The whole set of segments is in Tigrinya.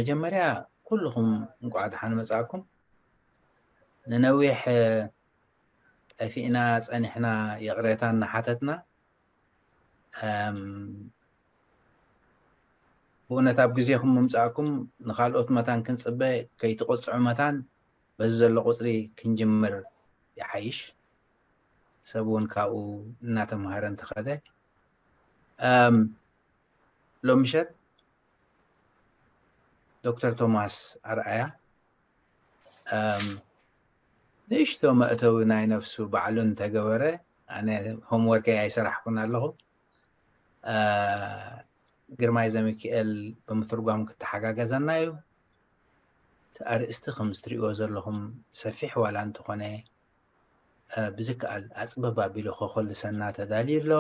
መጀመርያ ኩልኹም እንቋዕ ደሓን መጻእኩም። ንነዊሕ ጠፊእና ጸኒሕና፣ ይቕሬታ እናሓተትና፣ ብእውነት ኣብ ግዜኹም ምምጻእኩም ንኻልኦት መታን ክንጽበ ከይትቕጽዑ መታን በዚ ዘሎ ቁጽሪ ክንጅምር ይሓይሽ። ሰብ እውን ካብኡ እናተምሃረ እንተኸደ። ሎም ምሸት ዶክተር ቶማስ ኣርኣያ ንእሽቶ መእተዊ ናይ ነፍሱ ባዕሉ እንተገበረ፣ ኣነ ሆምወርከይ ኣይሰራሕኩን ኣለኹ። ግርማይ ዘሚክኤል ብምትርጓም ክተሓጋገዘና እዩ። እቲ ኣርእስቲ ከም እትሪእዎ ዘለኹም ሰፊሕ ዋላ እንተኾነ፣ ብዝከኣል ኣፅበብ ኣቢሉ ከኾልሰና ተዳልዩ ኣሎ።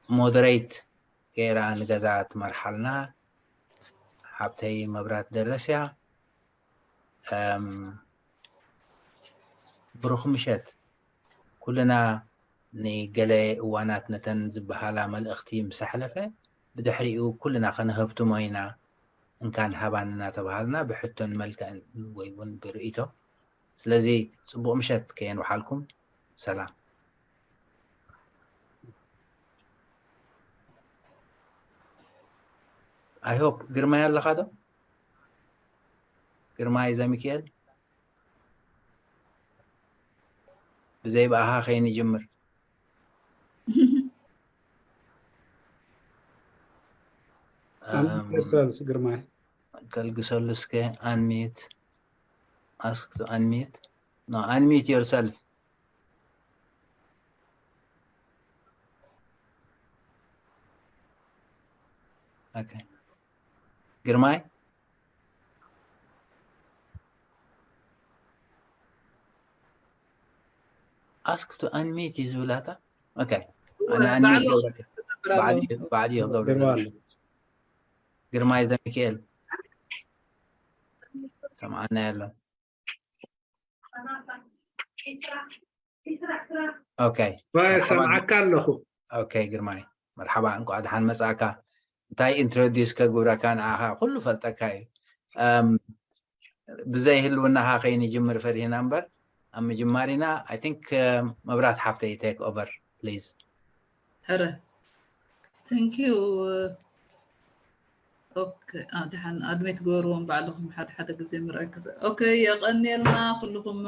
ሞደሬት ገይራ ንገዛ ትመርሓልና ሓብተይ መብራት ደረስ እያ። ብሩኽ ምሸት። ኩልና ንገለ እዋናት ነተን ዝበሃላ መልእኽቲ ምስ ኣሕለፈ፣ ብድሕሪኡ ኩልና ከነህብትሞ ኢና፣ እንካን ሃባን እናተባሃልና ብሕቶን መልክዕን ወይ እውን ብርእይቶ። ስለዚ ጽቡቕ ምሸት፣ ከየንውሓልኩም። ሰላም። I hope ግርማይ ኣለኻ ዶ? ግርማይ ዘሚክኤል፣ ብዘይ ብኣኻ ከይንጅምር። Unmute yourself ግርማይ። ከልግሰሉ እስከ። Unmute. Ask to unmute. No, unmute yourself. Okay. ግርማይ? Ask to unmute እዩ ዝብላታ። Okay. ኣነ unmute ገብረካ። ባዕሉ ባዕሉ ይገብሮ ዘሎ። ግርማይ ዘሚክኤል ሰምዓና ያሎ። Okay. ሰምዓካ ኣለኹ። Okay ግርማይ፣ መርሓባ፣ እንቋዕ ደሓን መጻእካ። እንታይ introduce ከግብረካ ንዓኻ ኩሉ ፈልጠካ እዩ። ብዘይ ህልውናኻ ከይንጅምር ፈሪህና እምበር ኣብ ምጅማር ኢና። I think መብራት ሓብተይ take over please። ሕረ thank you። Okay፣ ደሓን admit ግበርዎም ባዕልኹም ሓደ ሓደ ግዜ ምርኣይ ክስ okay። የቐንየልና ኩልኹም፣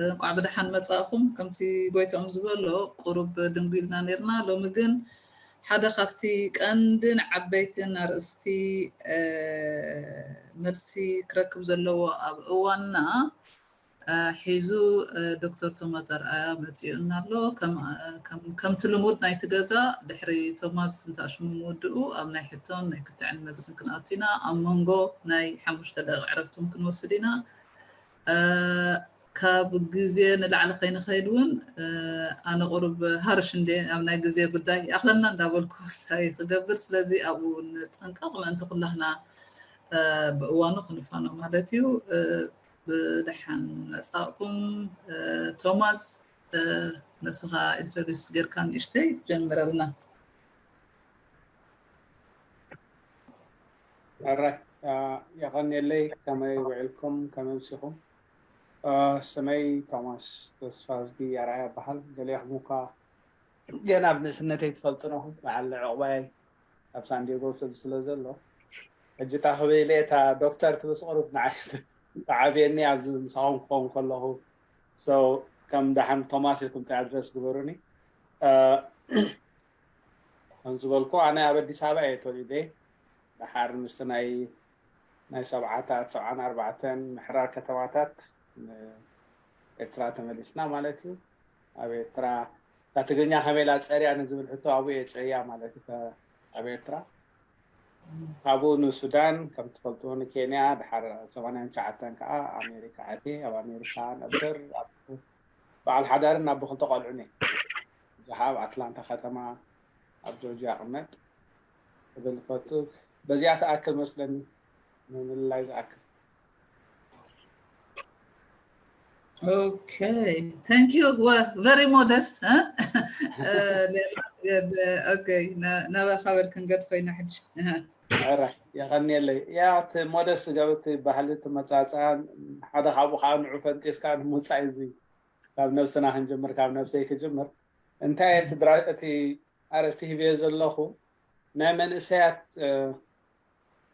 እንቋዕ ብደሓን መጻእኹም። ከምቲ ጎይታኦም ዝበሎ ቁሩብ ድንጉ ኢልና ነርና፣ ሎሚ ግን ሓደ ካብቲ ቀንድን ዓበይትን ኣርእስቲ መልሲ ክረክብ ዘለዎ ኣብ እዋንና ሒዙ ዶክተር ቶማስ ኣርኣያ መጺኡና ኣሎ። ከምቲ ልሙድ ናይቲ ገዛ ድሕሪ ቶማስ እንታሽሙ ምውድኡ ኣብ ናይ ሕቶን ናይ ክትዕን መልስን ክንኣቱ ኢና። ኣብ መንጎ ናይ ሓሙሽተ ደቂቕ ዕረፍቲ እውን ክንወስድ ኢና። ካብ ግዜ ንላዕሊ ከይንኸይድ እውን ኣነ ቁሩብ ሃርሽ እንደ ኣብ ናይ ግዜ ጉዳይ ይኣኽለና እንዳበልኩ ስታይ ክገብር፣ ስለዚ ኣብኡ ንጠንቀቕ ምእንቲ ኩላህና ብእዋኑ ክንፋኖ ማለት እዩ። ብደሓን መጻእኩም። ቶማስ ነብስኻ introduce ጌርካ ንእሽተይ ጀምረልና። ሕራይ የቐንየለይ። ከመይ ውዒልኩም? ከመይ ምሲኹም? ስመይ ቶማስ ተስፋዝጊ ኣርኣያ ይበሃል። ገሊኹም እኳ ገና ብንእስነተይ ትፈልጡኒ ኢኹም። በዓል ዕቑባይ ኣብ ሳንዲየጎ ስለ ዘሎ ሕጂ እታ ክብል እታ ዶክተር ትብስ ቁሩብ ንዓይ ተዓብየኒ ኣብዚ ምሳኹም ክኸውን ከለኹ። So ከም ደሓን ቶማስ ኢልኩም ጥራይ ኣድረስ ግበሩኒ። ከም ዝበልኩ ኣነ ኣብ ኣዲስ ኣበባ እየ ተወሊደ። ደሓር ምስቲ ናይ ናይ ሰብዓታት ሰብዓን ኣርባዕተን ምሕራር ከተማታት ኤርትራ ተመሊስና ማለት እዩ። ኣብ ኤርትራ እታ ትግርኛ ከመይ ኢላ ጸርያ ንዝብል ሕቶ ኣብኡ እየ ጸርያ ማለት እዩ። ኣብ ኤርትራ ካብኡ ንሱዳን ከም ትፈልጥዎ ንኬንያ ድሓር ሰማንያን ትሽዓተን ከዓ ኣሜሪካ ኣትየ ኣብ ኣሜሪካ ነብር በዓል ሓዳርን ኣብ ክልተ ቆልዑን እየ። ብዙሓ ኣብ ኣትላንታ ከተማ ኣብ ጆርጅያ እቕመጥ ክብል እፈቱ። በዚኣ ትኣክል መስለኒ ንምልላይ ዝኣክል። Okay, thank you. Well, very modest, huh? Uh, okay, ናባኻ በል ክንገድ ኮይና ሕጂ። ኧረ የቐንየለይ። ያ እቲ ሞደስ ገብ እቲ ባህሊ እቲ መጻጽኣ ሓደ ካብኡ ከዓ ንዑ ፈንጢስካ ንምውፃእ እዚ ካብ ነብስና ክንጅምር ካብ ነብሰይ ክጅምር እንታይ እቲ ኣርእስቲ ሂብዮ ዘለኹ ናይ መንእሰያት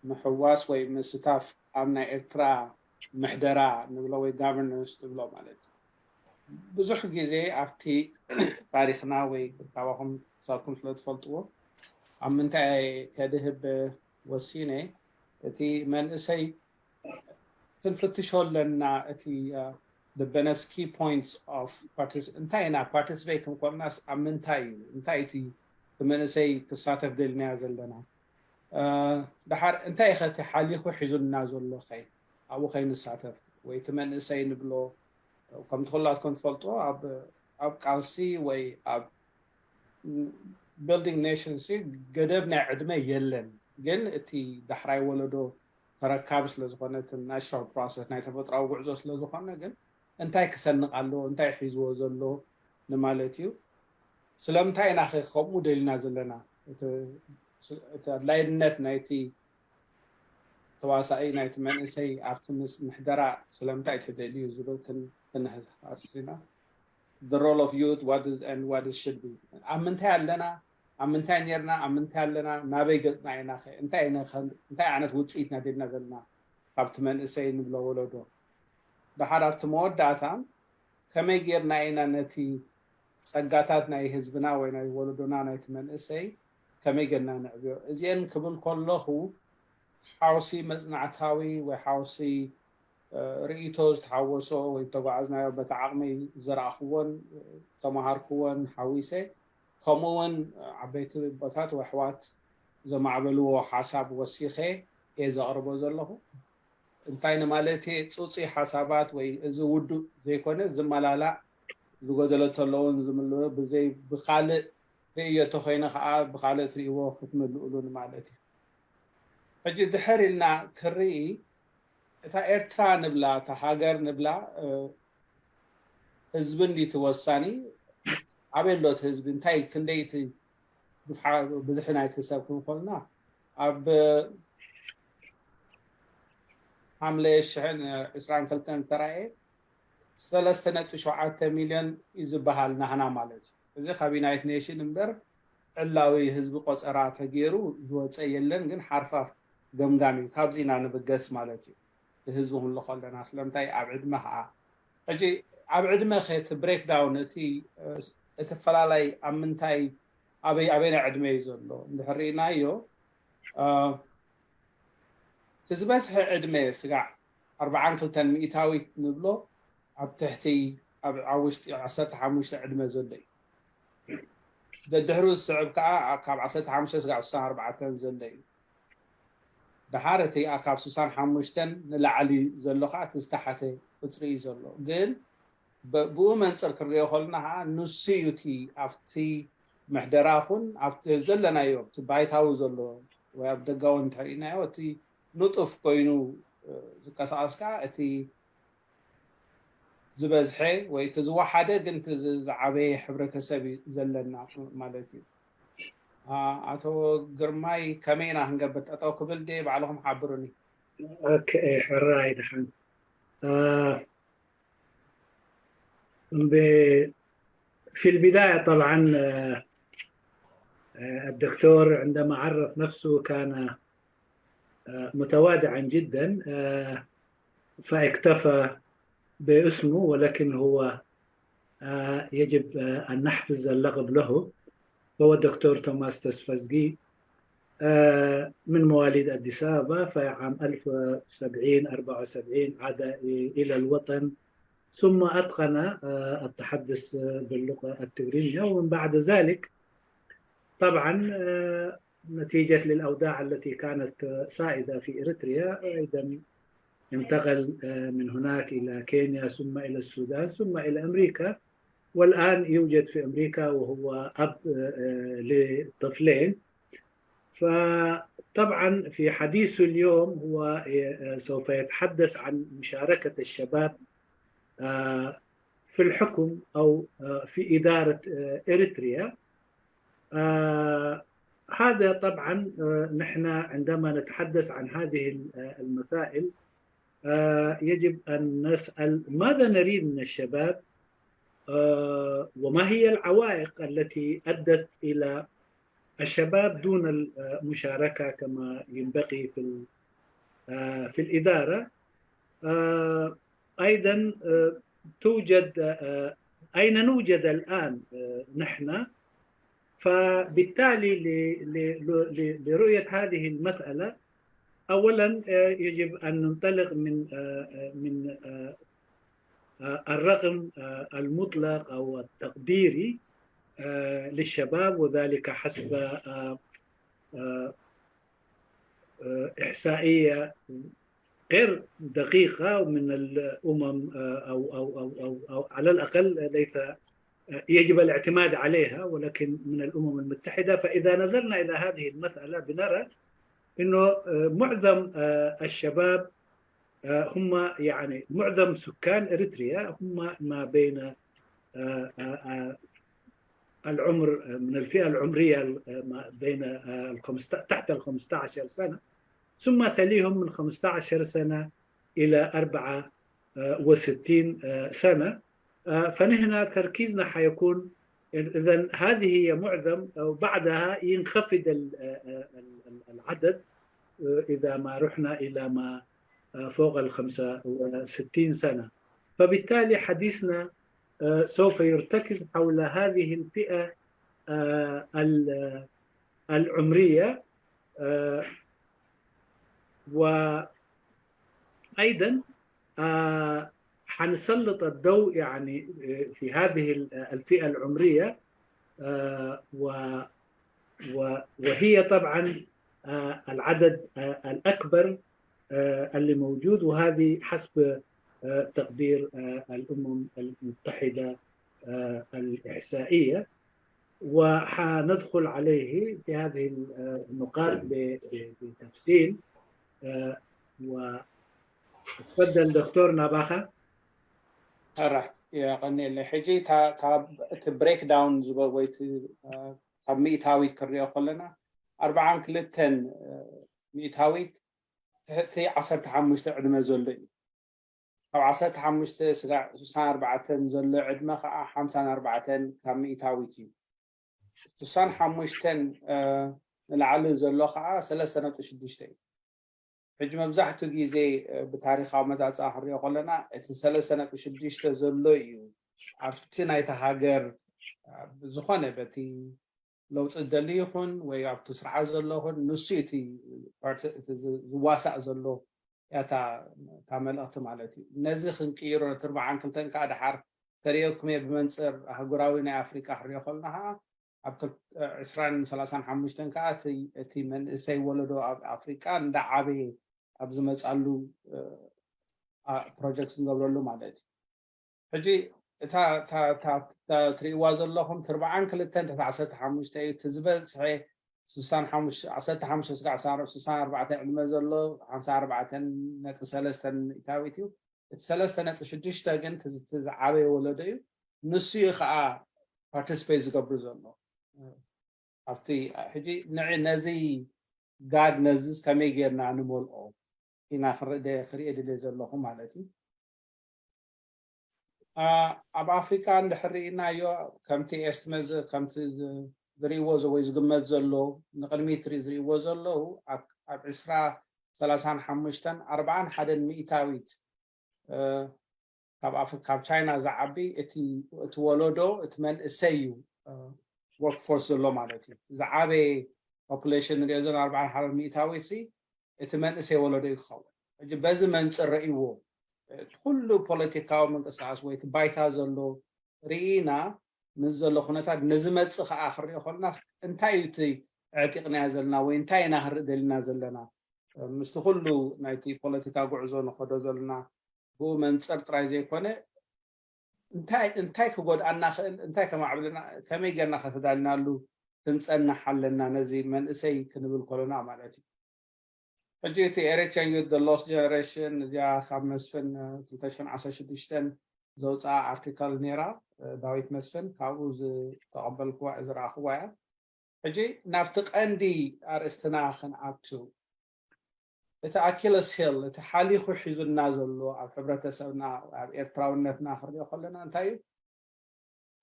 ምሕዋስ ወይ ምስታፍ ኣብ ናይ ኤርትራ ምሕደራ ንብሎ ወይ ጋቨርነንስ ትብሎ ማለት እዩ። ብዙሕ ግዜ ኣብቲ ታሪክና ወይ ካባኹም ክሳትኩም ስለ ትፈልጥዎ ኣብ ምንታይ ከድህብ ወሲነ እቲ መንእሰይ ክንፍትሾ ኣለና። እቲ ልበነስ ኪ ፖይንትስ ኦፍ እንታይ ኢና ፓርቲስፔት ክንኮንናስ ኣብ ምንታይ እዩ እንታይ እቲ መንእሰይ ክሳተፍ ደልናዮ ዘለና ደሓር እንታይ ኸ እቲ ሓሊኹ ሒዙልና ዘሎ ኸ ኣብኡ ከይንሳተፍ ወይ እቲ መንእሰይ ንብሎ ከምቲ ኩላትኩም ትፈልጦ ኣብ ቃልሲ ወይ ኣብ ቢልዲንግ ኔሽን ሲ ገደብ ናይ ዕድመ የለን። ግን እቲ ዳሕራይ ወለዶ ተረካቢ ስለዝኾነ እቲ ናቹራል ፕሮሰስ ናይ ተፈጥራዊ ጉዕዞ ስለዝኾነ ግን እንታይ ክሰንቕ ኣለዎ እንታይ ሒዝዎ ዘሎ ንማለት እዩ። ስለምንታይ ኢና ኸ ከምኡ ደሊና ዘለና? እቲ ኣድላይነት ናይቲ ተዋሳኢ ናይቲ መንእሰይ ኣብቲ ምስ ምሕደራ ስለምንታይ ተደልዩ ዝብል ክንህዝ ኣርሲና the role of youth what is and what is should be ኣብ ምንታይ ኣለና ኣብ ምንታይ ኔርና ኣብ ምንታይ ኣለና ናበይ ገጽና ኢና እንታይ እንታይ ዓይነት ውጽኢትና ደልና ዘለና ካብቲ መንእሰይ ንብሎ ወለዶ ደሓር ኣብቲ መወዳእታ ከመይ ጌርና ኢና ነቲ ጸጋታት ናይ ህዝብና ወይ ናይ ወለዶና ናይቲ መንእሰይ ከመይ ጌርና ንዕብዮ እዚአን ክብል ከለኹ ሓውሲ መጽናዕታዊ ወይ ሓውሲ ርእይቶ ዝተሓወሶ ወይ ዝተጓዓዝናዮ በቲ ዓቕመይ ዝረኣኽዎን ተማሃርክዎን ሓዊሰ ከምኡ እውን ዓበይቲ ቦታት ወይ ኣሕዋት ዘማዕበልዎ ሓሳብ ወሲኸ እየ ዘቕርቦ ዘለኹ። እንታይ ንማለቴ ፁፁይ ሓሳባት ወይ እዚ ውዱእ ዘይኮነ ዝመላላእ ዝጎደለ ተለውን ዝምልኡ ብዘይ ብካልእ ርእዮ ተኮይነ ከዓ ብካልእ ትርእይዎ ክትምልእሉ ንማለት እዩ። ሕጂ ድሕር ኢልና ክርኢ እታ ኤርትራ ንብላ እታ ሃገር ንብላ ህዝቢ እንዲቲ ወሳኒ ኣበይ ኣሎ እቲ ህዝቢ እንታይ ክንደይ እቲ ብዙሒ ናይቲ ሰብ ክንኮልና ኣብ ሓምለ ሽሕን ዕስራን ክልተን ተራእየ ሰለስተ ነጥቢ ሸውዓተ ሚልዮን እዩ ዝበሃል ናህና ማለት እዩ። እዚ ካብ ዩናይትድ ኔሽን እምበር ዕላዊ ህዝቢ ቆፀራ ተገይሩ ዝወፀ የለን፣ ግን ሓርፋፍ ገምጋም እዩ። ካብዚ ኢና ንብገስ ማለት እዩ። ህዝቢ ክንልኾ ኣለና። ስለምንታይ ኣብ ዕድመ ከዓ ሕጂ ኣብ ዕድመ ከ እቲ ብሬክዳውን እቲ እቲ ፈላላይ ኣብ ምንታይ ኣበይ ኣበይና ዕድመ እዩ ዘሎ እንድሕር ርኢናዮ እቲ ዝበዝሐ ዕድመ ስጋዕ ኣርባዓን ክልተን ሚእታዊት ንብሎ ኣብ ትሕቲ ኣብ ውሽጢ ዓሰርተ ሓሙሽተ ዕድመ ዘሎ እዩ። ደድሕሩ ዝስዕብ ከዓ ካብ ዓሰርተ ሓሙሽተ ስጋዕ ስሳን ኣርባዕተን ዘሎ እዩ። ደሓር እቲ ካብ ስሳን ሓሙሽተን ንላዕሊ ዘሎ ከዓ እቲ ዝተሓተ ቁፅሪ እዩ ዘሎ። ግን ብኡ መንፅር ክንሪኦ ከለና ከዓ ንሱ እዩ እቲ ኣብቲ ምሕደራ ኹን ኣብቲ ዘለናዮ ኣብቲ ባይታዊ ዘሎ ወይ ኣብ ደጋዊ እንተሪእናዮ እቲ ንጡፍ ኮይኑ ዝቀሳቀስ ከዓ እቲ ዝበዝሐ ወይ እቲ ዝወሓደ ግን እቲ ዝዓበየ ሕብረተሰብ እዩ ዘለና ማለት እዩ። ኣቶ ግርማይ ከመይ ኢና ክንገብር ጠጠው ክብል ድ ባዕልኹም ሓብሩኒ። ሕራይ ድሓን في البداية طبعا الدكتور عندما عرف نفسه كان متواضعا جدا فاكتفى باسمه ولكن هو يجب أن نحفظ اللقب له. هو الدكتور توماس تسفزجي من مواليد أديس أبابا في عام ألف وسبعين أربعة وسبعين عاد إلى الوطن ثم أتقن التحدث باللغة التجرينية ومن بعد ذلك طبعا نتيجة للأوضاع التي كانت سائدة في إريتريا أيضا انتقل من هناك إلى كينيا ثم إلى السودان ثم إلى أمريكا والآن يوجد في أمريكا وهو أب لطفلين. فطبعا في حديثه اليوم هو سوف يتحدث عن مشاركة الشباب في الحكم أو في إدارة إريتريا. هذا طبعا نحن عندما نتحدث عن هذه المسائل يجب أن نسأل ماذا نريد من الشباب، وما هي العوائق التي أدت إلى الشباب دون المشاركة كما ينبغي في في الإدارة. أيضا توجد، أين نوجد الآن نحن؟ فبالتالي لرؤية هذه المسألة، أولا يجب أن ننطلق من من الرغم المطلق أو التقديري للشباب، وذلك حسب إحصائية غير دقيقة من الأمم، أو, أو, أو, أو, أو على الأقل ليس يجب الاعتماد عليها، ولكن من الأمم المتحدة. فإذا نظرنا إلى هذه المسألة بنرى أنه معظم الشباب هم، يعني، معظم سكان إريتريا هم ما بين العمر، من الفئة العمرية بين تحت ال خمستعش سنة، ثم تليهم من خمستعش سنة إلى أربعة وستين سنة. فنحن تركيزنا حيكون، إذا هذه هي معظم، وبعدها ينخفض العدد إذا ما رحنا إلى ما فوق ال خمسة وستين سنة. فبالتالي حديثنا سوف يرتكز حول هذه الفئة العمرية، وأيضا حنسلط الضوء، يعني، في هذه الفئة العمرية، وهي طبعا العدد الأكبر اللي موجود، وهذه حسب تقدير الأمم المتحدة الإحصائية. وحندخل عليه في هذه النقاط بتفصيل. وتفضل دكتور ناباخا. ሕራሕ የቐኒየለይ። ሕጂ እቲ breakdown ዝበል ወይ ካብ ሚእታዊት ክንሪኦ ከለና ኣርባዓን ክልተን ሚእታዊት ትሕቲ ዓሰርተ ሓሙሽተ ዕድመ ዘሎ እዩ። ካብ ዓሰርተ ሓሙሽተ ስጋዕ ስሳን ኣርባዕተን ዘሎ ዕድመ ከዓ ሓምሳን ኣርባዕተን ካብ ሚእታዊት እዩ። ስሳን ሓሙሽተን ንላዕሊ ዘሎ ከዓ ሰለስተ ነጥቢ ሽዱሽተ እዩ። ሕጂ መብዛሕትኡ ግዜ ብታሪኻዊ መፃፅኣ ክንሪኦ ከለና እቲ ሰለስተ ነጥቢ ሽዱሽተ ዘሎ እዩ ኣብቲ ናይታ ሃገር ዝኾነ በቲ ለውጢ ዝደሊ ይኹን ወይ ኣብቲ ስርዓት ዘሎ ይኹን ንሱ እቲ ዝዋሳእ ዘሎ እታ መልእኽቲ ማለት እዩ። ነዚ ክንቅይሮ ነቲ ኣርባዓን ክልተን ከዓ ደሓር ተሪኦኩም እየ ብመንፅር ኣህጉራዊ ናይ ኣፍሪቃ ክንሪኦ ከለና ከዓ ኣብ ዕስራን ሰላሳን ሓሙሽተን ከዓ እቲ መንእሰይ ወለዶ ኣብ ኣፍሪቃ እንዳዓበየ ኣብ ዝመፃሉ ፕሮጀክት ንገብረሉ ማለት እዩ። ሕጂ እታ ትሪእዋ ዘለኹም ኣርባዓን ክልተን ተታዕ ዓሰርተ ሓሙሽተ እዩ። እቲ ዝበፅሐ ዓሰርተ ሓሙሽተ ስጋዕ ስሳን ኣርባዕተን ዕድመ ዘሎ ሓምሳ ኣርባዕተን ነጥቢ ሰለስተን ሚእታዊት እዩ። እቲ ሰለስተ ነጥቢ ሽዱሽተ ግን ዝዓበየ ወለዶ እዩ። ንሱ እዩ ከዓ ፓርቲስፔት ዝገብር ዘሎ ኣብቲ። ሕጂ ንዕ ነዚ ጋግ ነዚስ ከመይ ጌርና ንመልኦ ኢና ክርኢ ድልየ ዘለኹ ማለት እዩ። ኣብ ኣፍሪካ እንድሕር ርኢናዮ ከምቲ ኤስትመ ከምቲ ዝርእዎ ወይ ዝግመት ዘሎ ንቅድሚት ዝርእዎ ዘለዉ ኣብ ዕስራ ሰላሳን ሓሙሽተን ኣርባዓን ሓደን ሚእታዊት ካብ ቻይና ዝዓቢ እቲ ወለዶ እቲ መንእሰይ እዩ። ወርክፎርስ ዘሎ ማለት እዩ። ዝዓበየ ፖፑሌሽን ንሪኦ ዘለና ኣርባዓን ሓደን ሚእታዊት እቲ መንእሰይ ወለዶ እዩ ክኸውን። ሕጂ በዚ መንፅር ረእይዎ እቲ ኩሉ ፖለቲካዊ ምንቅስቃስ ወይ እቲ ባይታ ዘሎ ርኢና ምስ ዘሎ ኩነታት ነዚ መፅእ ከዓ ክንሪኦ ከለና እንታይ እዩ እቲ ኣዕጢቕናዮ ዘለና ወይ እንታይ ኢና ክንርኢ ደሊና ዘለና ምስቲ ኩሉ ናይቲ ፖለቲካ ጉዕዞ ንኸዶ ዘለና ብኡ መንፅር ጥራይ ዘይኮነ እንታይ እንታይ ክጎድኣና ክእል እንታይ ከማዕብልና ከመይ ጌርና ከተዳልናሉ ክንፀንሕ ኣለና ነዚ መንእሰይ ክንብል ከሎና ማለት እዩ። ሕጂ እቲ ኤሪትሪያን ዩት ሎስት ጀነሬሽን እዚኣ ካብ መስፍን ክልተ ሽሕን ዓሰርተ ሽዱሽተን ዘውፅኣ ኣርቲክል ነይራ። ዳዊት መስፍን ካብኡ ዝተቐበልክዋ ዝረኣኽዋ እያ። ሕጂ ናብቲ ቀንዲ ኣርእስትና ክንኣቱ፣ እቲ ኣኪለስ ሂል፣ እቲ ሓሊኹ ሒዙና ዘሎ ኣብ ሕብረተሰብና፣ ኣብ ኤርትራውነትና ክንሪኦ ከለና እንታይ እዩ?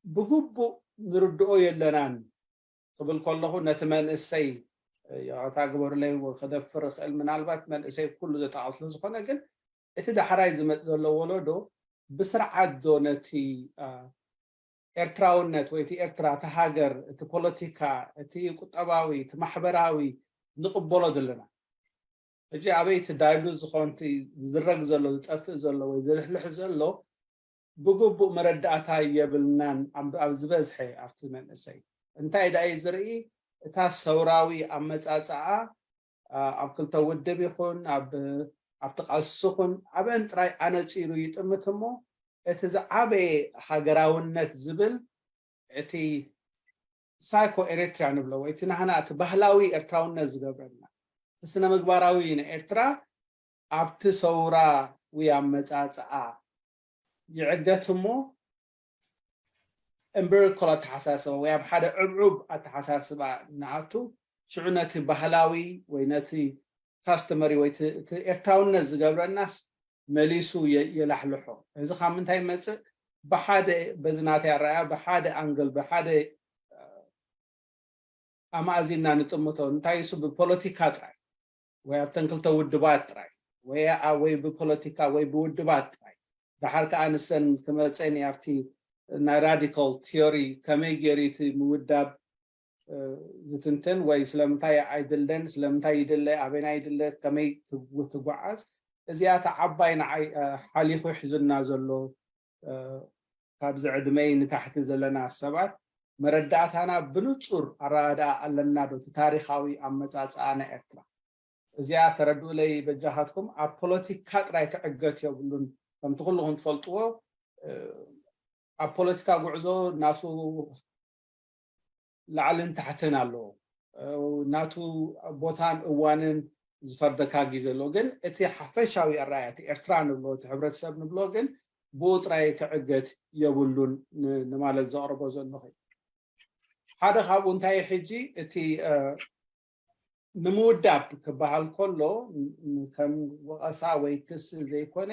ብግቡእ ንርድኦ የለናን ክብል ከለኹ፣ ነቲ መንእሰይ፣ ይቕሬታ ግበሩለይ፣ ክደፍር ይኽእል፣ ምናልባት መንእሰይ ኩሉ ዘጠቓልል ስለ ዝኾነ፣ ግን እቲ ዳሕራይ ዝመጽእ ዘሎ ወለዶ ብስርዓት ዶ ነቲ ኤርትራውነት ወይ እቲ ኤርትራ፣ እቲ ሃገር፣ እቲ ፖለቲካ፣ እቲ ቁጠባዊ፣ እቲ ማሕበራዊ ንቕበሎ ዘለና? ሕጂ ኣበይ እቲ ዳይሉት ዝኾን እቲ ዝዝረግ ዘሎ፣ ዝጠፍእ ዘሎ ወይ ዝልሕልሕ ዘሎ ብግቡእ መረዳእታ የብልናን። ኣብ ዝበዝሐ ኣብቲ መንእሰይ እንታይ ደኣ እዩ ዝርኢ? እታ ሰውራዊ ኣመጻጽኣ ኣብ ክልተ ውድብ ይኹን ኣብቲ ቃልሲ ይኹን ኣብአን ጥራይ ኣነጺሩ ይጥምት እሞ፣ እቲ ዝዓበየ ሃገራውነት ዝብል፣ እቲ ሳይኮ ኤሪትሪያ ንብሎ ወይ እቲ ናህና እቲ ባህላዊ ኤርትራውነት ዝገብረና፣ እቲ ስነ ምግባራዊ ንኤርትራ ኣብቲ ሰውራዊ ኣመጻጽኣ ይዕገት እሞ፣ እምብርኮል ኣተሓሳስባ ወይ ኣብ ሓደ ዕብዑብ ኣተሓሳስባ ንኣቱ፣ ሽዑ ነቲ ባህላዊ ወይ ነቲ ካስተመሪ ወይ እቲ ኤርትራውነት ዝገብረናስ መሊሱ የላሕልሖ። እዚ ካብ ምንታይ ይመፅእ? ብሓደ፣ በዚ ናተይ ኣረኣያ፣ ብሓደ ኣንግል፣ ብሓደ ኣማእዚና ንጥምቶ። እንታይ እሱ? ብፖለቲካ ጥራይ ወይ ኣብተን ክልተ ውድባት ጥራይ ወይ ብፖለቲካ ወይ ብውድባት ጥራይ። ደሓር ከዓ ንሰን ክመፀኒ ኣብቲ ናይ ራዲካል ቲዮሪ ከመይ ገይሩ እቲ ምውዳብ ዝትንትን ወይ ስለምንታይ ኣይድለን፣ ስለምንታይ ይድለ፣ ኣበና ይድለ፣ ከመይ ትጓዓዝ፣ እዚኣ እታ ዓባይ ንዓይ ሓሊፉ ሒዙና ዘሎ ካብዚ ዕድመይ ንታሕቲ ዘለና ሰባት መረዳእታና ብንጹር ኣረዳድኣ ኣለና ዶ እቲ ታሪኻዊ ኣመጻጽኣ ናይ ኤርትራ? እዚኣ ተረድኡለይ በጃኻትኩም። ኣብ ፖለቲካ ጥራይ ክዕገት የብሉን። ከምቲ ኩልኹም ትፈልጥዎ ኣብ ፖለቲካ ጉዕዞ ናቱ ላዕልን ታሕትን ኣለዎ። ናቱ ቦታን እዋንን ዝፈርደካ ግዜ ኣሎ። ግን እቲ ሓፈሻዊ ኣረኣያ እቲ ኤርትራ ንብሎ እቲ ሕብረተሰብ ንብሎ ግን ብኡ ጥራይ ክዕገት የብሉን ንማለት ዘቕርቦ ዘለኹ። ሓደ ካብኡ እንታይ ሕጂ እቲ ንምውዳብ ክበሃል ከሎ ከም ወቐሳ ወይ ክሲ ዘይኮነ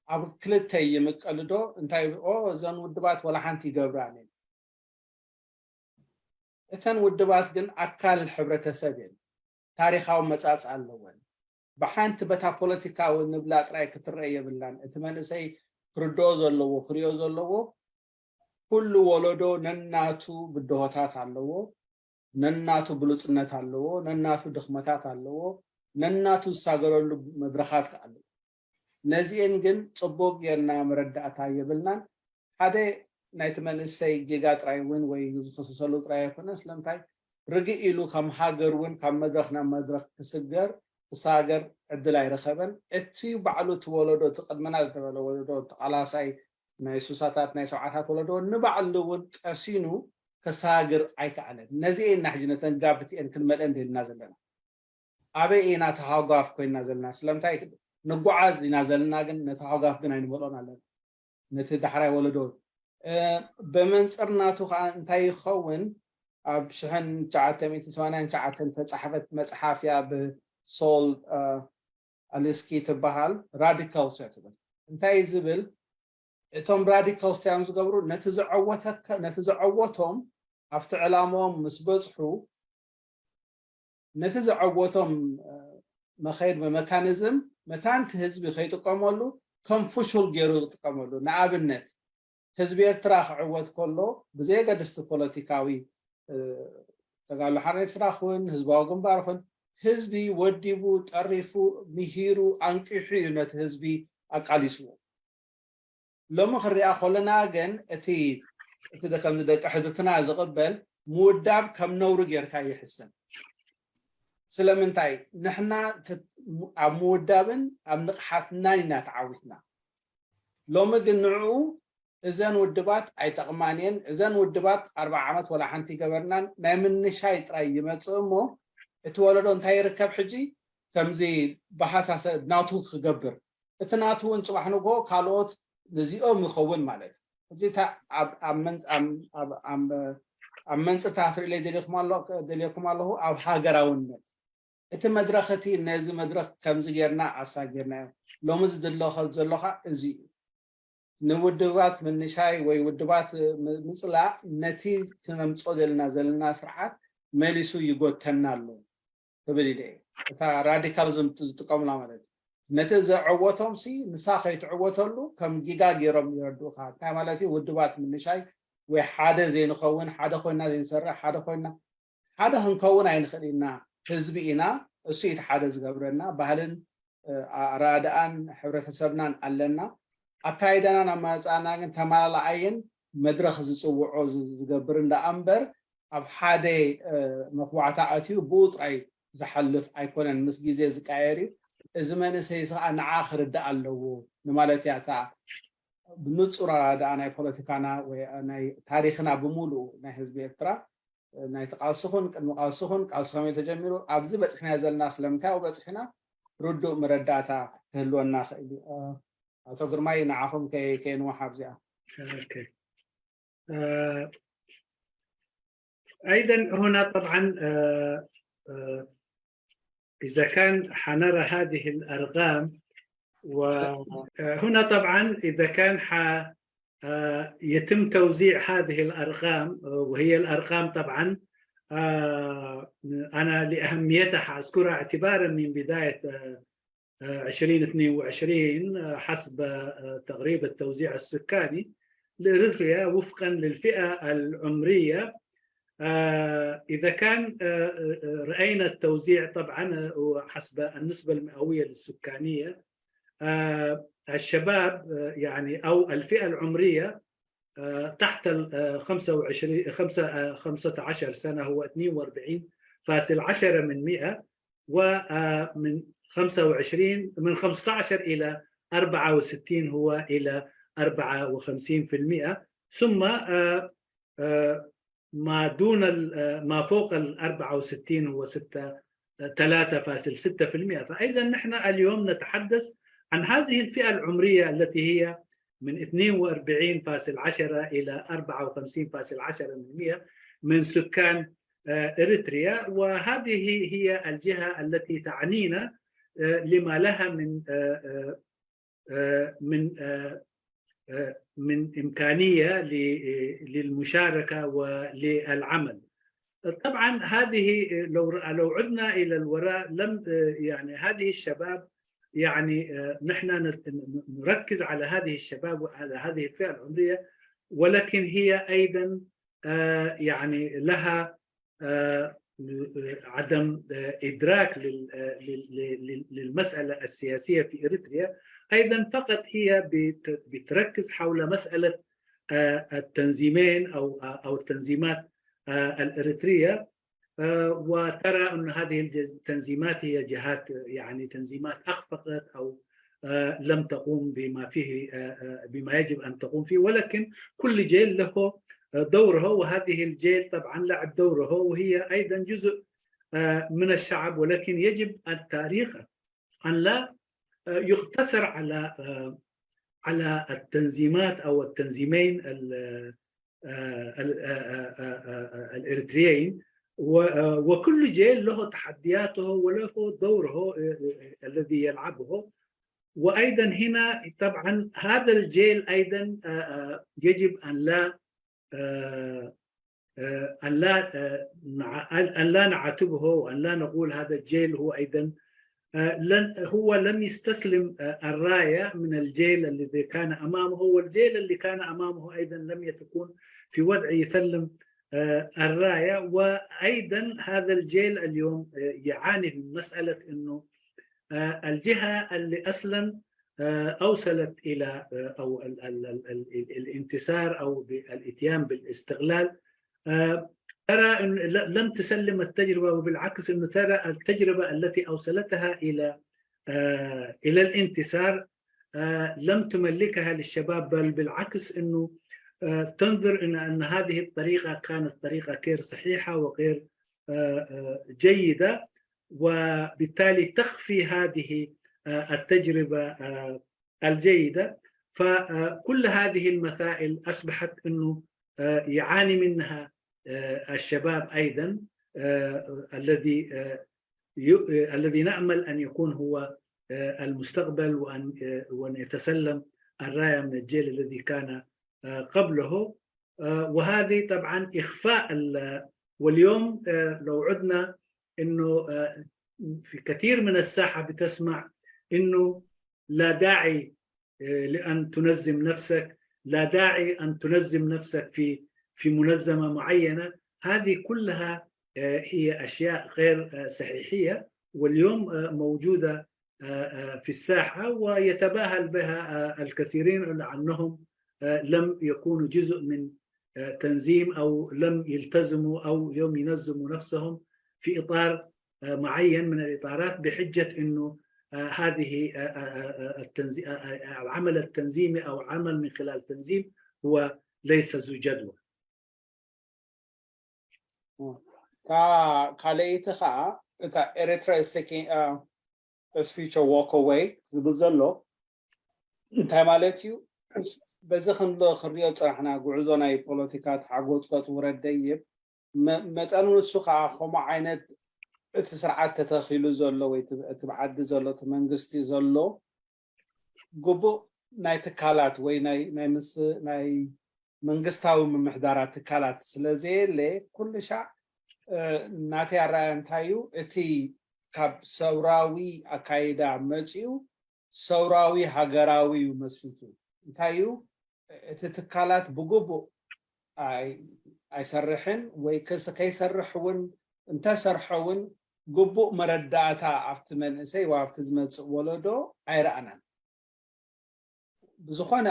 ኣብ ክልተ ይምቀልዶ እንታይ እዘን ውድባት ወላ ሓንቲ ይገብራን እተን ውድባት ግን ኣካል ሕብረተሰብ እየን። ታሪኻዊ መጻጽ ኣለወን። ብሓንቲ በታ ፖለቲካዊ ንብላ ጥራይ ክትረአ የብላን። እቲ መንእሰይ ክርድኦ ዘለዎ ክሪኦ ዘለዎ ኩሉ ወለዶ ነናቱ ብድሆታት ኣለዎ፣ ነናቱ ብሉጽነት ኣለዎ፣ ነናቱ ድኽመታት ኣለዎ፣ ነናቱ ዝሳገረሉ መድረኻት ከኣ ኣለዎ። ነዚኤን ግን ጽቡቕ ጌርና መረዳእታ የብልናን። ሓደ ናይቲ መንእሰይ ጌጋ ጥራይ እውን ወይ ዝኽሰሰሉ ጥራይ ኣይኮነን። ስለምንታይ ርግእ ኢሉ ከም ሃገር እውን ካብ መድረኽ ናብ መድረኽ ክስገር ክሳገር ዕድል ኣይረኸበን። እቲ ባዕሉ እቲ ወለዶ እቲ ቅድመና ዝተበለ ወለዶ ተቓላሳይ ናይ ሱሳታት ናይ ሰብዓታት ወለዶ ንባዕሉ እውን ቀሲኑ ከሳግር ኣይከኣለን። ነዚ ኢና ሕጂ ነተን ጋብ እቲኤን ክንመልአን ደልና ዘለና። ኣበይ ኢና ተሃጓፍ ኮይና ዘለና? ስለምንታይ ንጓዓዝ ኢና ዘለና፣ ግን ነተሃጓፍ ግን ኣይንመልኦን ኣለና። ነቲ ዳሕራይ ወለዶ ብመንፅር ናቱ ከዓ እንታይ ይኸውን? ኣብ ሽሕን ትሽዓተ ሚእትን ሰማንያን ትሽዓተን ተፃሕፈት መፅሓፍ እያ ብሶል ኣሊስኪ ትበሃል። ራዲካልስ እያ ትብል። እንታይ ዝብል? እቶም ራዲካልስ እንታይ እዮም ዝገብሩ? ነቲ ዘዐወቶም ኣብቲ ዕላምኦም ምስ በፅሑ ነቲ ዘዐወቶም መኸየድ ብመካኒዝም መታንቲ ህዝቢ ከይጥቀመሉ ከም ፍሹል ገይሩ ዝጥቀመሉ። ንኣብነት ህዝቢ ኤርትራ ክዕወት ከሎ ብዘየገድስቲ ፖለቲካዊ ተጋድሎ ሓርነት ኤርትራ ኹን ህዝባዊ ግንባር ኹን ህዝቢ ወዲቡ ጠሪፉ ምሂሩ ኣንቂሑ እዩ ነቲ ህዝቢ ኣቃሊስዎ። ሎሚ ክንሪኣ ከለና ግን እቲ እቲ ከምዚ ደቂ ሕድርትና ዝቕበል ምውዳብ ከም ነውሪ ጌርካ ይሕሰብ። ስለምንታይ ንሕና ኣብ ምውዳብን ኣብ ንቕሓትናን ኢና ተዓዊትና። ሎሚ ግን ንዕኡ እዘን ውድባት ኣይጠቕማን እየን፣ እዘን ውድባት ኣርባዓ ዓመት ወላ ሓንቲ ይገበርናን ናይ ምንሻይ ጥራይ ይመፅእ እሞ እቲ ወለዶ እንታይ ይርከብ ሕጂ? ከምዚ ብሃሳሰ ናቱ ክገብር እቲ ናቱ እውን ፅባሕ ንግሆ ካልኦት ንዚኦም ይኸውን ማለት እዩ። እዚ እታ ኣብ ኣብ መን- ኣብ- ኣብ- ኣብ- ኣብ መንፅታ ክርእለይ ደልየኩም ኣሎ- ደልየኩም ኣለኹ ኣብ ሃገራውነት እቲ መድረኽ እቲ ነዚ መድረኽ ከምዚ ጌርና ኣሳጊርናዮ። ሎሚ ዝድሎ ከ- ዘሎኻ እዚ እዩ። ንውድባት ምንሻይ ወይ ውድባት ም- ምፅላእ ነቲ ክነምፅኦ ዘለና ዘለና ስርዓት መሊሱ ይጎተና ኣሎ ክብል ኢለ እየ። እታ ራዲካሊዝም ዝጥቀሙላ ማለት እዩ። ነቲ ዘዐወቶም ሲ ንሳ ከይትዕወተሉ ከም ጊጋ ገይሮም ይረድኡኻ። እንታይ ማለት እዩ? ውድባት ምንሻይ ወይ ሓደ ዘይንኸውን፣ ሓደ ኮይና ዘይንሰርሕ፣ ሓደ ኮይና ሓደ ክንከውን ኣይንኽእል ኢና። ህዝቢ ኢና፣ እሱ እዩ እቲ ሓደ ዝገብረና። ባህልን ኣረኣድኣን ሕብረተሰብናን ኣለና። ኣካይዳናን ኣመፃፅኣና ግን ተመላላኣይን መድረኽ ዝፅውዖ ዝገብር እንዳ እምበር ኣብ ሓደ መክዋዕታ ኣትዩ ብኡ ጥራይ ዝሓልፍ ኣይኮነን፣ ምስ ግዜ ዝቀየር እዩ። እዚ መንእሰይ እዚ ከዓ ንዓ ክርዳእ ኣለዎ ንማለት እያ። እታ ብንፁር ኣረኣድኣ ናይ ፖለቲካና ወይ ናይ ታሪክና ብምሉኡ ናይ ህዝቢ ኤርትራ ናይቲ ቃልስኹን ቅድሚ ቃልስኹን ቃልሲ ከመይ ተጀሚሩ ኣብዚ በፂሕናዮ ዘለና ስለምንታይ ኣብኡ በፂሕና ርዱእ መረዳእታ ክህልወና ክእል እዩ። ኣቶ ግርማይ ንዓኹም ከይንዋሓ ኣብዚኣ። أيضا هنا طبعا إذا كان حنرى هذه الأرقام وهنا طبعا إذا كان ح يتم توزيع هذه الأرقام وهي الأرقام طبعا أنا لأهميتها حأذكرها اعتبارا من بداية عشرين اثنين وعشرين حسب تقريب التوزيع السكاني لإريتريا وفقا للفئة العمرية إذا كان رأينا التوزيع طبعا حسب النسبة المئوية للسكانية الشباب يعني أو الفئة العمرية تحت ال خمسة وعشرين خمسة خمسة عشر سنة هو اثنين وأربعين فاصل عشرة من مئة ومن خمسة وعشرين من خمسة عشر إلى أربعة وستين هو إلى أربعة وخمسين في المئة ثم ما دون ما فوق ال أربعة وستين هو ستة ثلاثة فاصل ستة في المئة فإذا نحن اليوم نتحدث عن هذه الفئة العمرية التي هي من اثنين وأربعين فاصل عشرة إلى أربعة وخمسين فاصل عشرة من مئة من سكان إريتريا وهذه هي الجهة التي تعنينا لما لها من من من إمكانية للمشاركة وللعمل. طبعا هذه لو لو عدنا إلى الوراء لم يعني هذه الشباب يعني نحن نركز على هذه الشباب وعلى هذه الفئة العمرية ولكن هي أيضا يعني لها عدم إدراك للمسألة السياسية في إريتريا أيضا فقط هي بتركز حول مسألة التنظيمين أو أو التنظيمات الإريترية وترى أن هذه التنظيمات هي جهات يعني تنظيمات أخفقت أو لم تقوم بما فيه بما يجب أن تقوم فيه ولكن كل جيل له دوره وهذه الجيل طبعا لعب دوره وهي أيضا جزء من الشعب ولكن يجب التاريخ أن لا يقتصر على على التنظيمات أو التنظيمين الإريتريين وكل جيل له تحدياته وله دوره الذي يلعبه وأيضا هنا طبعا هذا الجيل أيضا يجب أن لا أن لا أن لا نعاتبه وأن لا نقول هذا الجيل هو أيضا لن هو لم يستسلم الراية من الجيل الذي كان أمامه والجيل اللي كان أمامه أيضا لم يكن في وضع يسلم الراية وأيضا هذا الجيل اليوم يعاني من مسألة أنه الجهة اللي أصلا أوصلت إلى أو الانتصار أو بالإتيان بالاستقلال ترى أن لم تسلم التجربة وبالعكس أنه ترى التجربة التي أوصلتها إلى إلى الانتصار لم تملكها للشباب بل بالعكس أنه تنظر إلى أن هذه الطريقة كانت طريقة غير صحيحة وغير جيدة وبالتالي تخفي هذه التجربة الجيدة فكل هذه المسائل أصبحت أنه يعاني منها الشباب أيضا، الذي الذي نأمل أن يكون هو المستقبل، وأن وأن يتسلم الراية من الجيل الذي كان قبله. وهذه طبعا إخفاء، واليوم لو عدنا أنه في كثير من الساحة بتسمع أنه لا داعي لأن تنظم نفسك، لا داعي أن تنظم نفسك في في منظمة معينة. هذه كلها هي أشياء غير صحيحية، واليوم موجودة في الساحة، ويتباهل بها الكثيرين، لأنهم لم يكونوا جزء من تنظيم، أو لم يلتزموا، أو لم ينظموا نفسهم في إطار معين من الإطارات، بحجة أنه هذه التنظيم، العمل التنظيمي أو عمل من خلال تنظيم هو ليس ذو جدوى. እታ ካልኣይቲ ከዓ እታ ኤርትራ is taking a future walk away ዝብል ዘሎ እንታይ ማለት እዩ? በዚ ክንሎ ክንሪኦ ዝፀናሕና ጉዕዞ ናይ ፖለቲካ ተሓጎፅቆፅ ውረድ ደይብ መጠኑ ንሱ ከዓ ከምኡ ዓይነት እቲ ስርዓት ተተኺሉ ዘሎ ወይ እቲ ብዓዲ ዘሎ እቲ መንግስቲ ዘሎ ግቡእ ናይ ትካላት ወይ ናይ ናይ ምስ ናይ መንግስታዊ ምምሕዳራት ትካላት ስለ ዘየለ ኩሉ ሻዕ ናተይ ኣረኣያ እንታይ እዩ እቲ ካብ ሰውራዊ ኣካይዳ መፂኡ ሰውራዊ ሃገራዊ እዩ መስሪቱ እንታይ እዩ እቲ ትካላት ብግቡእ ኣይሰርሕን ወይ ከይሰርሕ እውን እንተሰርሐ እውን ግቡእ መረዳእታ ኣብቲ መንእሰይ ወይ ኣብቲ ዝመፅእ ወለዶ ኣይረኣናን ብዝኾነ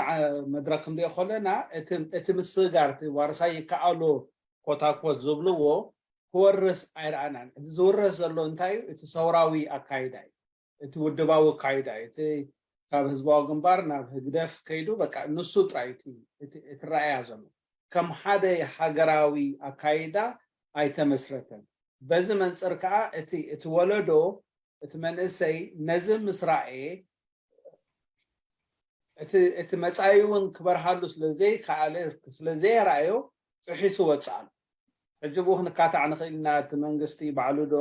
መድረክ ክንሪኦ ከለና እቲ ምስግጋር እቲ ዋርሳይ ይከኣሎ ኮታኮት ዝብልዎ ክወርስ ኣይረኣናን እቲ ዝውረስ ዘሎ እንታይ እዩ እቲ ሰውራዊ ኣካይዳ እዩ እቲ ውድባዊ ኣካይዳ እዩ እቲ ካብ ህዝባዊ ግንባር ናብ ህግደፍ ከይዱ በቃ ንሱ ጥራይ እቲ ረኣያ ዘሎ ከም ሓደ ሃገራዊ ኣካይዳ ኣይተመስረተን በዚ መንፅር ከዓ እቲ እቲ ወለዶ እቲ መንእሰይ ነዚ ምስ ረኣየ እቲ መፃኢ እውን ክበርሃሉ ስለዘይከኣለ ስለዘየረኣዮ ጥሒሱ ወፅኣሉ ሕጂ ብኡ ክንካታዕ ንኽእል ኢና እቲ መንግስቲ ባዕሉ ዶ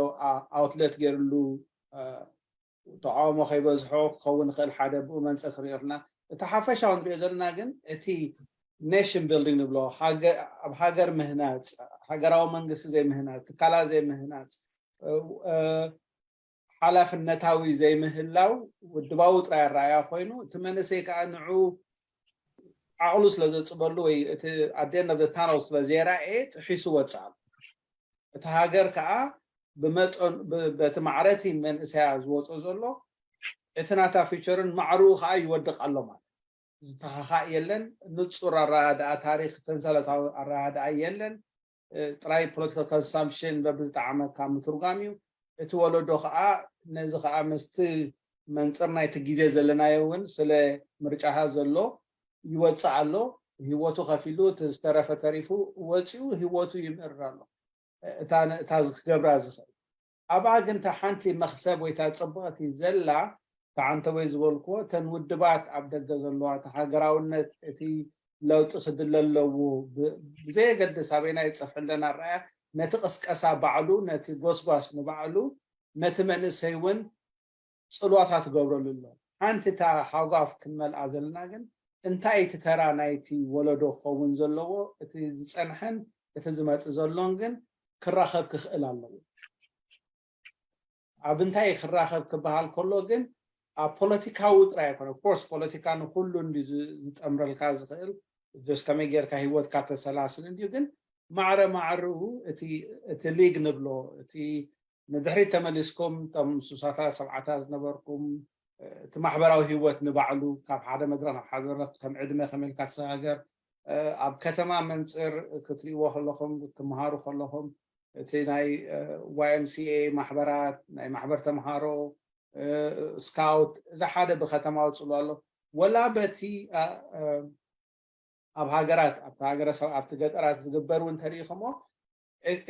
ኣውትለት ገይርሉ ተቃውሞ ከይበዝሖ ክኸውን ይኽእል ሓደ ብኡ መንፅር ክሪኦ ኣለና እቲ ሓፈሻዊ ንሪኦ ዘለና ግን እቲ ኔሽን ቢልዲንግ ንብሎ ኣብ ሃገር ምህናፅ ሃገራዊ መንግስቲ ዘይምህናፅ ትካላት ዘይምህናፅ ሓላፍነታዊ ዘይምህላው ውድባዊ ጥራይ ኣረኣያ ኮይኑ እቲ መንእሰይ ከዓ ንዑ ዓቕሉ ስለ ዘፅበሉ ወይ እቲ ኣደን ኣብ ታነው ስለ ዘየራእየ ጥሒሱ ወፅኣሉ እቲ ሃገር ከዓ ብመጠን በቲ ማዕረቲ መንእሰያ ዝወፆ ዘሎ እቲ ናታ ፊቸርን ማዕርኡ ከዓ ይወድቕ ኣሎ ማለት ዝተኻኻእ የለን ንፁር ኣረዳኣ ታሪክ ሰንሰለታዊ ኣረዳኣ የለን ጥራይ ፖለቲካል ኮንሳምፕሽን በብዝጠዓመካ ምትርጓም እዩ እቲ ወለዶ ከዓ ነዚ ከዓ ምስቲ መንፅር ናይቲ ግዜ ዘለናዮ እውን ስለ ምርጫታት ዘሎ ይወፅእ ኣሎ ህወቱ ከፊሉ እቲ ዝተረፈ ተሪፉ ወፂኡ ህወቱ ይምእርር ኣሎ እታ ክገብራ ዝኽእል ኣብኣ ግን እታ ሓንቲ መኽሰብ ወይ እታ ፅብቕቲ ዘላ እታ ዓንተወይ ዝበልክዎ እተን ውድባት ኣብ ደገ ዘለዋ እቲ ሃገራውነት እቲ ለውጢ ክድለ ኣለዎ ብዘየገድስ ኣበይና ይፀፍሕ ኣለና ኣረኣያ ነቲ ቅስቀሳ ባዕሉ ነቲ ጎስጓስ ንባዕሉ ነቲ መንእሰይ እውን ፅልዋታት ትገብረሉ ኣሎ ሓንቲ እታ ሃጓፍ ክንመልኣ ዘለና ግን እንታይ እቲ ተራ ናይቲ ወለዶ ክኸውን ዘለዎ እቲ ዝፀንሐን እቲ ዝመፅ ዘሎን ግን ክራኸብ ክኽእል ኣለዎ ኣብ እንታይ ክራኸብ ክበሃል ከሎ ግን ኣብ ፖለቲካዊ ጥራይ ኣይኮነ ኮርስ ፖለቲካ ንኩሉ እንዲ ዝጠምረልካ ዝኽእል ስ ከመይ ጌርካ ሂወትካ ተሰላስል እንዲዩ ግን ማዕረ ማዕርኡ እቲ ሊግ ንብሎ እቲ ንድሕሪት ተመሊስኩም ቶም ሱሳታት ሰብዓታት ዝነበርኩም እቲ ማሕበራዊ ሂወት ንባዕሉ ካብ ሓደ መድረክ ናብ ሓደ መድረክ ከም ዕድመ ከመልካ ተሰጋገር ኣብ ከተማ መንፅር ክትሪእዎ ከለኹም ትምሃሩ ከለኹም እቲ ናይ ዋይኤምሲኤ ማሕበራት ናይ ማሕበር ተምሃሮ ስካውት እዚ ሓደ ብከተማ ውፅሉ ኣሎ ወላ በቲ ኣብ ሃገራት ኣብቲ ሃገረሰብ ኣብቲ ገጠራት ዝግበር እውን ተሪኢኹሞ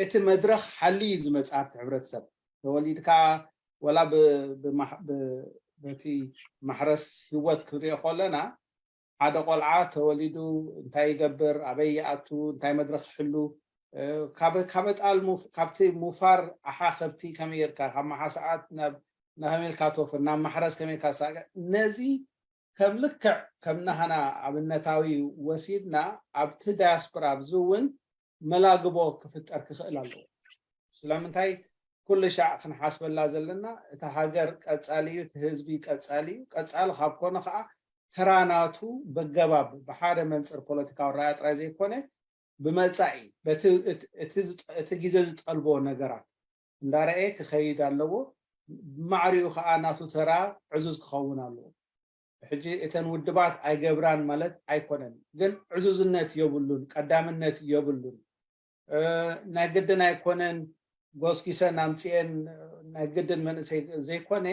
እቲ መድረክ ሓሊ እዩ ዝመፅእ ኣብቲ ሕብረተሰብ ተወሊድካ ወላ በቲ ማሕረስ ህወት ክንሪኦ ከለና ሓደ ቆልዓ ተወሊዱ እንታይ ይገብር፣ ኣበይ ይኣቱ፣ እንታይ መድረኽ ይሕሉ፣ ካብ ካብ ጣል ሙፍ- ካብቲ ሙፋር ኣሓ ከብቲ ከመይ ጌርካ ካብ መሓሰኣት ናብ ናኸመይ ኢልካ ትወፍር ናብ ማሕረስ ከመይ ኢልካ ሳገ ነዚ ከም ልክዕ ከም ናህና ኣብነታዊ ወሲድና ኣብቲ ዳያስፖራ ኣብዚ እውን መላግቦ ክፍጠር ክኽእል ኣለዎ። ስለምንታይ ኩሉ ሻዕ ክንሓስበላ ዘለና እቲ ሃገር ቀጻሊ እዩ፣ እቲ ህዝቢ ቀጻሊ እዩ። ቀጻሊ ካብ ኮነ ከዓ ተራ ናቱ በገባብ ብሓደ መንፅር ፖለቲካዊ ራያ ጥራይ ዘይኮነ ብመጻኢ በቲ እቲ- እቲ ዝጠ- እቲ ግዜ ዝጠልቦ ነገራት እንዳረኤ ክኸይድ ኣለዎ። ማዕሪኡ ከዓ ናቱ ተራ ዕዙዝ ክኸውን ኣለዎ። ሕጂ እተን ውድባት ኣይገብራን ማለት ኣይኮነን፣ ግን ዕዙዝነት የብሉን፣ ቀዳምነት የብሉን። እ፣ ናይ ግድን ኣይኮነን ጎስጊሰን ኣምፅኤን ናይ ግድን መንእሰይ ዘይኮነ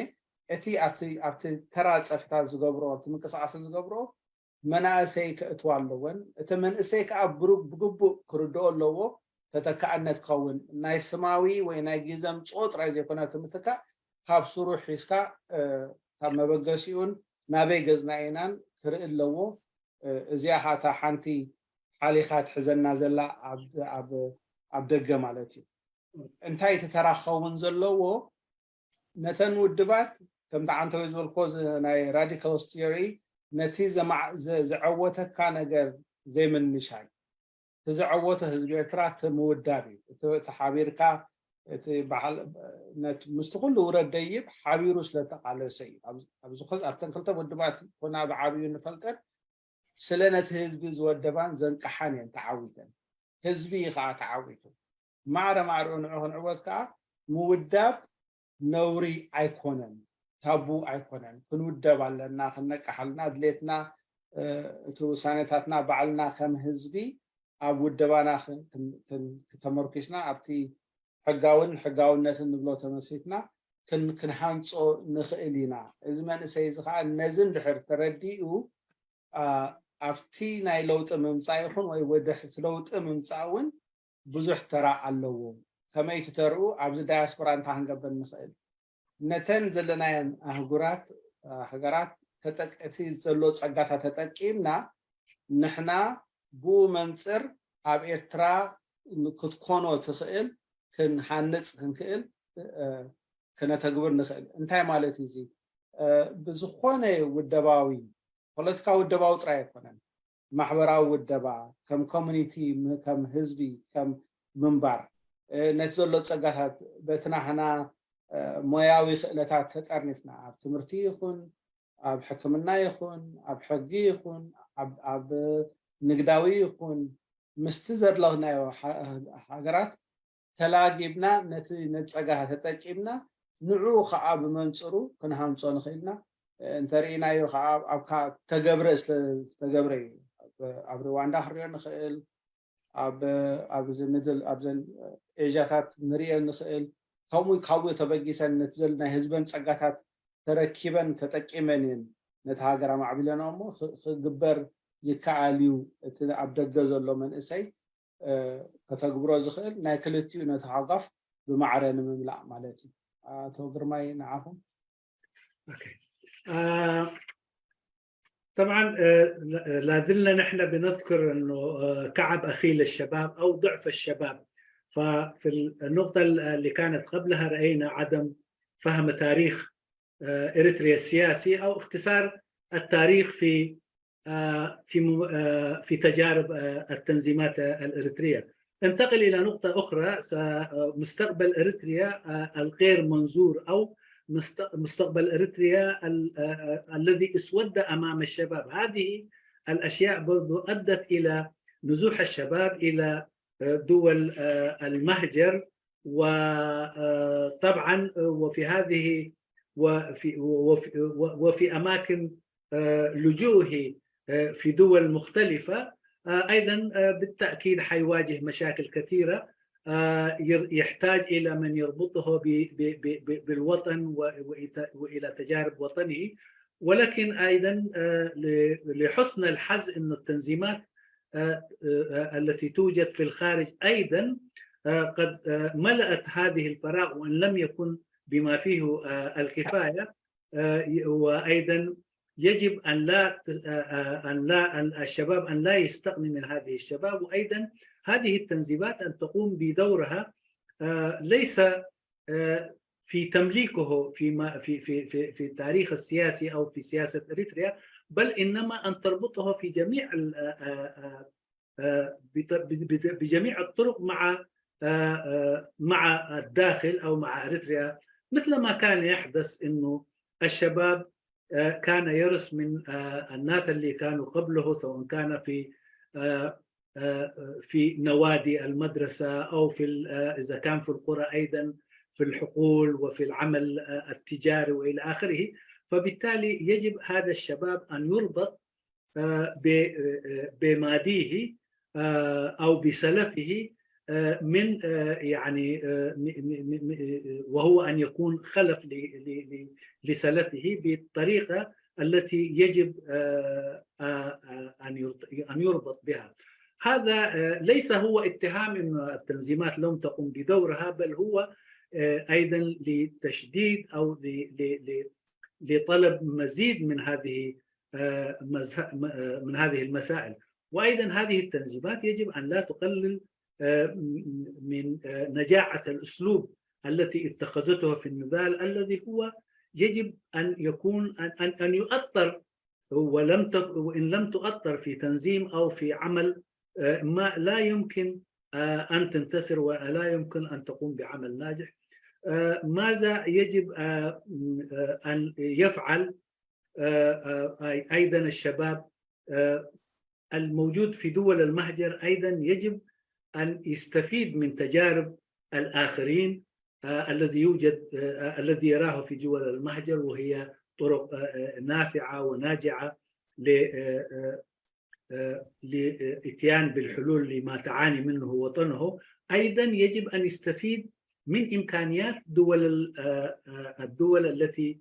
እቲ ኣብቲ ኣብቲ ተራ ፀፍታት ዝገብሮ ኣብቲ ምንቅስቃስ ዝገብሮ መናእሰይ ከእትዋ ኣለወን። እቲ መንእሰይ ከዓ ብሩ- ብግቡእ ክርድኦ ኣለዎ። ተተካእነት ክኸውን ናይ ስማዊ ወይ ናይ ግዜ ምፅኦ ጥራይ ዘይኮነ እቲ ምትካእ ካብ ስሩ ሒዝካ እ፣ ካብ መበገሲኡን ናበይ ገዝና ኢናን ክርኢ ኣለዎ። እ፣ እዚኣ ከዓ እታ ሓንቲ ሓሊኻ ትሕዘና ዘላ ኣብ ኣብ ኣብ ደገ ማለት እዩ። እንታይ እቲ ተራ ክኸውን ዘለዎ ነተን ውድባት ከምቲ ዓንተወይ ዝበልክዎ ዝ- ናይ ራዲካልስ ቲዮሪ ነቲ ዘማ- ዘ- ዘዐወተካ ነገር ዘይምንሻይ እቲ ዘዐወተ ህዝቢ ኤርትራ እቲ ምውዳብ እዩ። እቲ እቲ ሓቢርካ እቲ በዓል ነት- ምስቲ ኩሉ ውረድ ደይብ ሓቢሩ ስለተቃለሰ እዩ። ኣብ- ኣብዚ ኸ- ኣብተን ክልተ ውድባት ኮና ብዓብዩ ንፈልጠን ስለ ነቲ ህዝቢ ዝወደባን ዘንቀሓን እየን ተዓዊተን። ህዝቢ እዩ ከዓ ተዓዊቱ። ማዕረ ማዕርኡ ንዑ ክንዕወት ከዓ ምውዳብ ነውሪ ኣይኮነን፣ ታቡ ኣይኮነን። ክንውደብ ኣለና፣ ክነቅሕ ኣለና። ድሌትና እ፣ እቲ ውሳኔታትና ባዕልና ከም ህዝቢ ኣብ ውደባና ክ- ክን- ክን- ክተመርኪስና ኣብቲ ሕጋውን ሕጋውነትን ንብሎ ተመሲትና ክን- ክንሃንጾ ንኽእል ኢና። እዚ መንእሰይ እዚ ከዓ ነዚ እንድሕር ተረዲኡ ኣ፣ ኣብቲ ናይ ለውጢ ምምፃእ ይኹን ወይ ወደ እቲ ለውጢ ምምፃእ እውን ብዙሕ ተራ ኣለዎ። ከመይ ትተርኡ ኣብዚ ዳያስፖራ እንታይ ክንገብር ንኽእል? ነተን ዘለናየን ኣህጉራት ሃገራት ተጠቅ- እቲ ዘሎ ፀጋታት ተጠቂምና ንሕና ብኡ መንፅር ኣብ ኤርትራ ክትኮኖ ትኽእል ክንሃንፅ ክንክእል እ፣ ክነተግብር ንኽእል። እንታይ ማለት እዩ እዚ? እ፣ ብዝኾነ ውደባዊ ፖለቲካዊ ውደባዊ ጥራይ ኣይኮነን። ማሕበራዊ ውደባ ከም ኮሚኒቲ ም- ከም ህዝቢ ከም ምንባር እ፣ ነቲ ዘሎ ፀጋታት በቲ ናህና እ፣ ሞያዊ ክእለታት ተጠርኒፍና ኣብ ትምህርቲ ይኹን ኣብ ሕክምና ይኹን ኣብ ሕጊ ይኹን ኣብ- ኣብ ንግዳዊ ይኹን ምስቲ ዘድለኽናዮ ሃ- ሃገራት ተላጊብና ነቲ ነፀጋ ተጠቂምና ንዑ ከዓ ብመንፅሩ ክንሃንፆ ንኽእልና እንተርኢናዮ ከዓ ኣብ ተገብረ ዝተገብረ እዩ። ኣብ ርዋንዳ ክንሪኦ ንኽእል፣ ኣብ ኣብዚ ምድል ኣብዘን ኤዥያታት ንሪኦ ንኽእል። ከምኡ ካብኡ ተበጊሰን ነቲ ዘሎ ናይ ህዝበን ፀጋታት ተረኪበን ተጠቂመን እየን ነቲ ሃገር ኣማዕቢለንኦ እሞ ክግበር ይከኣል እዩ። እቲ ኣብ ደገ ዘሎ መንእሰይ ከተግብሮ ዝኽእል ናይ ክልቲኡ ነቲ ሃጓፍ ብማዕረ ንምምላእ ማለት እዩ። ኣቶ ግርማይ ንዓኹም። طبعا لا زلنا نحن بنذكر انه كعب اخيل الشباب او ضعف الشباب. ففي النقطه اللي كانت قبلها راينا عدم فهم تاريخ اريتريا السياسي او اختصار التاريخ في في في تجارب التنظيمات الاريتريه. انتقل الى نقطه اخرى، مستقبل اريتريا الغير منظور او مستقبل اريتريا الذي اسود امام الشباب. هذه الاشياء برضو ادت الى نزوح الشباب الى دول المهجر، وطبعا وفي هذه وفي وفي, وفي اماكن لجوئه في دول مختلفه ايضا بالتاكيد حيواجه مشاكل كثيره، يحتاج الى من يربطه بالوطن والى تجارب وطنه. ولكن ايضا لحسن الحظ ان التنظيمات التي توجد في الخارج ايضا قد ملأت هذه الفراغ وان لم يكن بما فيه الكفايه، وايضا يجب أن لا أن لا أن الشباب أن لا يستغني من هذه الشباب، وأيضا هذه التنظيمات أن تقوم بدورها، ليس في تمليكه في في في في في التاريخ السياسي أو في سياسة إريتريا، بل إنما أن تربطه في جميع بجميع الطرق مع مع الداخل أو مع إريتريا، مثل ما كان يحدث إنه الشباب كان يرث من الناس اللي كانوا قبله، سواء كان في في نوادي المدرسة أو في إذا كان في القرى أيضا في الحقول وفي العمل التجاري وإلى آخره. فبالتالي يجب هذا الشباب أن يربط بماضيه أو بسلفه من يعني وهو أن يكون خلف لسلفه بالطريقة التي يجب أن يربط بها. هذا ليس هو اتهام أن التنظيمات لم تقم بدورها، بل هو أيضا لتشديد أو لطلب مزيد من هذه من هذه المسائل. وأيضا هذه التنظيمات يجب أن لا تقلل من نجاعة الأسلوب التي اتخذته في النضال، الذي هو يجب أن يكون أن أن يؤطر، ولم وإن لم تؤطر في تنظيم أو في عمل ما، لا يمكن أن تنتصر ولا يمكن أن تقوم بعمل ناجح. ماذا يجب أن يفعل أيضا الشباب الموجود في دول المهجر؟ أيضا يجب أن يستفيد من تجارب الآخرين الذي يوجد الذي يراه في دول المهجر، وهي طرق نافعة وناجعة لإتيان بالحلول لما تعاني منه وطنه. أيضا يجب أن يستفيد من إمكانيات دول الدول التي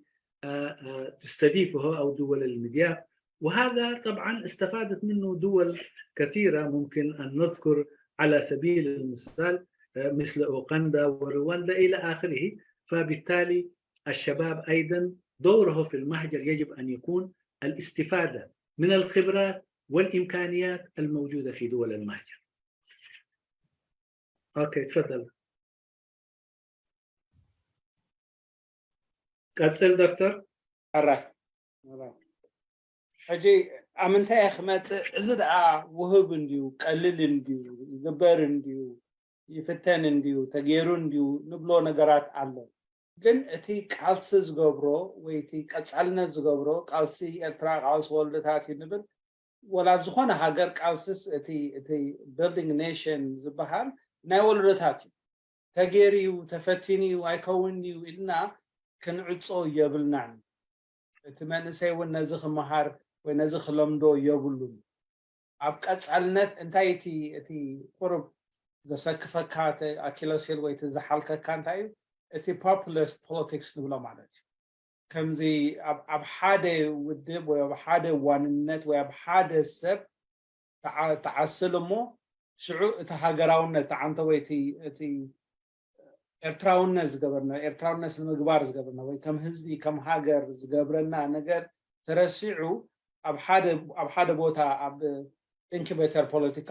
تستضيفه أو دول المضياف. وهذا طبعا استفادت منه دول كثيرة، ممكن أن نذكر على سبيل المثال مثل أوغندا ورواندا إلى آخره. فبالتالي الشباب أيضا دوره في المهجر يجب أن يكون الاستفادة من الخبرات والإمكانيات الموجودة في دول المهجر. أوكي، تفضل. ቀጽል ዶክተር። ሕራይ ሕጂ ኣብ ምንታይ እየ ክመፅእ? እዚ ደኣ ውህብ እንድዩ፣ ቀልል እንድዩ፣ ይግበር እንድዩ፣ ይፍተን እንድዩ፣ ተገይሩ እንድዩ ንብሎ ነገራት ኣሎ። ግን እቲ ቃልሲ ዝገብሮ ወይ እቲ ቀፃልነት ዝገብሮ ቃልሲ ኤርትራ ቃልሲ ወለዶታት እዩ ንብል። ወላ ኣብ ዝኾነ ሃገር ቃልስስ እቲ እቲ building nation ዝበሃል ናይ ወለዶታት እዩ። ተገይሩ እዩ፣ ተፈቲኑ እዩ፣ ኣይከውን እዩ ኢልና ክንዕጾ የብልናን። እቲ መንእሰይ እውን ነዚ ክመሃር ወይ ነዚ ክለምዶ የብሉን። ኣብ ቀጻልነት እንታይ እቲ እቲ ቁሩብ ዘሰክፈካ እቲ ኣኪለስ ሂል ወይ እቲ ዝሓልከካ እንታይ እዩ? እቲ populist politics ንብሎ ማለት እዩ። ከምዚ ኣብ ሓደ ውድብ ወይ ኣብ ሓደ ዋንነት ወይ ኣብ ሓደ ሰብ ተዓስል እሞ ሽዑ እቲ ሃገራውነት ተዓንተ ወይ እቲ ኤርትራውነት ዝገበርና ኤርትራውነት ንምግባር ዝገበርና ወይ ከም ህዝቢ ከም ሃገር ዝገብረና ነገር ተረሲዑ ኣብ ሓደ ኣብ ሓደ ቦታ ኣብ incubator ፖለቲካ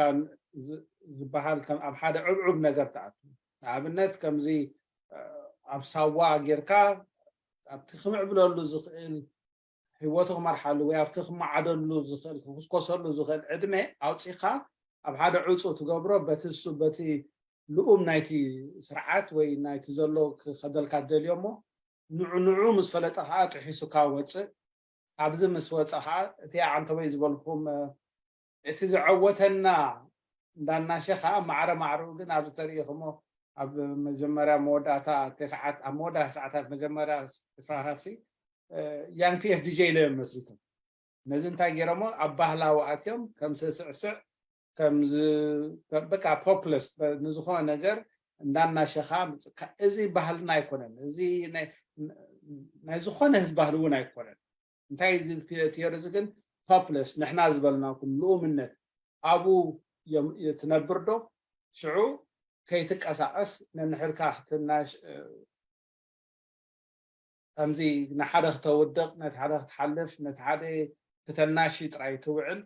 ዝበሃል ከም ኣብ ሓደ ዕብዕብ ነገር ተኣቱ። ንኣብነት ከምዚ ኣብ ሳዋ ጌርካ ኣብቲ ክምዕብለሉ ዝኽእል ህይወቱ ክመርሓሉ ወይ ኣብቲ ክመዓደሉ ዝኽእል ክኩስኮሰሉ ዝኽእል ዕድመ ኣውፂኻ ኣብ ሓደ ዕፁ ትገብሮ በቲ እሱ በቲ ልኡም ናይቲ ስርዓት ወይ ናይቲ ዘሎ ክኸደልካ ደልዮ እሞ ንዑ ንዑ ምስ ፈለጠ ከዓ ጥሒሱ ካብ ወፅእ ኣብዚ ምስ ወፀ ከዓ እቲ ኣንተወይ ዝበልኩም እቲ ዘዐወተና እንዳናሸኻ ማዕረ ማዕረኡ ግን ኣብዚ ተሪኢኹሞ ኣብ መጀመርያ መወዳእታ ተስዓት ኣብ መወዳእታ ሰዓታት መጀመርያ ተስዓታት ሲ Young PFDJ ኢሎም እዮም መስሪቶም። ነዚ እንታይ ገይሮሞ ኣብ ባህላዊ ኣትዮም ከም ስዕስዕስዕ ከም በቃ populist ንዝኾነ ነገር እንዳናሸኻ እዚ ባህልና ኣይኮነን። እዚ ናይ ዝኾነ ህዝቢ ባህሊ እውን ኣይኮነን። እንታይ እዚ ቲዮሪ እዚ ግን populist ንሕና ዝበልናኩም ልኡምነት ኣብኡ ትነብር ዶ ሽዑ ከይትቀሳቀስ ነንሕድካ ክትናሽ ከምዚ ንሓደ ክተውድቕ፣ ነቲ ሓደ ክትሓልፍ፣ ነቲ ሓደ ክተናሺ ጥራይ ትውዕል።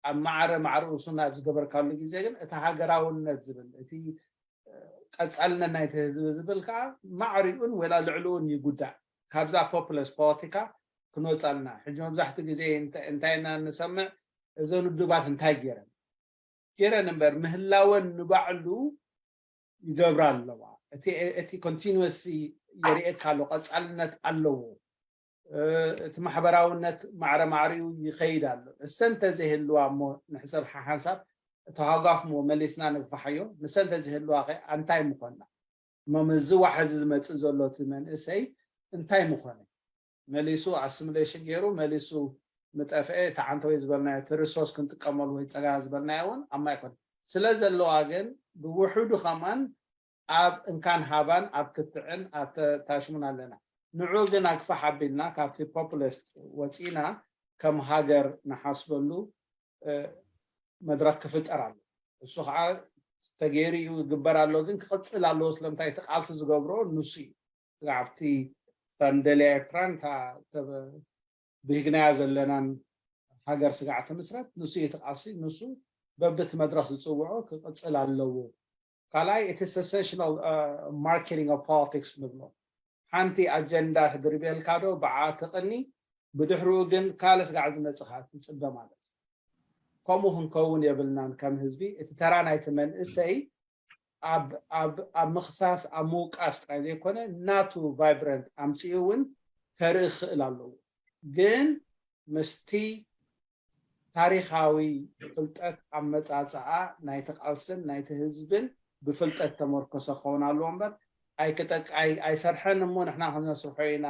ኣብ ማዕረ ማዕርኡ እሱ ናብ ዝገበርካሉ ግዜ ግን እቲ ሃገራውነት ዝብል፣ እቲ ቀጻልነት ናይቲ ህዝቢ ዝብል ከዓ ማዕሪኡን ወላ ልዕልኡን ይጉዳእ። ካብዛ ፖፕለስ ፖለቲካ ክንወፃልና። ሕጂ መብዛሕትኡ ግዜ እንታይ፣ እንታይ ኢና እንሰምዕ? እዘን ውድባት እንታይ ገይረን? ገይረን እምበር ምህላወን ንባዕሉ ይገብራ ኣለዋ። እቲ፣ እቲ ኮንቲኒወስሊ የርእየካ ኣሎ፣ ቀጻልነት ኣለዎ። እ፣ እቲ ማሕበራውነት ማዕረ ማዕሪኡ ይኸይድ ኣሎ። እሰን እንተዘይህልዋ እሞ ንሕሰብ ሓሓንሳብ እቲ ሃጓፍ እሞ መሊስና ንግፋሓዮ። ንሰን እንተዘይህልዋ ኸ ኣንታይ ምኾንና? እሞ ምስዚ ዋሕዚ ዝመጽእ ዘሎ እቲ መንእሰይ እንታይ ምኾነ? መሊሱ ኣስሚሌሽን ገይሩ መሊሱ ምጠፍአ፣ እቲ ዓንተወይ ዝበልናዮ እቲ ሪሶርስ ክንጥቀመሉ ወይ ጸጋ ዝበልናዮ እውን ኣማ ኣይኮነ። ስለ ዘለዋ ግን ብውሕዱ ከማን ኣብ እንካን ሃባን ኣብ ክትዕን ኣብ ተ-፣ ታሽሙን ኣለና። ንዑ ግን ኣግፋሕ ኣቢልና ካብቲ ፖፕሊስት ወጺና ከም ሃገር ንሓስበሉ፣ እ፣ መድረኽ ክፍጠር ኣሎ። እሱ ከዓ ተገይሩ እዩ ይግበር ኣሎ፣ ግን ክቕጽል ኣለዎ። ስለምንታይ? እቲ ቃልሲ ዝገብሮ ንሱ እዩ። ኣብቲ እታ ንደልያ ኤርትራን እታ ተበ-፣ ብሂግናያ ዘለናን ሃገር ስጋዕ ትምስረት፣ ንሱ እዩ እቲ ቃልሲ፣ ንሱ በብቲ መድረኽ ዝጽውዖ ክቕጽል ኣለዎ። ካልኣይ፣ እቲ ሰሴሽናል ማርኬቲንግ ኦፍ ፖለቲክስ ንብሎ፣ ሓንቲ ኣጀንዳ ትድርብየልካ ዶ ብዓ ትቕኒ፣ ብድሕሪኡ ግን ካልእ ስጋዕ ዝመጽኻ ትጽበ ማለት እዩ። ከምኡ ክንከውን የብልናን። ከም ህዝቢ እቲ ተራ ናይቲ መንእሰይ ኣብ፣ ኣብ፣ ኣብ ምኽሳስ፣ ኣብ ምውቃስ ጥራይ ዘይኮነ፣ ናቱ ቫይብረንት ኣምጺኡ እውን ከርኢ ክኽእል ኣለዎ። ግን ምስቲ ታሪኻዊ ፍልጠት ኣመጻጽኣ ናይቲ ቃልስን ናይቲ ህዝብን ብፍልጠት ተመርኮሰ ክኸውን ኣለዎ እምበር፣ ኣይክጠቅ-፣ ኣይ-፣ ኣይሰርሐን እሞ ንሕና ክንነስርሖ ኢና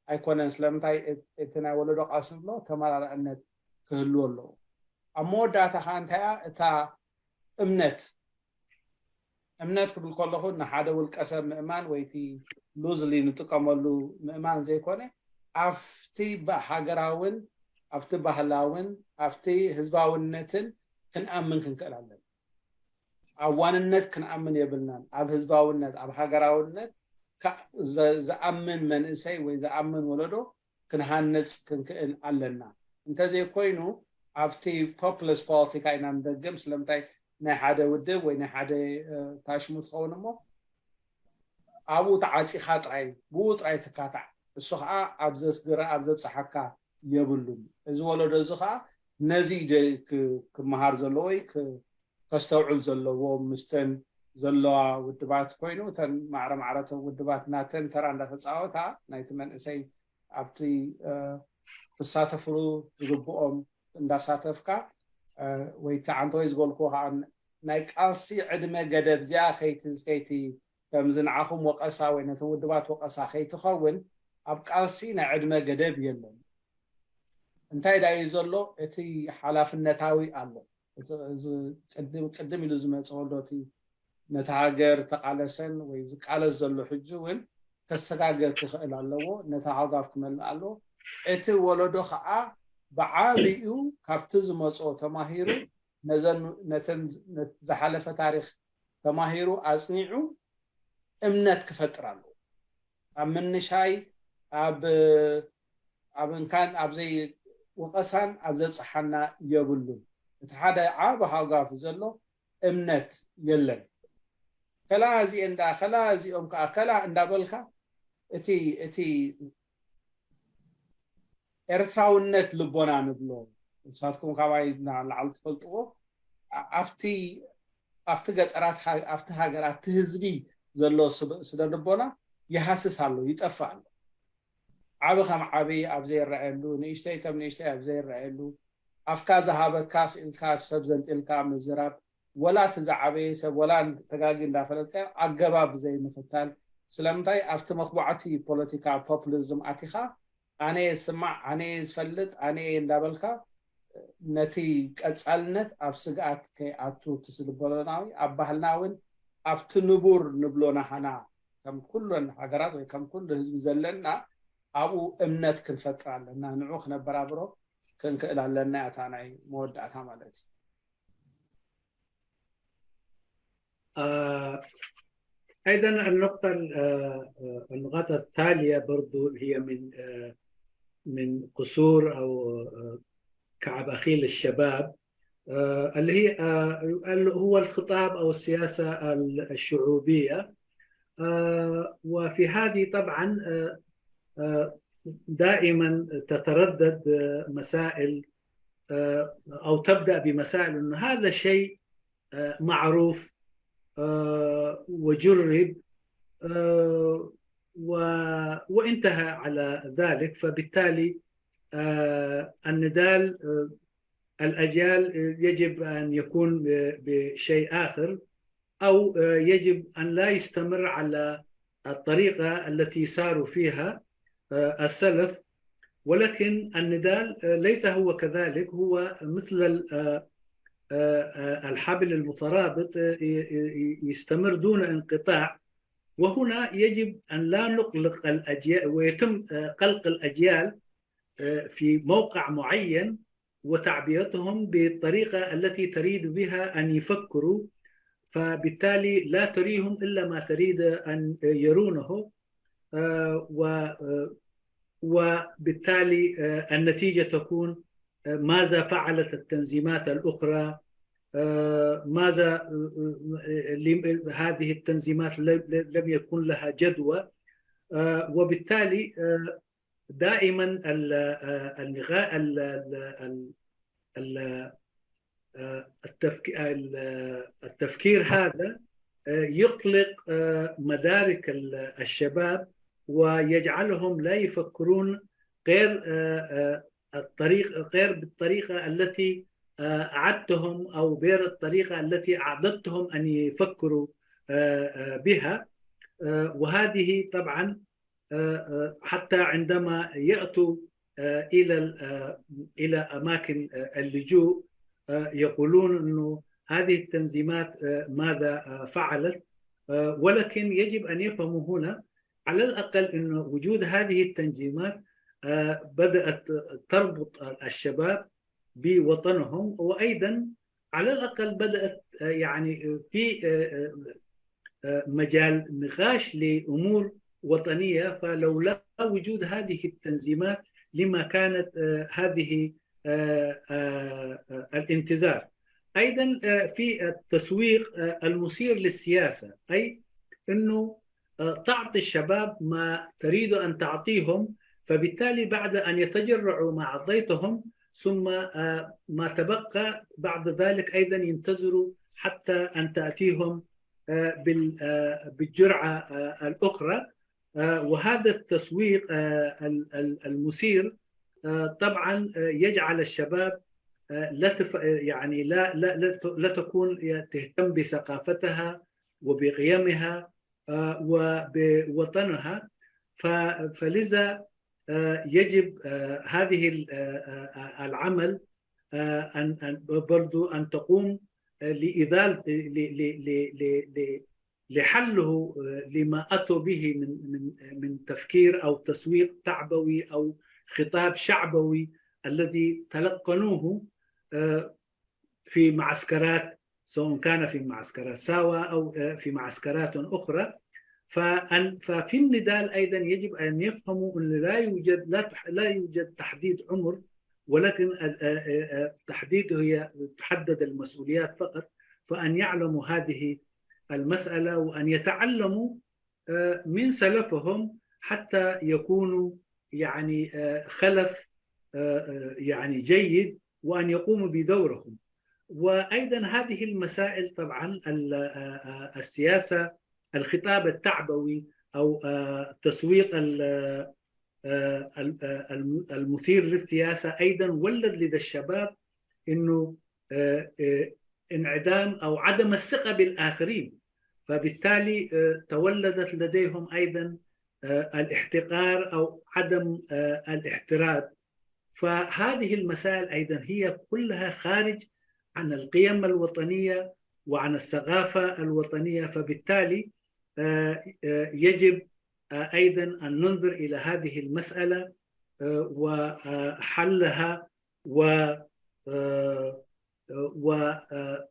ኣይኮነን። ስለምንታይ? እት-፣ እቲ ናይ ወለዶ ቃልሲ ንብሎ ተመራራእነት ክህልዎ ኣለዎ። ኣብ መወዳእታ ኸዓ እንታይ እያ እታ እምነት? እምነት ክብል ከለኹ ንሓደ ውልቀ ሰብ ምእማን ወይ እቲ ሉዝሊ ንጥቀመሉ ምእማን ዘይኮነ፣ ኣብቲ ባ-፣ ሃገራውን ኣብቲ ባህላውን ኣብቲ ህዝባውነትን ክንኣምን ክንክእል ኣለና። ኣብ ዋንነት ክንኣምን የብልናን። ኣብ ህዝባውነት፣ ኣብ ሃገራውነት ካ-፣ ዘ-፣ ዝኣምን መንእሰይ ወይ ዝኣምን ወለዶ ክንሃንጽ ክንክእል ኣለና። እንተዘይኮይኑ ኣብቲ ፖፕለስ ፖለቲካ ኢና ንደግም። ስለምንታይ? ናይ ሓደ ውድብ ወይ ናይ ሓደ፣ እ፣ ታሽሙ ትኸውን እሞ ኣብኡ ተዓጺኻ ጥራይ፣ ብኡ ጥራይ ትካታዕ። እሱ ኸዓ ኣብ ዘስግረ፣ ኣብ ዘብጽሓካ የብሉን። እዚ ወለዶ እዚ ኸዓ ነዚ ደ-፣ ክ-፣ ክመሃር ዘለዎ ወይ ክ-፣ ከስተውዕል ዘለዎ፣ ምስተን ዘለዋ ውድባት ኮይኑ፣ እተን ማዕረ ማዕረ እተን ውድባት ናተን ተራ እንዳተጻወታ፣ ናይቲ መንእሰይ ኣብቲ፣ እ፣ ክሳተፍሉ ዝግብኦም እንዳሳተፍካ፣ እ፣ ወይ እቲ ዓንተወይ ዝበልኩዎ ኸዓ ናይ ቃልሲ ዕድመ ገደብ እዚኣ ከይቲ-፣ ከይቲ-፣ ከምዚ ንዓኹም ወቐሳ ወይ ነቶም ውድባት ወቐሳ ከይትኸውን፣ ኣብ ቃልሲ ናይ ዕድመ ገደብ የለን። እንታይ ደኣ እዩ ዘሎ? እቲ ሓላፍነታዊ ኣሎ። እቲ፣ እዚ ቅድም፣ ቅድም ኢሉ ዝመጸ ወለዶ፣ እቲ ነቲ ሃገር ተቓለሰን ወይ ዝቃለስ ዘሎ ሕጂ እውን ከሰጋገር ክኽእል ኣለዎ። ነቲ ሃጓፍ ክመልእ ኣለዎ። እቲ ወለዶ ኸዓ ብዓቢኡ ካብቲ ዝመጾ ተማሂሩ፣ ነዘን፣ ነተን፣ ነቲ ዝሓለፈ ታሪኽ ተማሂሩ ኣጽኒዑ እምነት ክፈጥር ኣለዎ። ኣብ ምንሻይ፣ ኣብ፣ ኣብ እንካን፣ ኣብ ዘይ-፣ ወቐሳን ኣብ ዘብጽሓና የብሉን። እቲ ሓደ ዓቢ ሃጓፍ ዘሎ እምነት የለን። ከላ እዚኤን ደኣ፣ ከላ እዚኦም ከኣ፣ ከላ እንዳበልካ እቲ፣ እቲ ኤርትራውነት ልቦና ንብሎ፣ ንሳትኩም ካባይ ንላዕሊ ትፈልጥዎ፣ ኣ-፣ ኣብቲ፣ ኣብቲ ገጠራት ሃ-፣ ኣብቲ ሃገር፣ ኣብቲ ህዝቢ ዘሎ ስብ-፣ ስነ ልቦና ይሃስስ ኣሎ፣ ይጠፍእ ኣሎ። ዓቢ ከም ዓቢ ኣብ ዘይረኣየሉ፣ ንእሽተይ ከም ንእሽተይ ኣብ ዘይረኣየሉ፣ ኣፍካ ዝሃበካ ስኢልካ ሰብ ዘንጢልካ ምዝራብ፣ ወላ እቲ ዝዓበየ ሰብ ወላ ተጋጊ እንዳፈለጥካ ኣገባብ ዘይምኽታል። ስለምንታይ? ኣብቲ መኽቡዓቲ ፖለቲካ ፖፕሊዝም ኣቲኻ፣ ኣነ እየ ዝስማዕ፣ ኣነ እየ ዝፈልጥ፣ ኣነ እየ እንዳበልካ ነቲ ቀጻልነት ኣብ ስግኣት ከይኣቱ እቲ ስልቦናዊ ኣብ ባህልና እውን ኣብቲ ንቡር ንብሎ ናህና ከም ኩለን ሃገራት ወይ ከም ኩሉ ህዝቢ ዘለና ኣብኡ እምነት ክንፈጥር ኣለና። ንዑ ክነበራብሮ ክንክእል ኣለና እያ እታ ናይ መወዳእታ ማለት እዩ። እ፣ أيضا النقطة ال- آه، آه، النقاط التالية برضو هي من آه، من قصور أو آه، كعب أخيل الشباب، آه، اللي هي آه، ال- هو الخطاب أو السياسة ال- الشعوبية. آه، وفي هذه طبعا آه، آه، دائما تتردد آه، مسائل آه، أو تبدأ بمسائل أنه هذا شيء آه، معروف آه، وجرب آه، و- وانتهى على ذلك. فبالتالي آه، النضال آه، الأجيال آه، يجب أن يكون ب- بشيء آخر، أو آه، يجب أن لا يستمر على الطريقة التي ساروا فيها آه، السلف. ولكن النضال آه، ليس هو كذلك، هو مثل ال- آه، آه، آه، الحبل المترابط آه، ي- ي- يستمر دون انقطاع. وهنا يجب أن لا نقلق الأجيال، ويتم آه، قلق الأجيال آه، في موقع معين وتعبئتهم بالطريقة التي تريد بها أن يفكروا، فبالتالي لا تريهم إلا ما تريد أن يرونه. آه، و- آه، وبالتالي آه، النتيجة تكون آه، ماذا فعلت التنظيمات الأخرى؟ آه، ماذا آه، آه، لم- هذه التنظيمات لم لم يكن لها جدوى؟ آه، وبالتالي آه، دائما ال- آه، النغا- ال- ال- ال- ال- آه، التفك- ال- آه، التفكير هذا آه، يقلق آه، مدارك ال- الشباب، ويجعلهم لا يفكرون غير آه، آه، الطريق غير بالطريقة التي آه، أعدتهم، أو غير الطريقة التي أعددتهم أن يفكروا آه، آه، بها. آه، وهذه طبعا آه، آه، حتى عندما يأتوا آه، إلى ال- آه، إلى أماكن آه، اللجوء آه، يقولون أنه هذه التنظيمات آه، ماذا آه، فعلت. آه، ولكن يجب أن يفهموا هنا على الأقل أن وجود هذه التنظيمات آه، بدأت تربط الشباب بوطنهم، وأيضا على الأقل بدأت آه، يعني في آه، آه، آه، مجال نقاش لأمور وطنية. فلولا وجود هذه التنظيمات لما كانت آه، هذه آه، آه، آه، الانتظار. أيضا آه، في التسويق آه، المثير للسياسة، أي أنه آه، تعطي الشباب ما تريد أن تعطيهم، فبالتالي بعد أن يتجرعوا ما أعطيتهم، ثم آه، ما تبقى بعد ذلك أيضا ينتظروا حتى أن تأتيهم آه، بال- آه، بالجرعة آه، الأخرى. آه، وهذا التسويق آه، ال- ال- المثير آه، طبعا آه، يجعل الشباب آه، لا تف- آه، يعني لا لا لا ت- لا تكون تهتم بثقافتها وبقيمها آه، وبوطنها. ف- فلذا آه، يجب آه، هذه ال- آه، آه، آه، العمل آه، أن أن برضو أن تقوم آه، لإزالة ل- ل- ل- ل- ل- لحله آه، لما أتوا به من من من تفكير أو تسويق تعبوي أو خطاب شعبوي الذي تلقنوه آه، في معسكرات، سواء كان في معسكرات ساوا أو آه، في معسكرات أخرى. فأن ففي النضال أيضا يجب أن يفهموا أن لا يوجد لا تح- لا يوجد تحديد عمر، ولكن ال- آه، آه، آه، التحديد هي تحدد المسؤوليات فقط. فأن يعلموا هذه المسألة وأن يتعلموا آه، من سلفهم حتى يكونوا يعني آه، خلف آه، آه، يعني جيد، وأن يقوموا بدورهم. وأيضا هذه المسائل طبعا ال- آه، آه، السياسة، الخطاب التعبوي أو آه، تسويق ال- آه، ال- آه، الم- المثير للسياسة أيضا ولد لدى الشباب أنه آه، آه، انعدام أو عدم الثقة بالآخرين. فبالتالي آه، تولدت لديهم أيضا آه، الاحتقار أو عدم آه، الاحترام. فهذه المسائل أيضا هي كلها خارج عن القيم الوطنية وعن الثقافة الوطنية. فبالتالي آه، آه، يجب آه، أيضا أن ننظر إلى هذه المسألة آه، وحلها و آه، و آه،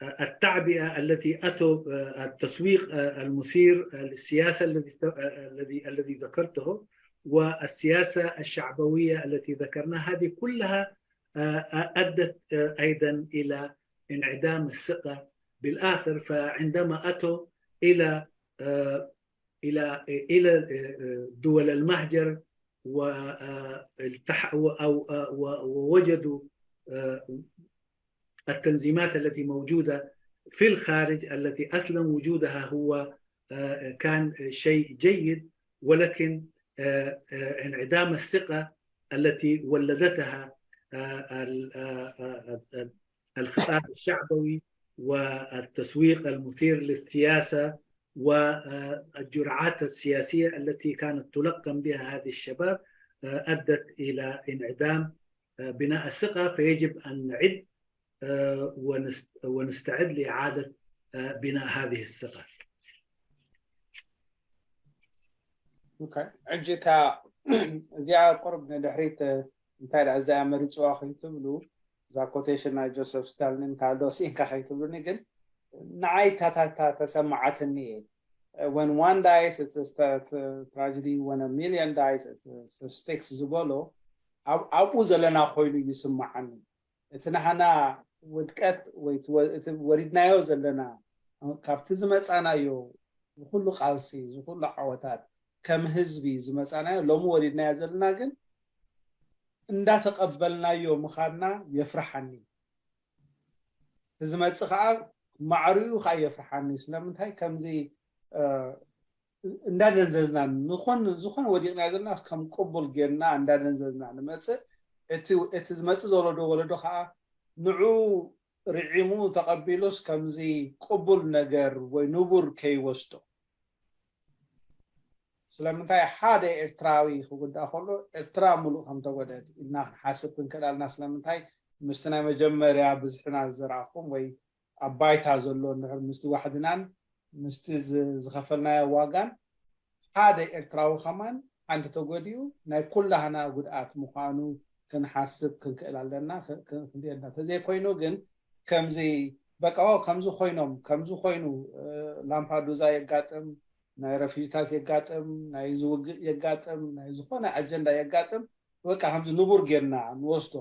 التعبئة التي أتوا، التسويق المثير للسياسة الذي الذي الذي ذكرته، والسياسة الشعبوية التي ذكرناها، هذه كلها أدت أيضا إلى انعدام الثقة بالآخر. فعندما أتوا إلى إلى إلى دول المهجر، والتح أو ووجدوا التنظيمات التي موجودة في الخارج، التي أصلا وجودها هو كان شيء جيد، ولكن انعدام الثقة التي ولدتها الخطاب الشعبوي والتسويق المثير للسياسة والجرعات السياسية التي كانت تلقم بها هذه الشباب أدت إلى انعدام بناء الثقة. فيجب أن نعد ونستعد لإعادة بناء هذه الثقة. ሕጂ እታ እዚኣ ቁርብ ንድሕሪት እንታይ ደኣ እዚኣ መሪፅዋ ከይትብሉ፣ እዛ ኮቴሽን ናይ ጆሰፍ ስታሊንን ካልዶ ስኢንካ ከይትብሉኒ፣ ግን ንዓይ ታታታ ተሰማዓትኒ እየ። When one dies, it's a tragedy. When a million dies, it's a six ዝበሎ ኣብኡ ዘለና ኮይኑ ይስማዓኒ። እቲ ናህና ውድቀት ወይ እቲ ወሪድናዮ ዘለና፣ ካብቲ ዝመፃናዮ ዝኩሉ ቃልሲ ዝኩሉ ዓወታት ከም ህዝቢ ዝመፃናዮ ሎሚ ወሪድናዮ ዘለና ግን እንዳተቀበልናዮ ምኻድና የፍርሓኒ። ዝመፅእ ከዓ ማዕሪኡ ከዓ የፍርሓኒ። ስለምንታይ ከምዚ እንዳደንዘዝና ንኾን ዝኾነ ወዲቕና ዘለና ከም ቅቡል ጌርና እንዳደንዘዝና ንመፅእ። እቲ ዝመፅእ ዘሎ ወለዶ ከዓ ንዑ ርዒሙ ተቐቢሉስ ከምዚ ቅቡል ነገር ወይ ንቡር ከይወስዶ። ስለምንታይ ሓደ ኤርትራዊ ክጉዳእ ከሎ ኤርትራ ሙሉእ ከም ተጎደአት ኢልና ክንሓስብ ክንክእል ኣለና። ስለምንታይ ምስቲ ናይ መጀመርያ ብዝሕና ዝዘራእኹም ወይ ኣብ ባይታ ዘሎ እንድሕር ምስቲ ዋሕድናን ምስቲ ዝኸፈልናዮ ዋጋን ሓደ ኤርትራዊ ከማን ሓንቲ ተጎዲኡ ናይ ኩላህና ጉድኣት ምዃኑ ክንሓስብ ክንክእል ኣለና። ክንሪኦ ኣለና። ተዘይኮይኑ ግን ከምዚ በቃ ከምዚ ኮይኖም ከምዚ ኮይኑ ላምፓዱዛ የጋጥም፣ ናይ ረፊጂታት የጋጥም፣ ናይ ዝውግእ የጋጥም፣ ናይ ዝኾነ ኣጀንዳ የጋጥም፣ በቃ ከምዚ ንቡር ጌርና ንወስዶ።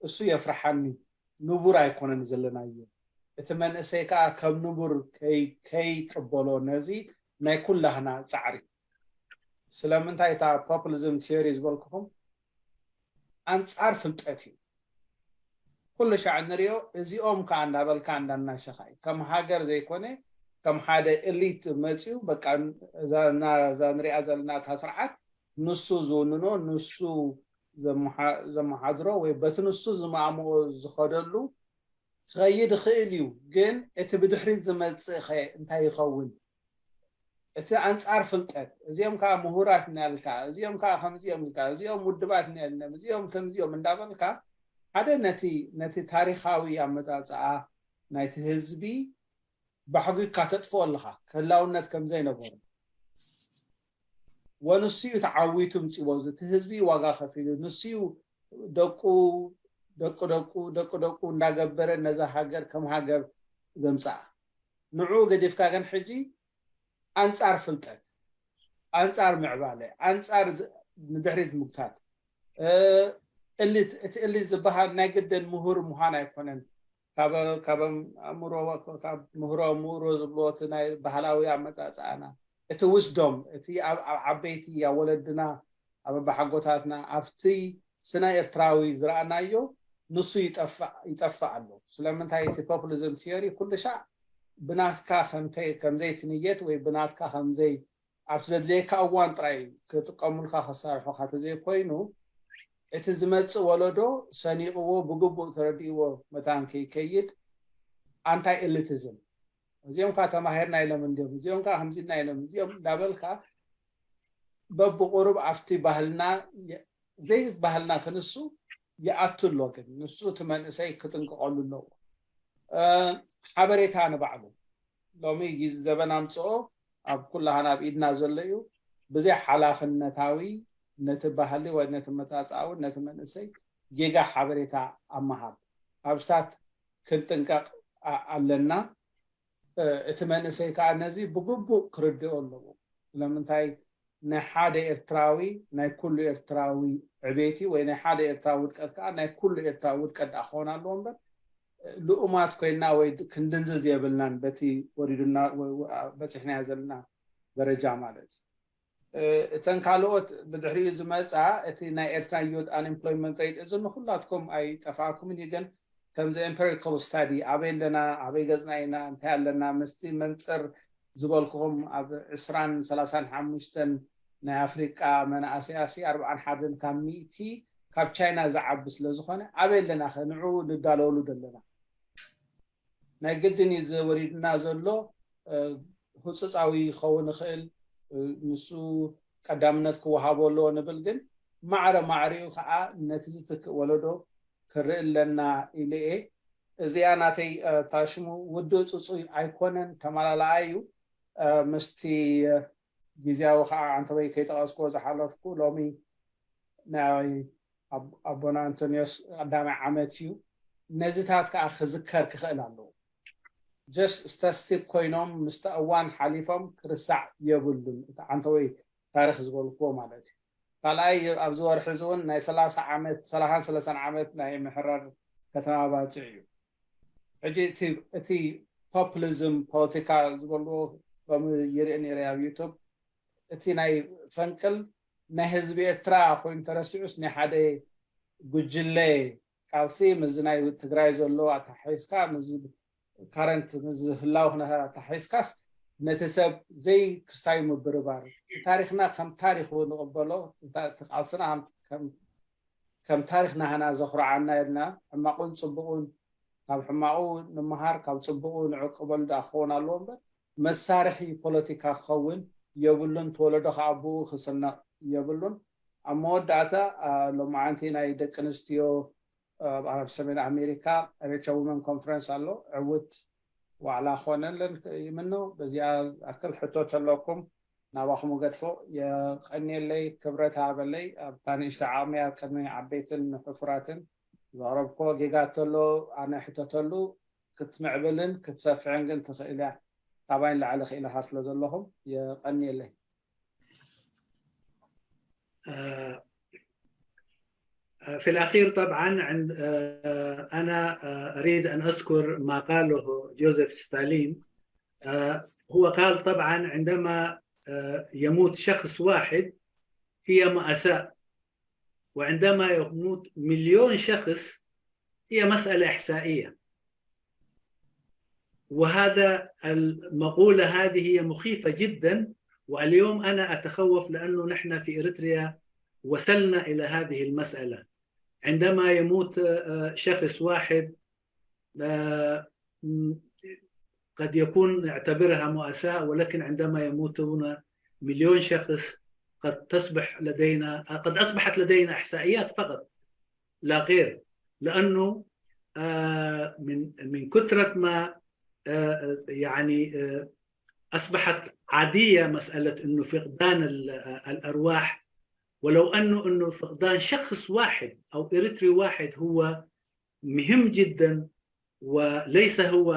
እሱ የፍርሓኒ። ንቡር ኣይኮነን ዘለናዮ። እቲ መንእሰይ ከዓ ከም ንቡር ከይቅበሎ ነዚ ናይ ኩላህና ፃዕሪ። ስለምንታይ እታ ፖፕሊዝም ቲዮሪ ዝበልኩኹም ኣንፃር ፍልጠት እዩ። ኩሉ ሻዕ እንሪኦ እዚኦም ከዓ እንዳበልካ እንዳናሸኻ እዩ። ከም ሃገር ዘይኮነ ከም ሓደ ኤሊት መፂኡ በቃ እዛ ንሪኣ ዘለና እታ ስርዓት ንሱ ዝውንኖ ንሱ ዘመሓድሮ ወይ በቲ ንሱ ዝማእምኦ ዝኸደሉ ክኸይድ ይኽእል እዩ። ግን እቲ ብድሕሪት ዝመፅእ ኸ እንታይ ይኸውን? እቲ ኣንፃር ፍልጠት እዚኦም ከዓ ምሁራት እናልካ እዚኦም ከዓ ከምዚኦም ኢልካ እዚኦም ውድባት እናልነም እዚኦም ከምዚኦም እንዳበልካ ሓደ ነቲ ነቲ ታሪኻዊ ኣመፃፅኣ ናይቲ ህዝቢ ባሕጒካ ተጥፍኦ ኣለኻ። ከህላውነት ከምዘይነበሩ ወንሱ እዩ ተዓዊቱ ምፅዎ። እቲ ህዝቢ ዋጋ ከፊሉ ንሱ እዩ ደቁ ደቁ ደቁ ደቁ ደቁ እንዳገበረ ነዛ ሃገር ከም ሃገር ዘምፅኣ። ንዑ ገዲፍካ ግን ሕጂ ኣንፃር ፍልጠት፣ ኣንፃር ምዕባለ፣ ኣንፃር ንድሕሪት ምጉታት፣ እሊት እቲ እሊት ዝበሃል ናይ ግድን ምሁር ምዃን ኣይኮነን። ካብ ምህሮ ምሁሮ ምሁሮ ዝብልዎ እቲ ናይ ባህላዊ ኣመፃፅኣና እቲ ውስዶም እቲ ኣብ ዓበይቲ ኣብ ወለድና ኣብ ኣባሓጎታትና ኣብቲ ስነ ኤርትራዊ ዝረኣናዮ ንሱ ይጠፍእ ኣሎ። ስለምንታይ እቲ ፖፕሊዝም ቲዮሪ ኩሉ ሻዕ ብናትካ ከምዘይትንየት ወይ ብናትካ ከምዘይ ኣብቲ ዘድልየካ እዋን ጥራይ ክጥቀሙልካ ከሳርሑካ ተዘይኮይኑ እቲ ዝመፅእ ወለዶ ሰኒቕዎ ብግቡእ ተረዲእዎ መታን ከይከይድ ኣንታይ ኤሊቲዝም እዚኦም ከዓ ተማሂርና ኢሎም እንዲም እዚኦም ከዓ ከምዚና ኢሎም እዚኦም እንዳበልካ በብቁሩብ ኣብቲ ባህልና ዘይባህልና ክንሱ ይኣቱ ኣሎ። ግን ንሱ እቲ መንእሰይ ክጥንቀቐሉ ኣለዎ። ሓበሬታ ንባዕሉ ሎሚ ግዜ ዘበን ኣምፅኦ ኣብ ኩላህና ኣብ ኢድና ዘሎ እዩ። ብዘይ ሓላፍነታዊ ነቲ ባህሊ ወይ ነቲ መፃፃዊ ነቲ መንእሰይ ጌጋ ሓበሬታ ኣብ ምሃብ ኣብስታት ክንጥንቀቕ ኣለና። እቲ መንእሰይ ከዓ ነዚ ብግቡእ ክርድኦ ኣለዎ። ስለምንታይ ናይ ሓደ ኤርትራዊ ናይ ኩሉ ኤርትራዊ ዕቤቲ ወይ ናይ ሓደ ኤርትራዊ ውድቀት ከዓ ናይ ኩሉ ኤርትራዊ ውድቀት ደኣ ክኸውን ኣለዎ እምበር ልኡማት ኮይና ወይ ክንድንዝዝ የብልናን በቲ ወሪዱና በፂሕናዮ ዘለና ደረጃ ማለት እዩ። እተን ካልኦት ብድሕሪኡ ዝመፃ እቲ ናይ ኤርትራ youth unemployment rate እዚ ንኩላትኩም ኣይጠፋእኩምን እዩ ግን ከምዚ empirical study ኣበይ ኣለና ኣበይ ገፅና ኢና እንታይ ኣለና ምስቲ መንፅር ዝበልኩኹም ኣብ ዕስራን ሰላሳን ሓሙሽተን ናይ ኣፍሪቃ መናእሰያሲ ኣርባዓን ሓደን ካብ ሚእቲ ካብ ቻይና ዝዓቢ ስለ ዝኾነ ኣበይ ኣለና ከ ንዑ ንዳለወሉ ዘለና ናይ ግድን እዩ ዘወሪድና ዘሎ ህፁፃዊ ይኸውን ይኽእል ንሱ ቀዳምነት ክወሃቦ ኣለዎ ንብል ግን ማዕረ ማዕሪኡ ከዓ ነቲ ዝትክእ ወለዶ ክርኢ ኣለና ኢሉ እየ እዚኣ ናተይ ታሽሙ ውድእ ፅፁይ ኣይኮነን ተመላላኣ እዩ ምስቲ ግዜያዊ ከዓ ኣንተወይ ከይጠቐስኩዎ ዝሓለፍኩ ሎሚ ናይ ኣቦና ኣንቶኒዮስ ቀዳማይ ዓመት እዩ ነዚታት ከዓ ክዝከር ክኽእል ኣለዎ just statistic ኮይኖም ምስቲ እዋን ሓሊፎም ክርሳዕ የብሉን እቲ ዓንተወይ ታሪክ ዝበልክዎ ማለት እዩ ካልኣይ ኣብዚ ወርሒ እዚ እውን ናይ ሰላሳ ዓመት ሰላሳን ሰለሳን ዓመት ናይ ምሕራር ከተማ ባፅዕ እዩ ሕጂ እቲ populism ፖለቲካ ዝበልዎ ሎሚ ይርኢ ነይረ ኣብ ዩቱብ እቲ ናይ ፈንቅል ናይ ህዝቢ ኤርትራ ኮይኑ ተረሲዑስ ናይ ሓደ ጉጅለ ቃልሲ ምስዚ ናይ ትግራይ ዘሎ ኣተሓሒዝካ ምስዚ current ምስዚ ህላው ኩነታት ኣተሓሒዝካስ ነቲ ሰብ ዘይክስታዩ ምብርባር እቲ ታሪክና ከም ታሪክ ንቕበሎ እቲ ቃልስና ከም ታሪክ ናህና ዘኹርዓና ኢልና ሕማቑን ፅቡቑን ካብ ሕማቑ ንምሃር ካብ ፅቡቑ ንዕቅበሉ ደኣ ክኸውን ኣለዎ እምበር መሳርሒ ፖለቲካ ክኸውን የብሉን ተወለዶ ከዓ ብኡ ክስነቕ የብሉን ኣብ መወዳእታ ሎማዓንቲ ናይ ደቂ ኣንስትዮ ኣብ ሰሜን ኣሜሪካ ኤርትራ women conference ኣሎ ዕውት ዋዕላ ክኾነለን ይምኖ በዚኣ ኣክል ሕቶ ተለኩም ናባኹም ገድፎ የቐንየለይ ክብረት ሃበለይ ኣብታ ንእሽተ ዓቕሚ ኣብ ቅድሚ ዓበይትን ሕፉራትን ዘቕረብኮ ጌጋ ተሎ ኣነ ሕተተሉ ክትምዕብልን ክትሰፍዕን ግን ትኽእል እያ ካባይ ንላዕሊ ክኢልኻ ስለ ዘለኹም የቐንየለይ في الأخير طبعا عند أنا أريد أن أذكر ما قاله جوزيف ستالين هو قال طبعا عندما يموت شخص واحد هي مأساة وعندما يموت مليون شخص هي مسألة إحصائية وهذا المقولة هذه هي مخيفة جدا واليوم أنا أتخوف لأنه نحن في إريتريا وصلنا إلى هذه المسألة عندما يموت شخص واحد قد يكون نعتبرها مؤساة ولكن عندما يموتون مليون شخص قد تصبح لدينا قد أصبحت لدينا إحصائيات فقط لا غير لأنه من من كثرة ما يعني أصبحت عادية مسألة أنه فقدان الأرواح ولو أنه أنه فقدان شخص واحد أو إريتري واحد هو مهم جدا وليس هو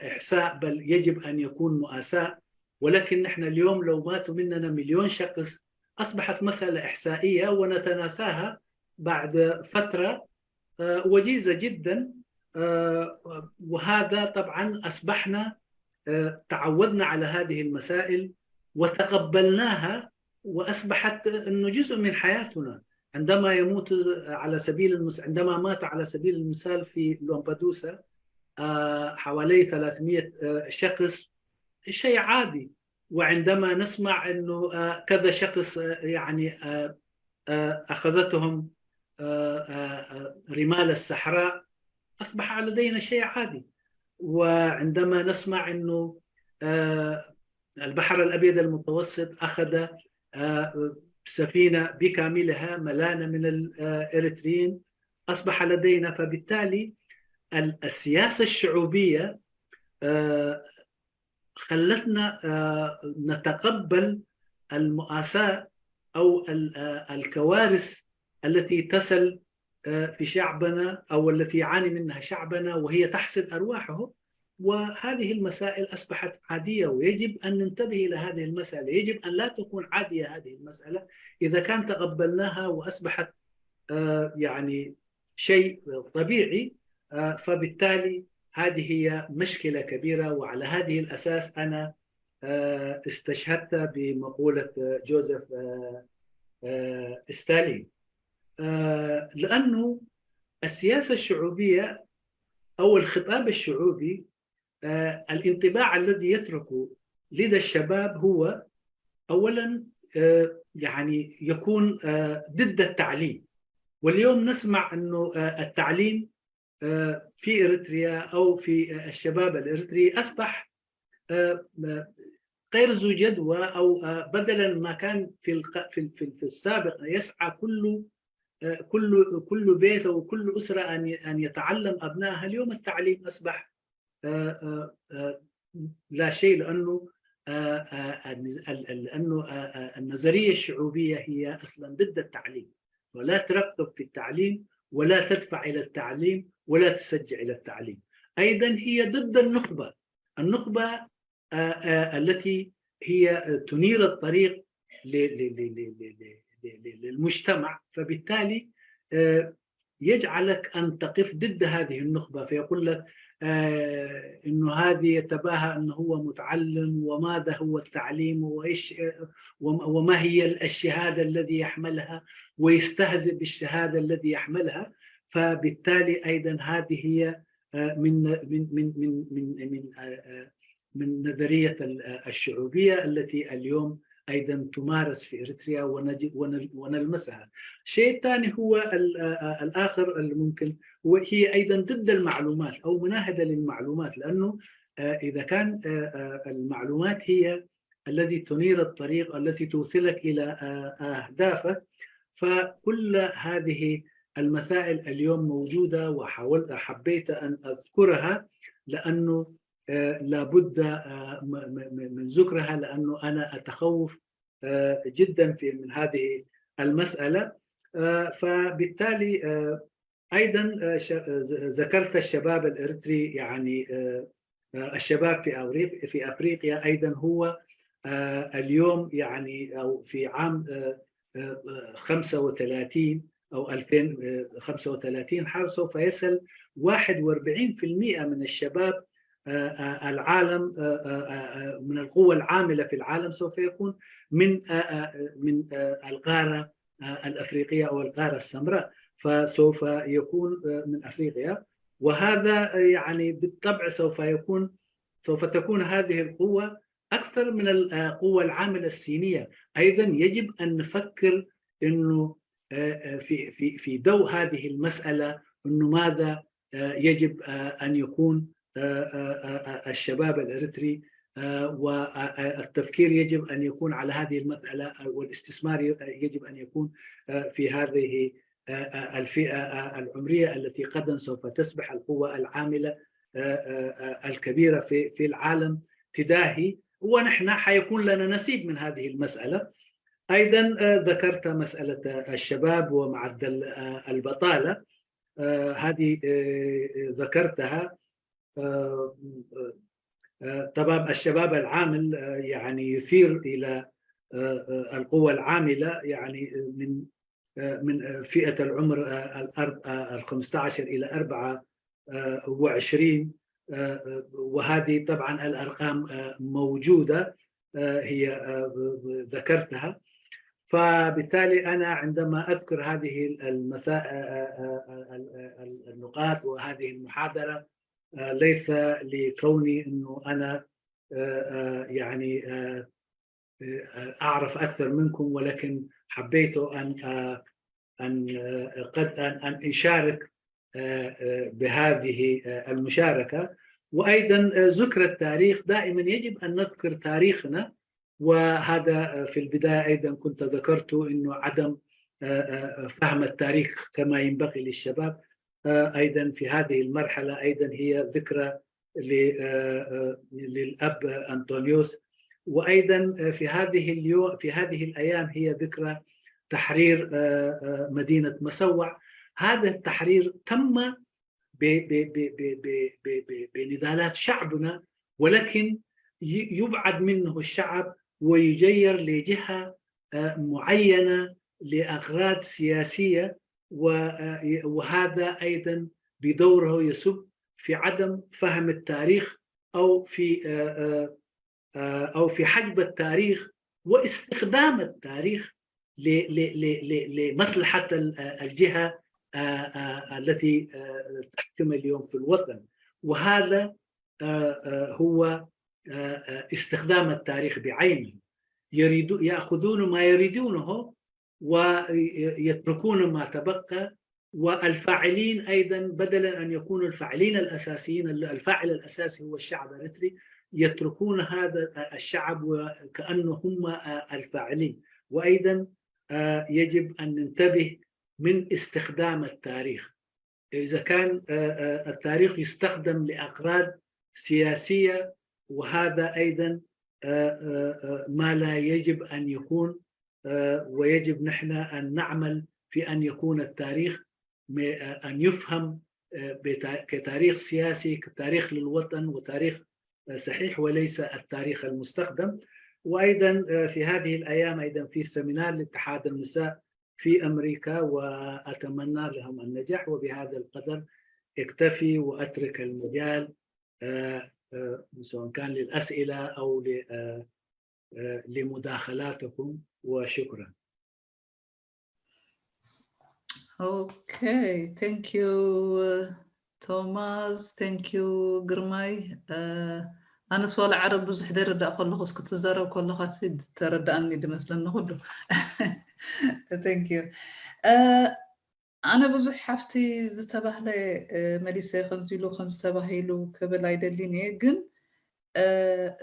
إحصاء بل يجب أن يكون مؤاساة ولكن نحن اليوم لو ماتوا مننا مليون شخص أصبحت مسألة إحصائية ونتناساها بعد فترة وجيزة جدا وهذا طبعا أصبحنا تعودنا على هذه المسائل وتقبلناها وأصبحت أنه جزء من حياتنا عندما يموت على سبيل المس... عندما مات على سبيل المثال في لومبادوسا حوالي ثلاثمية شخص شيء عادي وعندما نسمع أنه كذا شخص يعني أخذتهم رمال الصحراء أصبح لدينا شيء عادي وعندما نسمع أنه البحر الأبيض المتوسط أخذ سفينة بكاملها ملانة من الإريتريين أصبح لدينا فبالتالي السياسة الشعوبية خلتنا نتقبل المؤاساة أو الكوارث التي تصل في شعبنا أو التي يعاني منها شعبنا وهي تحصد أرواحهم وهذه المسائل أصبحت عادية، ويجب أن ننتبه إلى هذه المسألة. يجب أن لا تكون عادية هذه المسألة إذا كان تقبلناها وأصبحت آه، يعني شيء طبيعي. آه، فبالتالي هذه هي مشكلة كبيرة، وعلى هذه الأساس أنا آه، استشهدت بمقولة آه، جوزيف آه، آه، ستالين. آه، لأنه السياسة الشعوبية أو الخطاب الشعوبي، آه، الانطباع الذي يتركه لدى الشباب هو أولا آه، يعني يكون آه، ضد التعليم. واليوم نسمع أنه آه، التعليم آه، في إريتريا أو في آه، الشباب الإريتري أصبح آه، آه، غير ذو جدوى، أو آه، بدلا ما كان في الق- في في في السابق يسعى كل آه، كل كل بيت أو كل أسرة أن ي- أن يتعلم أبنائها، اليوم التعليم أصبح آه، آه، آه، لا شيء، لأنه آه، آه، النز- ال- ال- لأنه آه، آه، النظرية الشعوبية هي أصلا ضد التعليم، ولا ترغب في التعليم ولا تدفع إلى التعليم ولا تشجع إلى التعليم. أيضا هي ضد النخبة، النخبة آه، آه، التي هي تنير الطريق ل- ل- ل- ل- ل- ل- ل- ل- للمجتمع. فبالتالي آه، يجعلك أن تقف ضد هذه النخبة، فيقول لك آه، إنه هذه يتباهى أنه هو متعلم، وماذا هو التعليم، وإيش وم- وما هي الشهادة الذي يحملها، ويستهزئ بالشهادة الذي يحملها. فبالتالي أيضا هذه هي آه، من من من من من من آه، آه، من نظرية ال- آه، الشعوبية التي اليوم أيضا تمارس في إريتريا ونجد ونل- ونلمسها. الشيء الثاني هو ال- آه، آه، الآخر اللي ممكن، وهي أيضا ضد المعلومات أو مناهدة للمعلومات، لأنه آه، إذا كان آه، آه، المعلومات هي الذي تنير الطريق، التي توصلك إلى آه، أهدافك، فكل هذه المسائل اليوم موجودة، وحاولت حبيت أن أذكرها لأنه آه، لابد آه، م- م- م- من ذكرها، لأنه أنا أتخوف آه، جدا في من هذه المسألة. آه، فبالتالي آه، أيضا آه، ش- آه، ز- ذكرت الشباب الإريتري، يعني آه، آه، الشباب في أوريق- في أفريقيا أيضا هو آه، اليوم، يعني أو في عام آه، آه، خمسة وثلاثين أو ألفين وخمسة وثلاثين، حال سوف يصل واحد وأربعين في المئة من الشباب آه، آه، العالم آه، آه، آه، من القوة العاملة في العالم سوف يكون من آه، آه، من آه، القارة آه، الأفريقية أو القارة السمراء، فسوف يكون آه، من أفريقيا. وهذا آه، يعني بالطبع سوف يكون سوف تكون هذه القوة أكثر من القوة العاملة الصينية. أيضا يجب أن نفكر أنه آه، آه، في في في ضوء هذه المسألة، أنه ماذا آه، يجب آه، أن يكون آه، آه، آه، آه، الشباب الإريتري آه، والتفكير يجب أن يكون على هذه المسألة، آه، والاستثمار ي- يجب أن يكون آه، في هذه آه، آه، الفئة آه، العمرية التي غدا سوف تصبح القوة العاملة آه، آه، آه، الكبيرة في في العالم تجاهي، ونحن حيكون لنا نصيب من هذه المسألة. أيضا آه، ذكرت مسألة الشباب ومعدل آه، البطالة، آه، هذه آه، ذكرتها. آه، آه، طبعا الشباب العامل آه، يعني يثير إلى آه، آه، القوة العاملة، يعني من آه، من آه، فئة العمر آه، الأرب- آه، ال خمستاشر إلى أربعة وعشرين، آه، آه، وهذه طبعا الأرقام آه، موجودة، آه، هي آه، ذكرتها. فبالتالي أنا عندما أذكر هذه المسائل، النقاط وهذه المحاضرة، آه، ليس لكوني أنه أنا آه، آه، يعني آه، آه، أعرف أكثر منكم، ولكن حبيت أن آه، أن آه، قد أن أن أشارك آه، آه، بهذه آه، المشاركة. وأيضا آه، ذكر التاريخ، دائما يجب أن نذكر تاريخنا. وهذا آه، في البداية أيضا كنت ذكرت أنه عدم آه، آه، فهم التاريخ كما ينبغي للشباب آه، أيضا في هذه المرحلة أيضا هي ذكرى ل- آه، آه، للأب أنطونيوس. وأيضا آه، في هذه اليو في هذه الأيام هي ذكرى تحرير آه، آه، مدينة مسوع. هذا التحرير تم ب- ب- ب- ب- ب- ب- ب- بنضالات شعبنا، ولكن ي- يبعد منه الشعب ويجير لجهة آه، معينة لأغراض سياسية، و- آه، وهذا أيضا بدوره يسب في عدم فهم التاريخ أو في آه، آه، آه، أو في حجب التاريخ واستخدام التاريخ ل- ل- ل- ل- لمصلحة ال- آه، الجهة آه، آه، التي آه، تحكم اليوم في الوطن. وهذا آه، آه، هو آه، آه، استخدام التاريخ بعينه. يريدو يأخذون ما يريدونه ويتركون ما تبقى. والفاعلين أيضا، بدلا أن يكونوا الفاعلين الأساسيين، الفاعل الأساسي هو الشعب الإريتري، يتركون هذا الشعب وكأنه هم الفاعلين. وأيضا آه، يجب أن ننتبه من استخدام التاريخ. إذا كان آه، آه، التاريخ يستخدم لأغراض سياسية، وهذا أيضا آه، آه، آه، ما لا يجب أن يكون، آه، ويجب نحن أن نعمل في أن يكون التاريخ م- آه، أن يفهم آه، بتا- كتاريخ سياسي، كتاريخ للوطن، وتاريخ آه، صحيح وليس التاريخ المستخدم. وأيضا آه، في هذه الأيام أيضا في سيمينار لاتحاد النساء في أمريكا، وأتمنى لهم النجاح. وبهذا القدر اكتفي وأترك المجال آه، آه، سواء كان للأسئلة أو ل- آه، آه، لمداخلاتكم، وشكرا. Okay, thank you, ቶማስ። Thank you፣ ግርማይ። ኣነስ ዋላ ዓረብ ብዙሕ ደይርዳእ ከለኹ፣ እስኪ ትዛረብ ከለኻ ሲ ተረዳእኒ ድመስለኒ ኩሉ። Thank you። ኣነ ብዙሕ ሓፍቲ ዝተባህለ መሊሰ ከምዚ ኢሉ ከምዚ ተባሂሉ ክብል ኣይደሊን እየ፣ ግን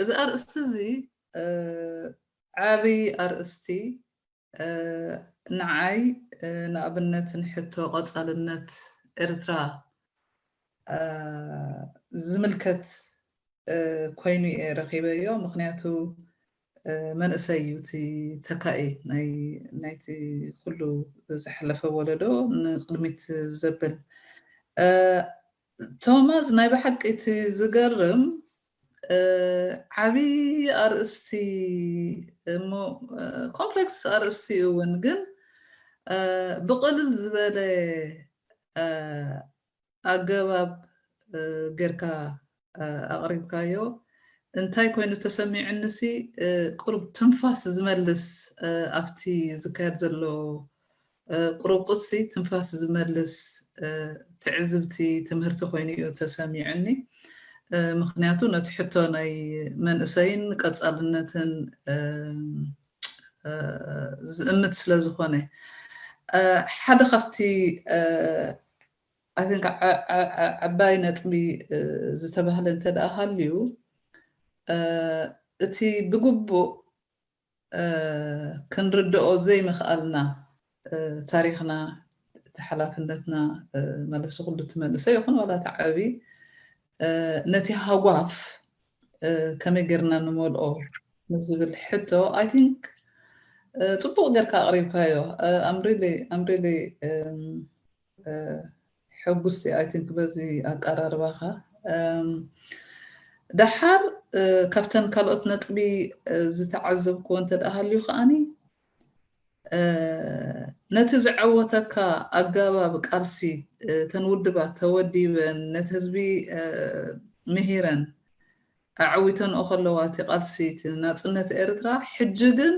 እዚ ኣርእስቲ እዚ ዓብይ ኣርእስቲ ንዓይ ንኣብነት ንሕቶ ቀጻልነት ኤርትራ ዝምልከት ኮይኑ እየ ረኺበዮ። ምኽንያቱ መንእሰይ እዩ እቲ ተካኢ ናይቲ ኩሉ ዝሓለፈ ወለዶ ንቕድሚት ዘብል። ቶማስ፣ ናይ ብሓቂ እቲ ዝገርም ዓብዪ ኣርእስቲ እሞ ኮምፕሌክስ ኣርእስቲ እውን፣ ግን ብቕልል ዝበለ ኣገባብ ጌርካ ኣቕሪብካዮ። እንታይ ኮይኑ ተሰሚዑኒሲ፣ ቁሩብ ትንፋስ ዝመልስ ኣብቲ ዝካየድ ዘሎ ቁሩብ ቁሲ ትንፋስ ዝመልስ ትዕዝብቲ፣ ትምህርቲ ኮይኑ እዩ ተሰሚዑኒ። ምኽንያቱ ነቲ ሕቶ ናይ መንእሰይን ቀጻልነትን ዝእምት ስለ ዝኾነ፣ ሓደ ካብቲ I think ዓባይ ነጥቢ ዝተባህለ እንተ ደኣ ሃልዩ፣ እቲ ብግቡእ ክንርድኦ ዘይምኽኣልና ታሪኽና፣ እቲ ሓላፍነትና፣ መለሲ ኩሉ እቲ መንእሰይ ይኹን ዋላ እቲ ዓቢ ነቲ ሃጓፍ ከመይ ጌርና ንመልኦ ንዝብል ሕቶ፣ I think ጽቡቕ ጌርካ ኣቕሪብካዮ። I'm really, I'm really ሕጉስቲ I think በዚ ኣቀራርባኻ። ደሓር ካብተን ካልኦት ነጥቢ ዝተዓዘብክዎ እንተ ደኣ ሃልዩ ከኣኒ፣ ነቲ ዘዐወተካ ኣገባብ ቃልሲ፣ እተን ውድባት ተወዲበን ነቲ ህዝቢ ምሂረን ኣዐዊተንኦ ከለዋ እቲ ቃልሲ፣ እቲ ናጽነት ኤርትራ፣ ሕጂ ግን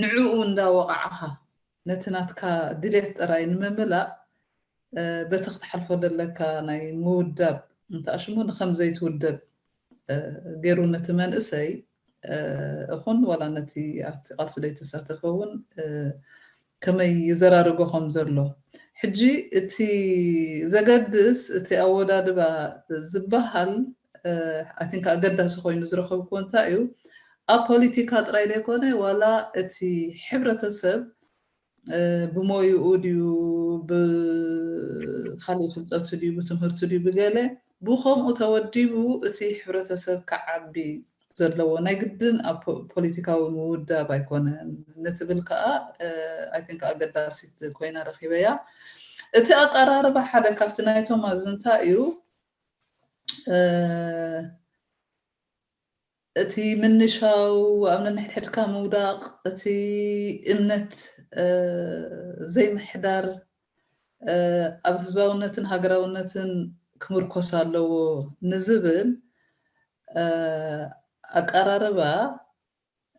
ንዕኡ እንዳወቓዕኻ ነቲ ናትካ ድሌት ጥራይ ንምምላእ በቲ ክትሓልፎ ዘለካ ናይ ምውዳብ፣ እንተኣሽሙ ንከም ዘይትውደብ ገይሩ ነቲ መንእሰይ እኹን ዋላ ነቲ ኣብቲ ቃልሲ ዘይተሳተፈ እውን ከመይ ይዘራርጎ ከም ዘሎ። ሕጂ እቲ ዘገድስ እቲ ኣወዳድባ ዝበሃል I think ኣገዳሲ ኮይኑ ዝረኸብኩዎ እንታይ እዩ፣ ኣብ ፖለቲካ ጥራይ ዘይኮነ ዋላ እቲ ሕብረተሰብ ብሞይኡ ድዩ ብካሊእ ፍልጠቱ ድዩ ብትምህርቱ ድዩ ብገለ ብከምኡ ተወዲቡ እቲ ሕብረተሰብ ክዓቢ ዘለዎ ናይ ግድን ኣብ ፖለቲካዊ ምውዳብ ኣይኮነን ንትብል ከዓ I think ኣገዳሲት ኮይና ረኪበያ። እቲ ኣቀራርባ ሓደ ካብቲ ናይ ቶማስ እንታይ እዩ፣ እ፣ እቲ ምንሻው፣ ኣብ ነንሕድሕድካ ምውዳቕ፣ እቲ እምነት፣ እ፣ ዘይምሕዳር፣ እ፣ ኣብ ህዝባውነትን ሃገራውነትን ክምርኮስ ኣለዎ ንዝብል፣ እ፣ ኣቀራርባ፣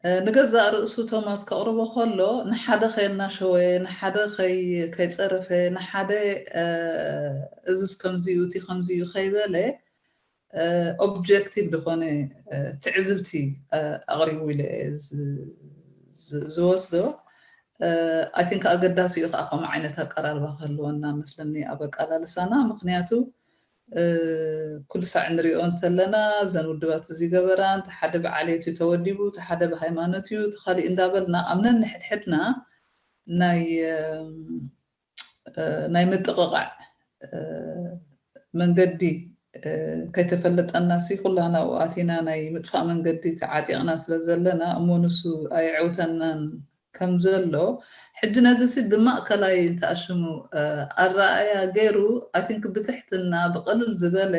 እ፣ ንገዛእ ርእሱ ቶማስ ከቕርቦ ከሎ፣ ንሓደ ከየናሸወ፣ ንሓደ ከይ-፣ ከይጸረፈ፣ ንሓደ፣ እ፣ እዝስ ከምዚ እዩ፣ እቲ ከምዚ እዩ ከይበለ፣ እ፣ ኦብጀክቲቭ ዝኾነ፣ እ፣ ትዕዝብቲ፣ እ፣ ኣቕሪቡ ኢለ እየ ዝ-፣ ዝ-፣ ዝወስዶ። እ፣ ኣይ ቲንክ ኣገዳሲ እዩ ከዓ ከምኡ ዓይነት ኣቀራርባ ክህልወና መስለኒ ኣብ ኣቀላልሳና። ምኽንያቱ፣ እ፣ ኩሉ ሳዕ ንሪኦ እንተለና፣ እዘን ውድባት እዚ ገበራ፣ እንተ ሓደ ብዓሌት እዩ ተወዲቡ፣ እንተ ሓደ ብሃይማኖት እዩ፣ እቲ ካሊእ እንዳበልና ኣብ ነንሕድሕድና ናይ፣ እ፣ እ፣ ናይ ምጥቕቓዕ፣ እ፣ መንገዲ፣ እ፣ ከይተፈለጠና ሲ ኩላህና ኣብኡ ኣቲና ናይ ምጥፋእ መንገዲ ተዓጢቕና ስለ ዘለና፣ እሞ ንሱ ኣየዕውተናን ከም ዘሎ፣ ሕጂ ነዚ ሲ ብማእከላይ እንተኣሽሙ፣ እ፣ ኣረኣእያ ገይሩ፣ ኣይ ቲንክ ብትሕትና ብቕልል ዝበለ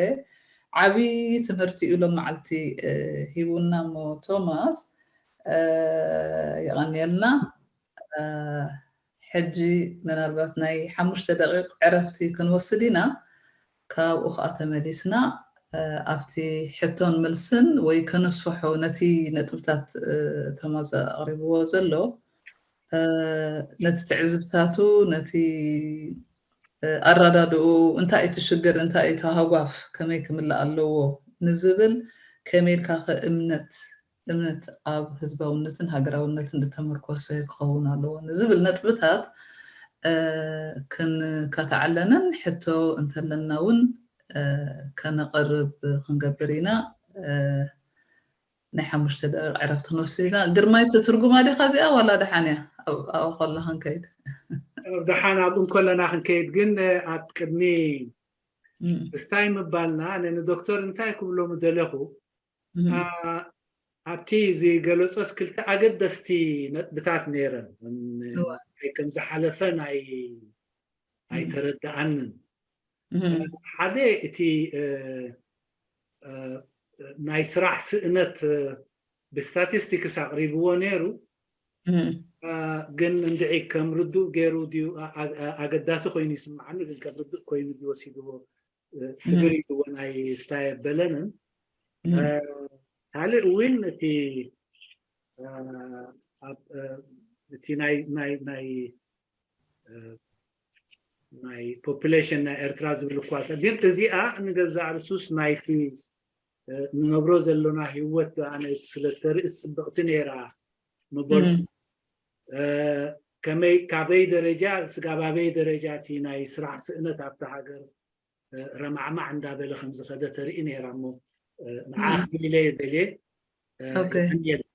ዓብዪ ትምህርቲ እዩ ሎም መዓልቲ፣ እ፣ ሂቡና። እሞ ቶማስ፣ እ፣ የቐንየልና። እ፣ ሕጂ ምናልባት ናይ ሓሙሽተ ደቂቕ ዕረፍቲ ክንወስድ ኢና። ካብኡ ኸዓ ተመሊስና፣ እ፣ ኣብቲ ሕቶን መልስን ወይ ከነስፍሖ ነቲ ነጥብታት፣ እ፣ ቶማስ ኣቕሪብዎ ዘሎ፣ እ፣ ነቲ ትዕዝብታቱ፣ ነቲ፣ እ፣ ኣረዳድኡ፣ እንታይ እቲ ሽግር፣ እንታይ እቲ ሃጓፍ፣ ከመይ ክምላእ ኣለዎ ንዝብል፣ ከመይ ኢልካ ከ እምነት፣ እምነት ኣብ ህዝባውነትን ሃገራውነትን ዝተመርኮሰ ክኸውን ኣለዎ ንዝብል ነጥብታት፣ እ፣ ክንከታተዓለንን ሕቶ እንተለና እውን፣ እ፣ ከነቕርብ ክንገብር ኢና። እ፣ ናይ ሓሙሽተ ደቂቕ ዕረፍቲ ክንወስድ ኢና። ግርማይ፣ ትትርጉማ ዲኻ እዚኣ ዋላ ደሓን እያ? ኣብ-፣ ኣብኣ ከላ ክንከይድ። ኣብ ደሓን ኣብኡ እንከለና ክንከይድ፣ ግን፣ እ፣ ኣብ ቅድሚ እም። እስታይ ምባልና፣ ኣነ ንዶክተር እንታይ ክብሎ ምደለኹ፣ እም። ኣ-፣ ኣብቲ ዝገለጾስ ክልተ ኣገደስቲ ነጥብታት ነይረን። እም፣ እዋ። ከም ዝሓለፈ ናይ እም። ኣይተረድኣንን። እም። ሓደ እቲ፣ እ፣ እ፣ ናይ ስራሕ ስእነት፣ እ፣ ብስታቲስቲክስ ኣቕሪብዎ ነይሩ። እም። እ፣ ግን እንድዒ ከም ርዱእ ገይሩ ድዩ፣ ኣ-፣ ኣ-፣ ኣ-፣ ኣገዳሲ ኮይኑ ይስምዓኒ፣ ግን ከም ርዱእ ኮይኑ ድዩ ወሲድዎ፣ እ፣ ስግር እም። ኢልዎ ናይ ስታይ ኣበለንን። እም። እ፣ ካልእ እውን እቲ፣ እ፣ ኣብ፣ እ፣ እቲ ናይ፣ ናይ፣ ናይ፣ እ፣ ናይ ፖፑሌሽን ናይ ኤርትራ ዝብል እኳ፣ ግን እዚኣ ንገዛእ ርእሱስ ናይቲ፣ እ፣ ንነብሮ ዘሎና ህይወት ኣነ ስለ ተርኢ ጽብቕቲ ነይራ ምበልኩ። እም። እ፣ ከመይ፣ ካበይ ደረጃ፣ ስጋብ ኣበይ ደረጃ እቲ ናይ ስራሕ ስእነት ኣብታ ሃገር፣ እ፣ ረማዕማዕ እንዳበለ ከም ዝኸደ ተርኢ ነይራ እሞ፣ እ፣ ንዓ እም። ክብል ኢለ እየ ደልየ። እ፣ ኦኬ። የቐንየለይ።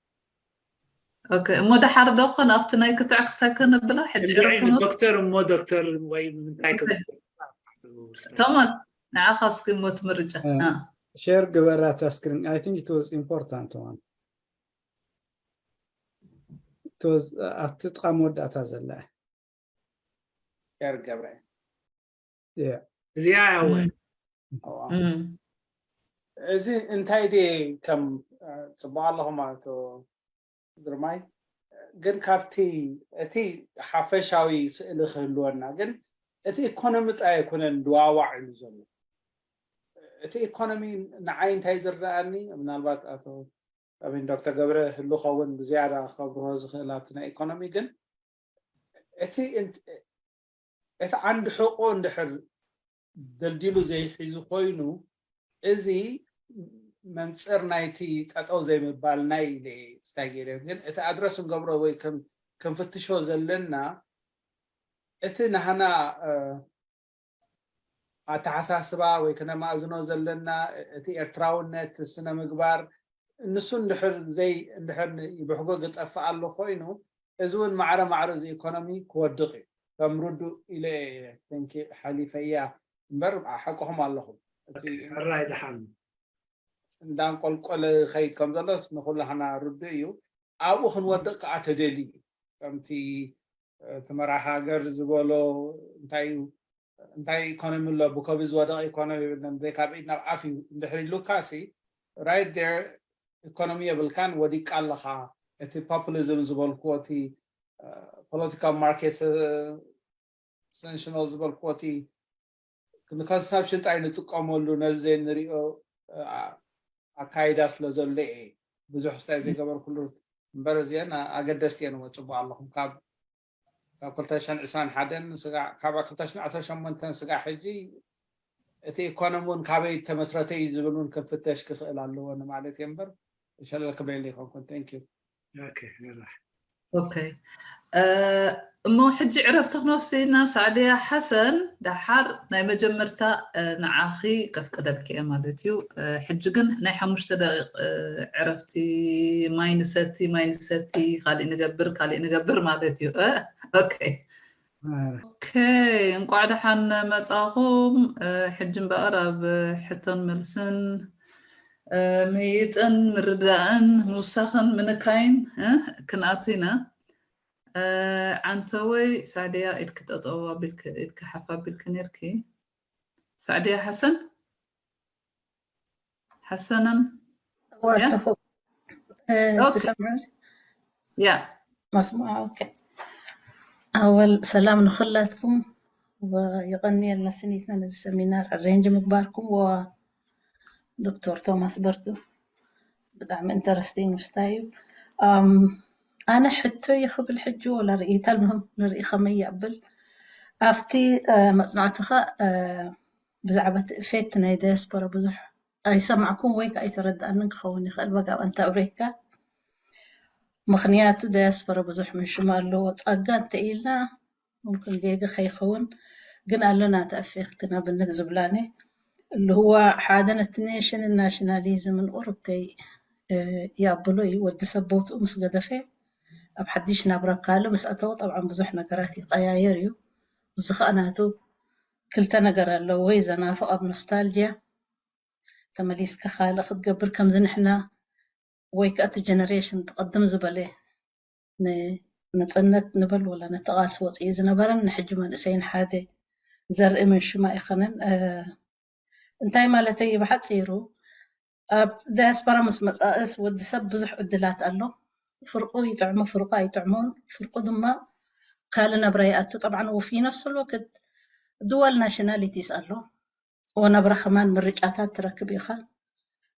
ኦኬ፣ እሞ ደሓር ዶ ኾን ኣብቲ ናይ ክትዕ ክሳይ ከነብላ ሕጂ እንድዒ ዕረፍቲ ንወስድ? ዶክተር እሞ ዶክተር ወይ ምንታይ ኦኬ። ከም ቶማስ፣ ንዓኻ እስኪ እሞ እቲ ምርጫ። እ፣ አ። ሼር ግበራ እታ ስክሪን። I think it was important one. It was፣ እ፣ ኣብቲ ጥቓ መወዳእታ ዘላ። ሸር ገብረ። Yeah። እዚኣ እያ ወይ? እም። እዋ። እም። እዚ እንታይ ድየ ከም፣ እ፣ ጽቡቕ ኣለኹም ኣቶ ግርማይ? ግን ካብቲ፣ እቲ ሓፈሻዊ ስእሊ ክህልወና፣ ግን እቲ ኢኮኖሚ ጥራይ ኣይኮነን ድዋዋዕ ኢሉ ዘሎ። እቲ ኢኮኖሚ ንዓይ እንታይ ዝረኣኒ፣ ምናልባት ኣቶ፣ I mean፣ ዶክተር ገብረ ህሉ ኸውን ብዝያዳ ከብርሆ ዝኽእል ኣብቲ ናይ ኢኮኖሚ፣ ግን እቲ እንት-፣ እቲ ዓንዲ ሕቆ እንድሕር ደልዲሉ ዘይሒዙ ኮይኑ፣ እዚ መንጽር ናይቲ ጠጠው ዘይምባልና ኢለ እየ ስታይ ገይረ። ግን እቲ ኣድረስ እንገብሮ ወይ ከም-፣ ክንፍትሾ ዘለና፣ እቲ ናህና፣ እ፣ ኣተሓሳስባ ወይ ከነማእዝኖ ዘለና፣ እቲ ኤርትራውነት፣ ስነ ምግባር፣ ንሱ እንድሕር ዘይ-፣ እንድሕር ን-፣ ብሕጎ ክጠፍእ ኣሎ ኮይኑ፣ እዚ እውን ማዕረ ማዕረ እዚ ኢኮኖሚ ክወድቕ እዩ። ከም ርዱእ ኢለ እየ፣ ተንኪ-፣ ሓሊፈያ እምበር፣ ሓቅኹም ኣለኹም። እቲ ሕራይ ደሓን። እንዳንቆልቆለ ይኸይድ ከም ዘሎ ንኹላህና ርዱእ እዩ። ኣብኡ ክንወድቕ ከዓ ተደልዩ እዩ። ከምቲ፣ እ፣ እቲ መራሒ ሃገር ዝበሎ እንታይ እዩ፣ እንታይ ኢኮኖሚ ኣሎ፣ ብኮቪድ ዝወደቐ ኢኮኖሚ የብልናን፣ ዘይካብ ኢድ ናብ ኣፍ እዩ እንድሕር ኢሉካ ሲ፣ right there ኢኮኖሚ የብልካን፣ ወዲቃ ኣለኻ። እቲ ፖፑሊዝም ዝበልክዎ፣ እቲ ፖለቲካል ማርኬት ሰንሽናል ዝበልክዎ፣ እቲ ንኮንሳምፕሽን ጥራይ ንጥቀመሉ፣ ነዚ ዘይንሪኦ ኣካይዳ ስለ ዘሎ እየ ብዙሕ ስታይ ዘይገበርኩሉ እምበር፣ እዚአን ኣገደስቲ እየን። እሞ ጽቡቕ ኣለኹም። ካብ ካብ ክልተ ሽሕን ዕስራን ሓደን ስጋዕ፣ ካብ ክልተ ሽሕን ዓሰርተ ሸሞንተን ስጋዕ ሕጂ እቲ ኢኮኖሚ እውን ካበይ ተመስረተ እዩ ዝብል እውን ክንፍተሽ ክኽእል ኣለዎ ንማለት እየ እምበር፣ ሸለል ክብለለ ይኮንኩን። Thank you። ኦኬ፣ ይርባሕ። ኦኬ፣ እ፣ እሞ ሕጂ ዕረፍቲ ክንወስድ ኢና። ሳዕድያ ሓሰን፣ ደሓር ናይ መጀመርታ፣ እ፣ ንዓኺ ከፍቅደልኪ እየ ማለት እዩ። እ፣ ሕጂ ግን ናይ ሓሙሽተ ደቂቕ፣ እ፣ ዕረፍቲ፣ ማይ ንሰቲ፣ ማይ ንሰቲ፣ ካሊእ ንገብር፣ ካሊእ ንገብር ማለት እዩ። እ፣ ኦኬ። ኣረ፣ ኦኬ፣ እንቋዕ ደሓን መጻኹም። እ፣ ሕጂ እምበኣር ኣብ ሕቶን መልስን፣ እ፣ ምይይጥን ምርዳእን ምውሳኽን ምንካይን፣ እ፣ ክንኣቱ ኢና። እ፣ ዓንተወይ ሳዕድያ ኢድኪ ጠጠው ኣቢልኪ፣ ኢድኪ ሓፍ ኣቢልኪ ነይርኪ። ሳዕድያ ሓሰን? ሓሰነን? እዋ ያ? ኣለኹ። እ፣ ኦኬ። ትሰምዑ? ያ። መስሙዓ፣ ኦኬ። ኣወል ሰላም ንኹላትኩም፣ ወየቐንየልና ስኒትና ነዚ ሰሚናር ኣሬንጅ ምግባርኩም፣ ወ ዶክተር ቶማስ በርቱ። ብጣዕሚ ኢንተረስቲንግ ምስታይ እዩ። ኣም፣ ኣነ ሕቶ ይኽብል ሕጂ ወላ ርእይታ ንህም ንርኢ ከመይ ይኣብል። ኣብቲ፣ እ፣ መጽናዕትኻ፣ እ፣ ብዛዕባ እቲ ኢፌክት ናይ ዳያስፖራ ብዙሕ ኣይሰማዕኩም ወይ ከዓ ኣይተረድኣንን ክኸውን ይኽእል። በጋብ ኣንታ ብሬካ ምኽንያቱ ዳያስፖራ ብዙሕ ምንሽማ ኣለዎ። ጸጋ እንተ ኢልና ሙምክን ጌጋ ከይኸውን ግን ኣሎ ናተ ኢፌክት ናብነት ዝብላኒ እልህዋ ሓደ ነቲ ኔሽንን ናሽናሊዝምን ቁርብተይ፣ እ፣ ይኣብሎ እዩ። ወዲ ሰብ ቦትኡ ምስ ገደፈ ኣብ ሓድሽ ናብራ ካልእ ምስ ኣተወ ጠብዓን ብዙሕ ነገራት ይቀያየር እዩ። እዚ ከዓ ናቱ ክልተ ነገር ኣለዎ፣ ወይ ዘናፍቕ ኣብ ኖስታልጂያ ተመሊስካ ካልእ ክትገብር ከምዚ ንሕና ወይ ከዓ እቲ ጀነሬሽን ትቐድም ዝበለ ንነፃነት ንበል ወላ ነቲ ቃልሲ ወፂኡ ዝነበረን ንሕጂ መንእሰይን ሓደ ዘርኢ ምንሽማ ኣይኸነን። እ፣ እንታይ ማለተይ እዩ ብሓፂሩ ኣብ ዳያስፖራ ምስ መፃእስ ወዲ ሰብ ብዙሕ ዕድላት ኣሎ። ፍርቁ ይጥዕሞ ፍርቁ ኣይጥዕሞን ፍርቁ ድማ ካልእ ነብራ ይኣቱ። ጠብዓን ወፊ ነፍስ ወከት ዱዋል ናሽናሊቲስ ኣሎ። ወናብራ ከማን ምርጫታት ትረክብ ኢኻ።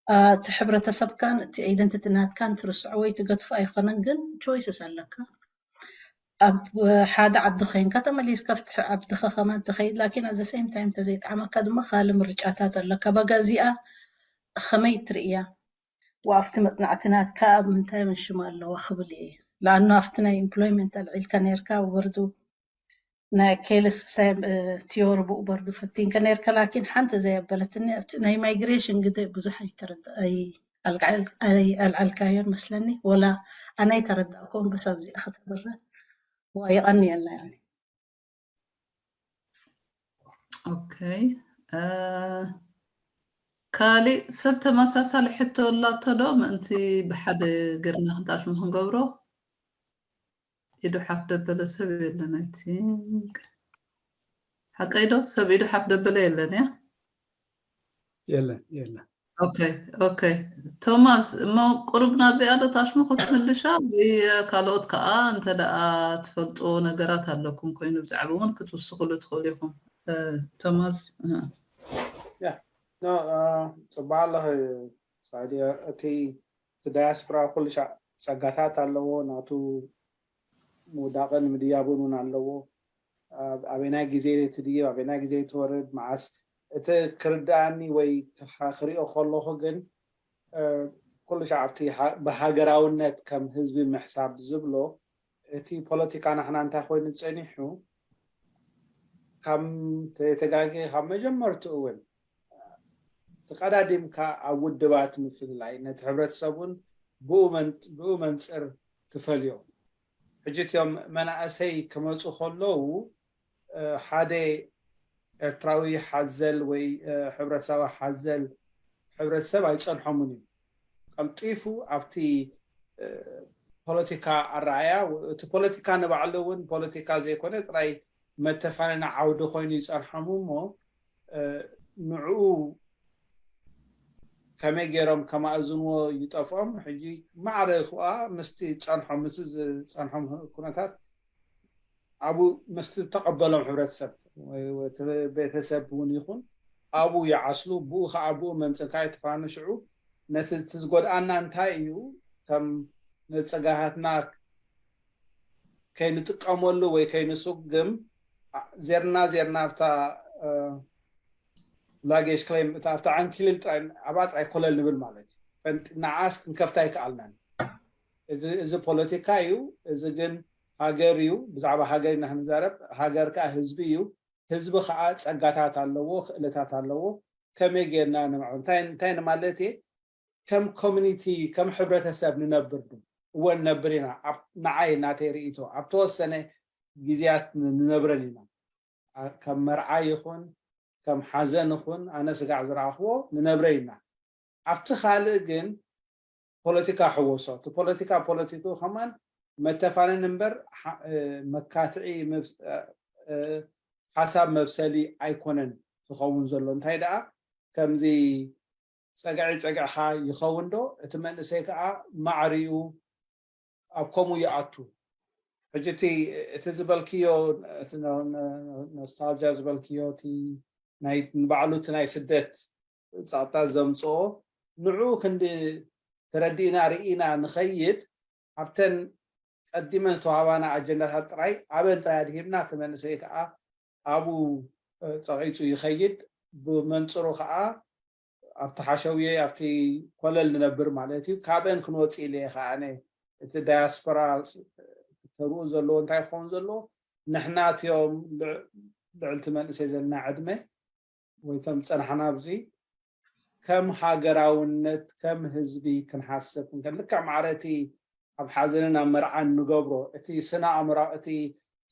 እ፣ እቲ ሕብረተሰብካን እቲ ኣይደንቲቲ ናትካን ትርስዖ ወይ ትገድፎ ኣይኮነን፣ ግን ቾይስስ ኣለካ። ኣብ ሓደ ዓዲ ኮይንካ ተመሊስካ ኣብቲ ሕ-፣ ዓድኻ ከማን ትኸይድ፣ ላኪን ኣዘ ሴም ታይም ተዘይጠዓመካ ድማ ካልእ ምርጫታት ኣለካ። በጋ እዚኣ ከመይ ትርእያ? ወኣብቲ መጽናዕቲ ናትካ ኣብ ምንታይ ምንሽማ ኣለዋ ክብል እየ። ለኣኑ ኣብቲ ናይ ኢምፕሎይመንት ኣልዒልካ ነይርካ ወርዱ ናይ ኬልስ ቲዮሪ ብኡ በርዱ ፈቲንከ ነይርከ፣ ላኪን ሓንቲ ዘየበለትኒ ኣብቲ ናይ ማይግሬሽን ግደ ብዙሕ ኣይተረዳ-፣ ኣይ-፣ ኣልዓል-፣ ኣይ-፣ ኣልዓልካዮን መስለኒ፣ ወላ ኣነ ኣይተረዳእኩን፣ በስ ኣብዚኣ ከተብርህ። ዋ፣ የቐንየልና፣ ያኒ። ኦኬ። እ፣ ካሊእ ሰብ ተመሳሳሊ ሕቶ ኣላቶ ዶ? ምእንቲ ብሓደ ገርና ክንታሽሙ ክንገብሮ። ኢዱ ሓፍ ደበለ ሰብ የለን፣ I think። ሓቀይ ዶ? ሰብ ኢዱ ሓፍ ደበለ የለን፣ ያ? የለን፣ የለን። ኦኬ፣ ኦኬ። ቶማስ፣ እሞ ቁሩብ ናብዚኣ ዶ ታሽሙ ክትምልሻ ወይ ካልኦት ከኣ እንተ ደኣ ትፈልጥዎ ነገራት ኣለኩም ኮይኑ ብዛዕባ እውን ክትውስኹሉ ትኽእሉ ኢኹም። እ፣ ቶማስ፣ እ። ያ፣ ኖ፣ እ፣ ጽቡቕ ኣለኺ ሳዕድያ። እቲ፣ እቲ ዳያስፖራ ኩሉ ሻዕ ጸጋታት ኣለዎ፣ ናቱ ምውዳቕን ምድያቡን እውን ኣለዎ። ኣብ-፣ ኣበናይ ግዜ ትድይብ፣ ኣበናይ ግዜ ትወርድ፣ መዓስ፣ እቲ ክርድኣኒ ወይ ክሓ-፣ ክሪኦ ከለኹ ግን፣ እ፣ ኩሉ ሻዕ ኣብቲ ሃ-፣ ብሃገራውነት ከም ህዝቢ ምሕሳብ ዝብሎ፣ እቲ ፖለቲካ ናሕና እንታይ ኮይኑ ጸኒሑ፣ ካብ ተተጋጊ ካብ መጀመርትኡ እውን ተቐዳዲምካ ኣብ ውድባት ምፍልላይ ነቲ ሕብረተሰብ እውን ብኡ መን-፣ ብኡ መንጽር ትፈልዮ። ሕጂ እቲኦም መናእሰይ ክመጹ ከለዉ፣ እ፣ ሓደ ኤርትራዊ ሓዘል ወይ፣ እ፣ ሕብረተሰብ ሓዘል ሕብረተሰብ ኣይጸንሖምን እዩ። ቀልጢፉ ኣብቲ፣ እ፣ ፖለቲካ ኣረኣያ፣ እቲ ፖለቲካ ንባዕሉ እውን ፖለቲካ ዘይኮነ ጥራይ መተፋነኒ ዓውዲ ኮይኑ ይጸንሖም እሞ ንዕኡ ከመይ ገይሮም ከማእዝንዎ ይጠፍኦም። ሕጂ ማዕረ ኹኣ ምስቲ ጸንሖም ምስቲ ዝጸንሖም ኩነታት ኣብኡ ምስቲ ተቐበሎም ሕብረተሰብ ቤተሰብ እውን ይኹን ኣብኡ ይዓስሉ። ብኡ ከዓ ብኡ መምፅን ከዓ የተፋኑ ሽዑ ነቲ እቲ ዝጎድኣና እንታይ እዩ ከም ነፀጋታትና ከይንጥቀመሉ ወይ ከይንስጉም ዜርና ዜርና ኣብታ ላጌጅ ክሌም እታ ኣብታ ዓንኪሊል ጥራይ ኣብኣ ጥራይ ኮለል ንብል ማለት እዩ። ንዓስ ክንከፍታ ኣይከኣልናን። እዚ ፖለቲካ እዩ። እዚ ግን ሃገር እዩ። ብዛዕባ ሃገር ኢና ክንዛረብ። ሃገር ከዓ ህዝቢ እዩ። ህዝቢ ከዓ ፀጋታት ኣለዎ፣ ክእለታት ኣለዎ። ከመይ ጌርና ንምዕብል እንታይ ንማለት እየ ከም ኮሚኒቲ ከም ሕብረተሰብ ንነብር ዶ እወ ንነብር ኢና። ንዓይ ናተይ ርእይቶ ኣብ ተወሰነ ግዜያት ንነብረን ኢና። ከም መርዓ ይኹን ከም ሓዘን ይኹን ኣነ ስጋዕ ዝረኣኽዎ ንነብረ ኢና። ኣብቲ ካልእ ግን ፖለቲካ ሕወሶ እቲ ፖለቲካ ፖለቲክኡ ከማን መተፋነን እምበር መካትዒ ሓሳብ መብሰሊ ኣይኮነን ዝኸውን ዘሎ። እንታይ ደኣ ከምዚ ጸግዒ ጸግዕኻ ይኸውን ዶ? እቲ መንእሰይ ከዓ ማዕሪኡ ኣብ ከምኡ ይኣቱ። ሕጂ እቲ ዝበልክዮ ኖስታልጃ ዝበልክዮ ንባዕሉ እቲ ናይ ስደት ጻታ ዘምፅኦ ንዑ ክንዲ ተረዲእና ርኢና ንኸይድ ኣብተን ቀዲመን ዝተዋህባና ኣጀንዳታት ጥራይ ኣበን ጥራይ ኣድሂብና እቲ መንእሰይ ከዓ ኣብኡ ፀቒፁ ይኸይድ። ብመንፅሩ ከዓ ኣብቲ ሓሸውየ ኣብቲ ኮለል ንነብር ማለት እዩ። ካብአን ክንወፅእ ኢለ እየ ከዓ እቲ ዳያስፖራ ተርኡ ዘለዎ እንታይ ክኸውን ዘለዎ ንሕና እቲኦም ልዕልቲ መንእሰይ ዘለና ዕድመ ወይቶም ዝፀናሕና ኣብዚ ከም ሃገራውነት ከም ህዝቢ ክንሓስብ ክንከል ልክዕ ማዕረ እቲ ኣብ ሓዘንን ኣብ መርዓን ንገብሮ እቲ ስነ ኣእምራ እቲ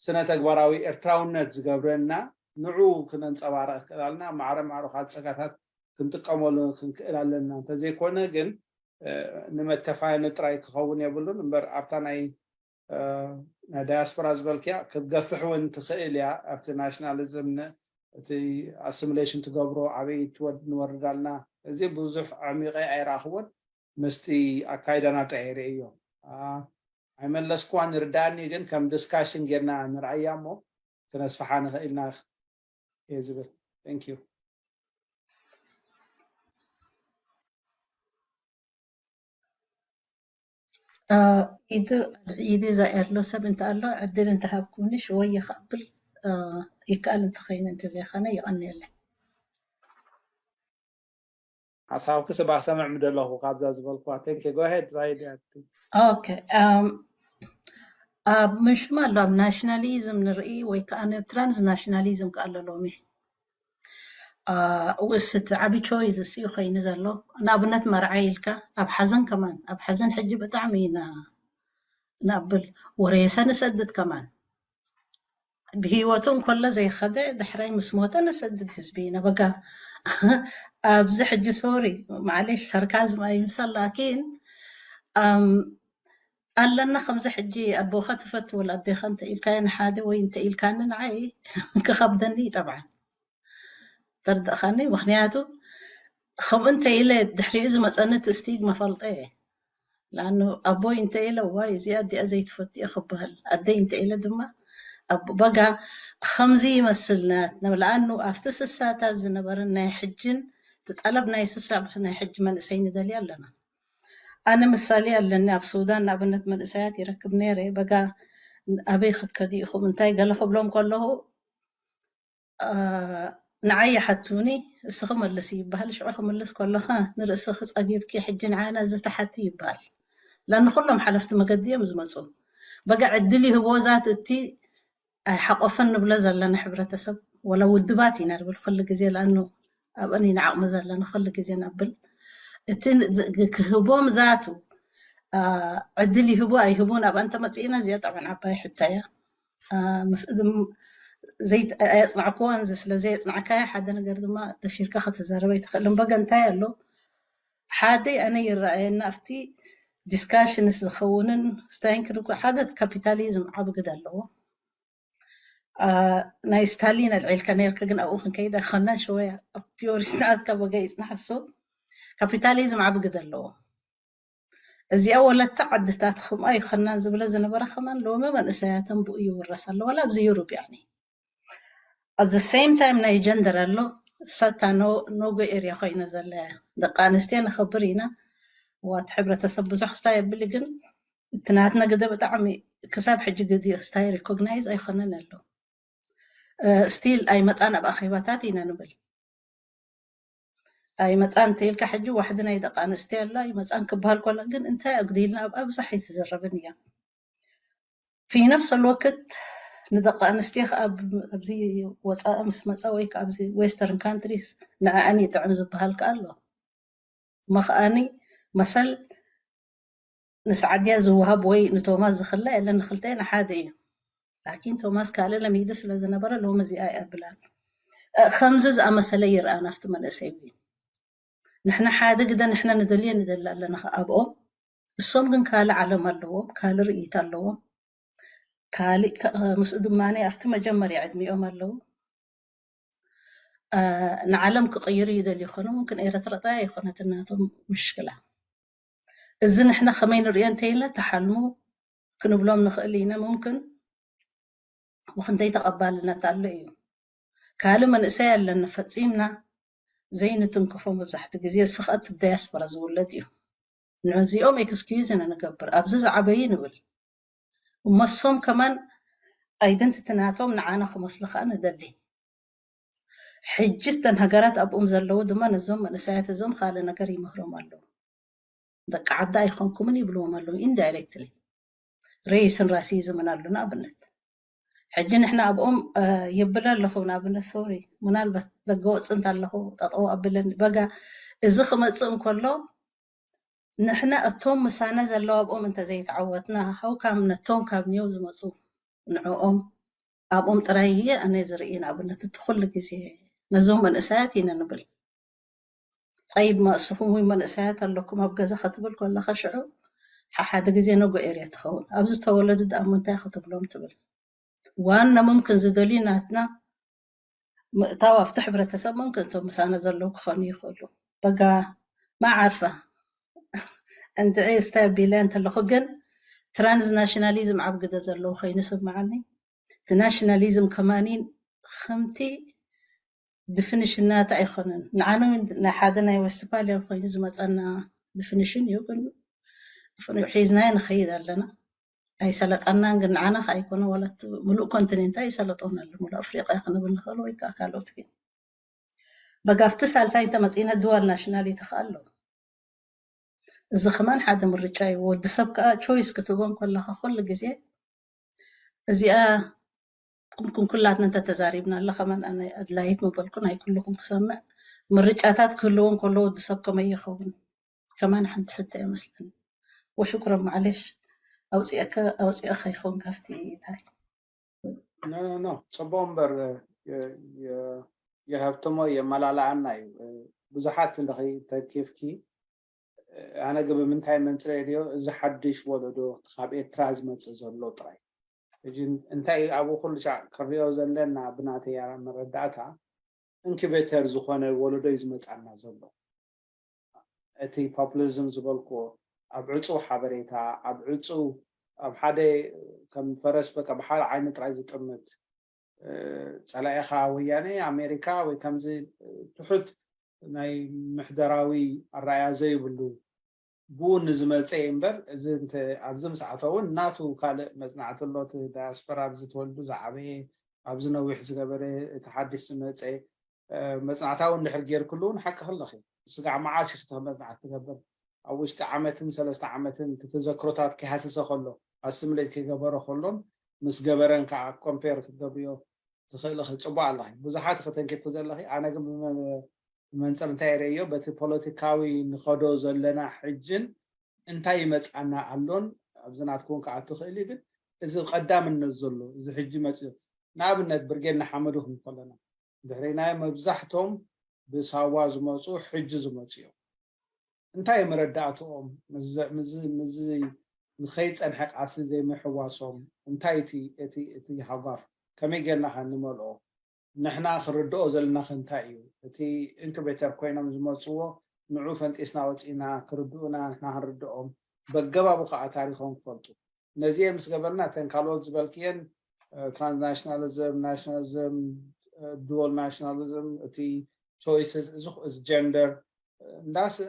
ስነ ተግባራዊ ኤርትራውነት ዝገብረና ንዑ ክነንፀባረቕ ክእላልና ማዕረ ማዕረ ካብ ፀጋታት ክንጥቀመሉ ክንክእል ኣለና። እንተዘይኮነ ግን ንመተፋየኒ ጥራይ ክኸውን የብሉን እምበር ኣብታ ናይ ናይ ዳያስፖራ ዝበልክያ ክትገፍሕ እውን ትኽእል እያ። ኣብቲ ናሽናሊዝም እቲ ኣሲሚሌሽን ትገብሮ ኣበይ ንወርድ ኣለና እዚ ብዙሕ ዓሚቐ ኣይረኣኽዎን። ምስቲ ኣካይዳና ጥራይ ርእዮ ኣይመለስኩዋን ይርዳእኒ ግን ከም ዲስካሽን ጌርና ንርኣያ እሞ ክነስፍሓ ንኽእል ኢና እየ ዝብል። Thank you። ኢዱ ኢዱ ዘየሎ ሰብ እንተ ኣሎ ዕድል እንተሃብኩኒ ሽወየ ክኣብል ይከኣል እንተኸይነ እንተዘይኸነ ይቐንየለይ። ሓሳብኪ ስባ ክሰምዕ ምደለኹ ካብዛ ዝበልኩዋ። Thank you. Go ahead. Okay. ኣብ ምሽም ኣሎ ኣብ ናሽናሊዝም ንርኢ ወይ ከዓ ትራንስናሽናሊዝም ከዓ ኣሎ ሎሚ ውስቲ ዓቢ ቾይስ እሱ ኮይኑ ዘሎ ንኣብነት መርዓ ኢልካ ኣብ ሓዘን ከማን ኣብ ሓዘን ሕጂ ብጣዕሚ ኢና ንኣብል ወሬሰ ንሰድድ ከማን ብህይወቱ እንኮሎ ዘይኸደ ዳሕራይ ምስ ሞተ ነሰድድ ህዝቢ ኢና በጋ ኣብዚ ሕጂ ሶሪ ማዕሌሽ ሳርካዝም ኣይምሰል ላኪን ኣለና ከምዚ ሕጂ ኣቦኻ ትፈትው ኣዴኻ እንተ ኢልካዮ ንሓደ ወይ እንተ ኢልካኒ ንዓይ ክኸብደኒ እዩ ጠብዓን ተርድእኻኒ ምክንያቱ ከምኡ እንተ ኢለ ድሕሪኡ ዝመፀኒ እቲ ስቲግ መፈልጠ እየ ለኣኑ ኣቦይ እንተ ኢለ ዋይ እዚኣ ኣዲኣ ዘይትፈቱ እየ ክበሃል ኣደይ እንተ ኢለ ድማ በጋ ከምዚ ይመስል ለኣኑ ኣብቲ ስሳታት ዝነበረ ናይ ሕጅን እቲ ጠለብ ናይ ስሳ ናይ ሕጂ መንእሰይ ንደልያ ኣለና ኣነ ምሳሌ ኣለኒ ኣብ ሱዳን ንኣብነት መንእሰያት ይረክብ ነይረ በጋ ኣበይ ክትከዱ ኢኹም እንታይ ገለ ክብሎም ከለኹ ንዓይ ይሓቱኒ እስኺ መልሲ ይበሃል ሽዑ ክምልስ ከለኻ ንርእስኺ ጸጊብኪ ሕጂ ንዓና እዚ ትሓቲ ይበሃል ለኣን ንኹሎም ሓለፍቲ መገዲ እዮም ዝመጹ በጋ ዕድል ይህቦ ዛት እቲ ኣይሓቆፈን ንብሎ ዘለና ሕብረተሰብ ወላ ውድባት ኢና ንብል ኩሉ ግዜ ለኣኑ ኣብአን ኢና ዓቕሚ ዘለና ኩሉ ግዜ ነብል እቲ ክህቦም ዛቱ ዕድል ይህቡ ኣይህቡን ኣብኣን ተመፂእና እዚኣ ጠብዓን ዓባይ ሕቶ እያ ኣየፅናዕክዎን እዚ ስለ ዘየፅናዕካያ ሓደ ነገር ድማ ደፊርካ ከተዛረበ ኣይትኽእልን በገ እንታይ ኣሎ ሓደ ኣነ ይረኣየና ኣብቲ ዲስካሽንስ ዝኸውንን ስታይንክድ ሓደ ካፒታሊዝም ዓቢ ግደ ኣለዎ ናይ ስታሊን ኣልዒልካ ነርካ፣ ግን ኣብኡ ክንከይድ ኣይኮናን። ሽወያ ኣብ ቲዮሪ ስነኣትካ በጋ ይፅናሕ። እሱ ካፒታሊዝም ዓቢ ግደ ኣለዎ። እዚኣ ወለታ ዓድታት ከምኣ ኣይኮናን ዝብለ ዝነበረ ከማን ሎሚ መንእሰያተን ብኡ ይውረስ ኣሎ። ዋላ ኣብዚ ዩሮፕ ያኒ at the same time ናይ ጀንደር ኣሎ። ሳታ ኖጎ ኤርያ ኮይነ ዘለ ደቂ ኣንስትዮ ነኸብር ኢና። ዋት ሕብረተሰብ ብዙሕ ክስታይ የብል፣ ግን እቲ ናትና ግደ ብጣዕሚ ክሳብ ሕጂ ግዲ ክስታይ ሪኮግናይዝ ኣይኮነን ኣሎ። ስቲል ኣይመፃን ኣብ ኣኼባታት ኢና ንብል። ኣይመፃን እንተኢልካ ሕጂ ዋሕዲ ናይ ደቂ ኣንስትዮ ኣሎ ኣይመፃን ክበሃል ኮላ፣ ግን እንታይ ኣጉዲልና ኣብኣ ብዙሕ ኣይትዝረብን እያ። ፊ ነፍስ ኣልወቅት ንደቂ ኣንስትዮ ከዓ ኣብዚ ወፃኢ ምስ መፃ ወይ ከዓ ኣብዚ ዌስተርን ካንትሪስ ንዕኣን ይጥዕም ዝበሃል ከዓ ኣሎ። እሞ ከዓኒ መሰል ንሰዓድያ ዝወሃብ ወይ ንቶማስ ዝኽለ የለን፣ ንክልተና ሓደ እዩ። ላኪን ቶማስ ካልእ ለሚዱ ስለ ዝነበረ ሎሚ እዚኣ ይኣብላል። ከምዚ ዝኣመሰለ ይርኣ ናፍቲ መንእሰይ እውን። ንሕና ሓደ ግደ ንሕና ንደልዮ ንደሊ ኣለና ከ ኣብኦም። እሶም ግን ካልእ ዓለም ኣለዎም፣ ካልእ ርእይቶ ኣለዎም። ካልእ ምስኡ ድማ ኣብቲ መጀመርያ ዕድሚኦም ኣለዉ። ንዓለም ክቕይሩ ይደልዩ ይኾኑ። ምምክን ኤረትራ ጥራይ ኣይኮነትን ናቶም ምሽክላ። እዚ ንሕና ከመይ ንርእዮ እንተኢልና ተሓልሙ ክንብሎም ንኽእል ኢና። ምምክን ብኽንደይ ተቐባልነት ኣሎ እዩ። ካልእ መንእሰይ ኣለና ፈጺምና ዘይንትንክፎ መብዛሕትኡ ግዜ። እሱ ኸኣ እቲ ብዳያስፖራ ዝውለድ እዩ። ንዕዚኦም ኤክስኪዩዝ ኢና ንገብር፣ ኣብዚ ዝዓበዩ ንብል። እሞ እሶም ከማን ኣይደንቲቲ ናቶም ንዓና ክመስሉ ኸኣ ንደሊ። ሕጂ እተን ሃገራት ኣብኦም ዘለዉ ድማ ነዞም መንእሰያት እዞም ካልእ ነገር ይምህሮም ኣለዉ። ደቂ ዓዲ ኣይኾንኩምን ይብልዎም ኣለዉ ኢንዳይሬክትሊ። ሬስን ራሲዝምን ኣሉ ንኣብነት። ሕጂ ንሕና ኣብኦም የብል ኣለኹ ንኣብነት ሶሪ ምናልባት ደገ ወፅእ እንተ ኣለኹ ጠጠው ኣብለኒ በጋ እዚ ክመፅእ እንከሎ ንሕና እቶም ምሳና ዘለዉ ኣብኦም እንተዘይተዓወትና how come ነቶም ካብ ኒው ዝመፁ ንዕኦም ኣብኦም ጥራይ እየ ኣነ ዝርኢ ንኣብነት እቲ ኩሉ ግዜ ነዞም መንእሰያት ኢና ንብል። ጠይብ ማእስኹም ወይ መንእሰያት ኣለኩም ኣብ ገዛ ክትብል ከለኻ ሽዑ ሓሓደ ግዜ ነጎ ኤርያ ትኸውን ኣብዚ ተወለዱ ደኣ ምንታይ ክትብሎም ትብል። ዋና ምምክን ዝደልዩ ናትና ምእታው ኣብቲ ሕብረተሰብ ምምክን እቶም ምሳና ዘለዉ ክኾኑ ይኽእሉ። በጋ ማዓርፋ እንድዒ ስታይ ቢለ እንተለኹ ግን ትራንስናሽናሊዝም ዓብ ግደ ዘለዎ ኮይኑ ስምዓኒ። እቲ ናሽናሊዝም ከማኒ ከምቲ ዲፊኒሽናት ኣይኮነን ንዓነ ናይ ሓደ ናይ ወስትፋልያ ኮይኑ ዝመፀና ዲፊኒሽን እዩ። ግን ሒዝናዮ ንኸይድ ኣለና። ኣይሰለጠናን ግን ንዓና ከ ኣይኮነ ዋላ ምሉእ ኮንቲኔንት ኣይሰለጦን ኣሎ ምሉእ ኣፍሪቃ ክንብል ንኽእል ወይ ከዓ ካልኦት ግን በጋፍቲ ሳልሳይ እንተመፂና ድዋል ናሽናሊቲ ከ ኣሎ። እዚ ከማን ሓደ ምርጫ እዩ። ወዲ ሰብ ከዓ ቾይስ ክትህቦም ከለካ ኩሉ ግዜ እዚኣ ኩምኩም ኩላትና እንተተዛሪብና ኣለ ከማን ኣነ ኣድላይት ምበልኩ ናይ ኩልኩም ክሰምዕ ምርጫታት ክህልዎ እንከሎ ወዲ ሰብ ከመይ ይኸውን ከማን ሓንቲ ሕቶ እያ መስለኒ። ወሽኩረ ማዕሌሽ ኣውፅእካ ይኸውን ካብቲ ታይ ኖ ኖ ኖ፣ ፅቡቅ እምበር የሀብትሞ የመላላኣና እዩ። ብዙሓት እንድኺ ተኪፍኪ ኣነ ግን ብምንታይ መንፅር ሬድዮ እዚ ሓድሽ ወለዶ ካብ ኤርትራ ዝመፅእ ዘሎ ጥራይ ሕጂ እንታይ እዩ ኣብኡ ኩሉ ሻዕ ክንሪኦ ዘለና ብናተይ መረዳእታ ኢንኩቤተር ዝኾነ ወለዶ እዩ ዝመፃና ዘሎ። እቲ ፖፑሊዝም ዝበልክዎ ኣብ ዕፁው ሓበሬታ ኣብ ዕፁው ኣብ ሓደ ከም ፈረስ በቃ ብሓደ ዓይኒ ጥራይ ዝጥምት ፀላኢኻ ወያነ ኣሜሪካ ወይ ከምዚ ትሑት ናይ ምሕደራዊ ኣረኣያ ዘይብሉ ብኡ ንዝመፀ እዩ እምበር እዚ እንተ ኣብዚ ምስ ኣተው እውን ናቱ ካልእ መፅናዕቲ ኣሎ እቲ ዳያስፖራ ኣብዚ ተወልዱ ዝዓበየ ኣብዚ ነዊሕ ዝገበረ እቲ ሓድሽ ዝመፀ መፅናዕታዊ እንድሕር ጌርክሉ እውን ሓቂ ክለኺ ስጋዕ መዓስ እዩ ክትህ መፅናዕቲ ትገብር ኣብ ውሽጢ ዓመትን ሰለስተ ዓመትን እቲ ተዘክሮታት ክሃስሰ ከሎ ኣስምሌት ክገበሮ ከሎን ምስ ገበረን ከዓ ኮምፔር ክትገብርዮ ትኽእሊ ክፅቡቅ ኣለኺ ብዙሓት ከተንኪፍኪ ዘለኺ ኣነ ግን ብመንፅር እንታይ ይርእዮ በቲ ፖለቲካዊ ንኸዶ ዘለና ሕጅን እንታይ ይመፅኣና ኣሎን ኣብዚ ናትኩም ከዓ ትኽእሊ ግን እዚ ቀዳምነት ዘሎ እዚ ሕጂ መፅእ ንኣብነት ብርጌድ ንሓመዱ ክንከለና ድሕሪናዮ መብዛሕቶም ብሳዋ ዝመፁ ሕጂ ዝመፁ እዮም እንታይ መረዳእትኦም ምዚ ንኸይፀንሐ ቃሲ ዘይምሕዋሶም እንታይ እቲ እቲ ሃጓፍ ከመይ ጌርና ከ ንመልኦ? ንሕና ክንርድኦ ዘለና ከ እንታይ እዩ? እቲ ኢንኩቤተር ኮይኖም ዝመፅዎ ንዑ ፈንጢስና ወፂእና ክርድኡና ንሕና ክንርድኦም በገባቡ ከዓ ታሪኾም ክፈልጡ ነዚኤ ምስ ገበርና እተን ካልኦት ዝበልክየን ትራንስናሽናሊዝም ናሽናሊዝም ዱዋል ናሽናሊዝም እቲ ቾይስስ እዚ ጀንደር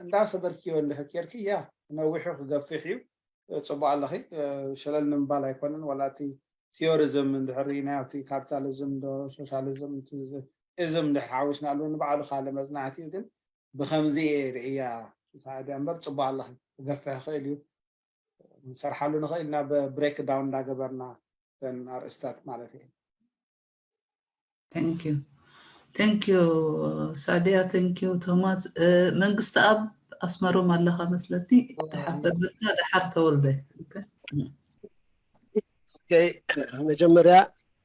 እንዳሰበርክዮ እንድሕር ኬርኪ ያ ነዊሑ ክገፍሕ እዩ። ፅቡቅ ኣለኺ። ሸለል ንምባል ኣይኮነን ዋላ እቲ ቲዮሪዝም እንድሕር ናይ ኣብቲ ካፒታሊዝም ዶ ሶሻሊዝም እዝም እንድሕር ሓዊስናሉ ንባዕሉ ካልእ መፅናዕቲ እዩ። ግን ብከምዚ እየ ርእያ ሳዕድያ እምበር ፅቡቅ ኣለኺ። ክገፍሕ ይኽእል እዩ። ንሰርሓሉ ንኽእል ናብ ብሬክ ዳውን እንዳገበርና ተን ኣርእስታት ማለት እዩ። Thank you. Thank you ሳዕድያ። Thank you ቶማስ። መንግስቲ ኣብ ኣስመሮም ኣለኻ መስለኒ። ተሓፈበልካ ደሓር ተወልደ። መጀመርያ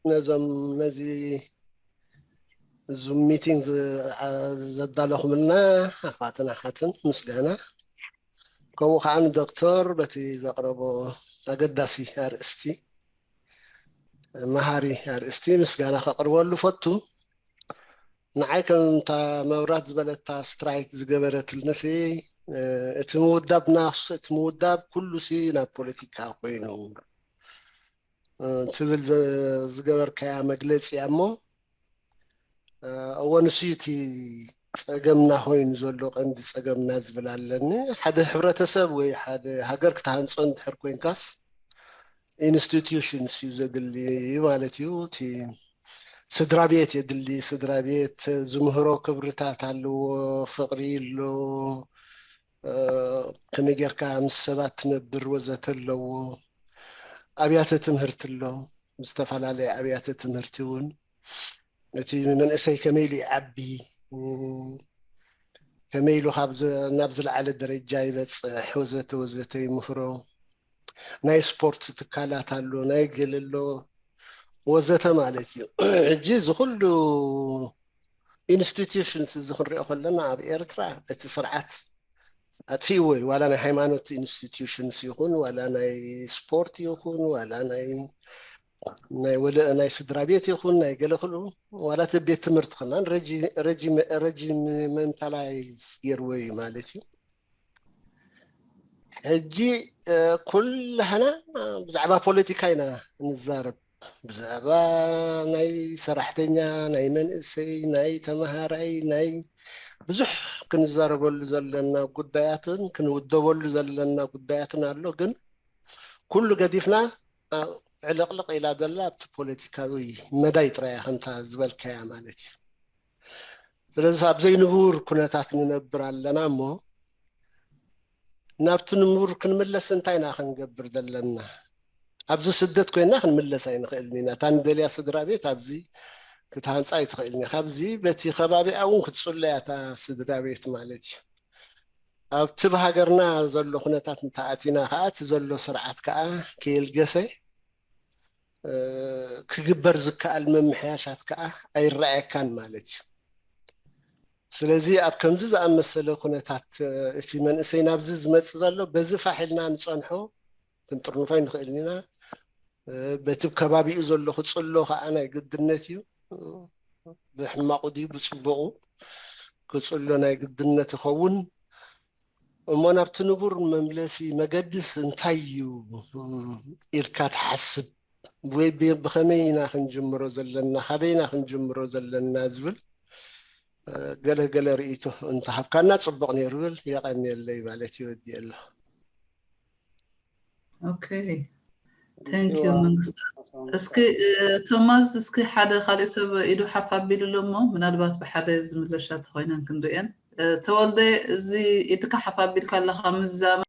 ነዞም ነዚ ዙም ሚቲንግ ዘዳለኹምልና ኣሕዋትን ኣሓትን ምስጋና፣ ከምኡ ከዓ ንዶክተር በቲ ዘቕረቦ ኣገዳሲ ኣርእስቲ መሃሪ ኣርእስቲ ምስጋና ከቕርበሉ ፈቱ። ንዓይ ከምታ መብራት ዝበለታ ስትራይክ ዝገበረትልንሲ እቲ ምውዳብ ናፍስ እቲ ምውዳብ ኩሉሲ ናብ ፖለቲካ ኮይኑ ትብል ዝገበርካያ መግለፂ እያ እሞ እወ ንሱ እቲ ፀገምና ኮይኑ ዘሎ ቀንዲ ፀገምና ዝብል ኣለኒ። ሓደ ሕብረተሰብ ወይ ሓደ ሃገር ክትሃንፆ እንድሕር ኮይንካስ ኢንስቲትዩሽንስ እዩ ዘድሊ ማለት እዩ። እቲ ስድራ ቤት የድሊ። ስድራ ቤት ዝምህሮ ክብርታት ኣለዎ፣ ፍቕሪ ኣሎ፣ ከመይ ጌርካ ምስ ሰባት ትነብር ወዘተ ኣለዎ። ኣብያተ ትምህርቲ ኣሎ፣ ዝተፈላለየ ኣብያተ ትምህርቲ እውን እቲ መንእሰይ ከመይ ኢሉ ይዓቢ፣ ከመይ ኢሉ ናብ ዝለዓለ ደረጃ ይበፅሕ ወዘተ ወዘተ ይምህሮ። ናይ ስፖርት ትካላት ኣሎ፣ ናይ ገለ ኣሎ ወዘተ ማለት እዩ። ሕጂ እዚ ኩሉ ኢንስቲትዩሽንስ እዚ ክንሪኦ ከለና ኣብ ኤርትራ እቲ ስርዓት ኣጥፊእዎ እዩ። ዋላ ናይ ሃይማኖት ኢንስቲትዩሽንስ ይኹን ዋላ ናይ ስፖርት ይኹን ዋላ ናይ ናይ ወለ ናይ ስድራ ቤት ይኹን ናይ ገለ ክሉ ዋላ እቲ ቤት ትምህርቲ ከማን ረጂመንታላይዝ ገይርዎ እዩ ማለት እዩ። ሕጂ ኩላህና ብዛዕባ ፖለቲካ ኢና ንዛረብ። ብዛዕባ ናይ ሰራሕተኛ፣ ናይ መንእሰይ፣ ናይ ተምሃራይ፣ ናይ ብዙሕ ክንዛረበሉ ዘለና ጉዳያትን ክንውደበሉ ዘለና ጉዳያትን ኣሎ። ግን ኩሉ ገዲፍና ዕልቕልቕ ኢላ ዘላ ኣብቲ ፖለቲካዊ መዳይ ጥራያ ከምታ ዝበልካያ ማለት እዩ። ስለዚ ኣብ ዘይንቡር ኩነታት ንነብር ኣለና እሞ ናብቲ ንቡር ክንምለስ እንታይ ኢና ክንገብር ዘለና? ኣብዚ ስደት ኮይና ክንምለስ ኣይንኽእልን ኢና። እታ ንደልያ ስድራ ቤት ኣብዚ ክትሃንፃ ኣይትኽእልን ኢኻ። ኣብዚ በቲ ከባቢኣ እውን ክትፅሎ እያ እታ ስድራ ቤት ማለት እዩ። ኣብቲ ብሃገርና ዘሎ ኩነታት እንተኣቲና ከዓ እቲ ዘሎ ስርዓት ከዓ ከየልገሰ ክግበር ዝከኣል ምምሕያሻት ከዓ ኣይረኣየካን ማለት እዩ። ስለዚ ኣብ ከምዚ ዝኣመሰለ ኩነታት እቲ መንእሰይ ናብዚ ዝመፅእ ዘሎ በዚ ፋሕ ኢልና ንፀንሖ ክንጥርንፎ ኣይንኽእልን ኢና። በቲ ከባቢኡ ዘሎ ክፅሎ ከዓ ናይ ግድነት እዩ። ብሕማቑ ድዩ ብፅቡቑ ክፅሎ ናይ ግድነት ይኸውን። እሞ ናብቲ ንቡር መምለሲ መገድስ እንታይ እዩ ኢልካ ትሓስብ? ወይ ብኸመይ ኢና ክንጅምሮ ዘለና፣ ካበይና ክንጅምሮ ዘለና ዝብል ገለ ገለ ርእይቶ እንተሃብካና ጽቡቕ ነይሩ ብል። የቐንየለይ ማለት ይወዲ ኣሎ። ኦኬ፣ thank you መንግስቱ። እስኪ ቶማስ፣ እስኪ ሓደ ካልእ ሰብ ኢዱ ሓፍ ኣቢሉ ኣሎ እሞ ምናልባት ብሓደ ዝምለሻ ተኾይነን ክንርእየን። ተወልደ፣ እዚ ኢድካ ሓፍ ኣቢልካ ኣለኻ ምዛመ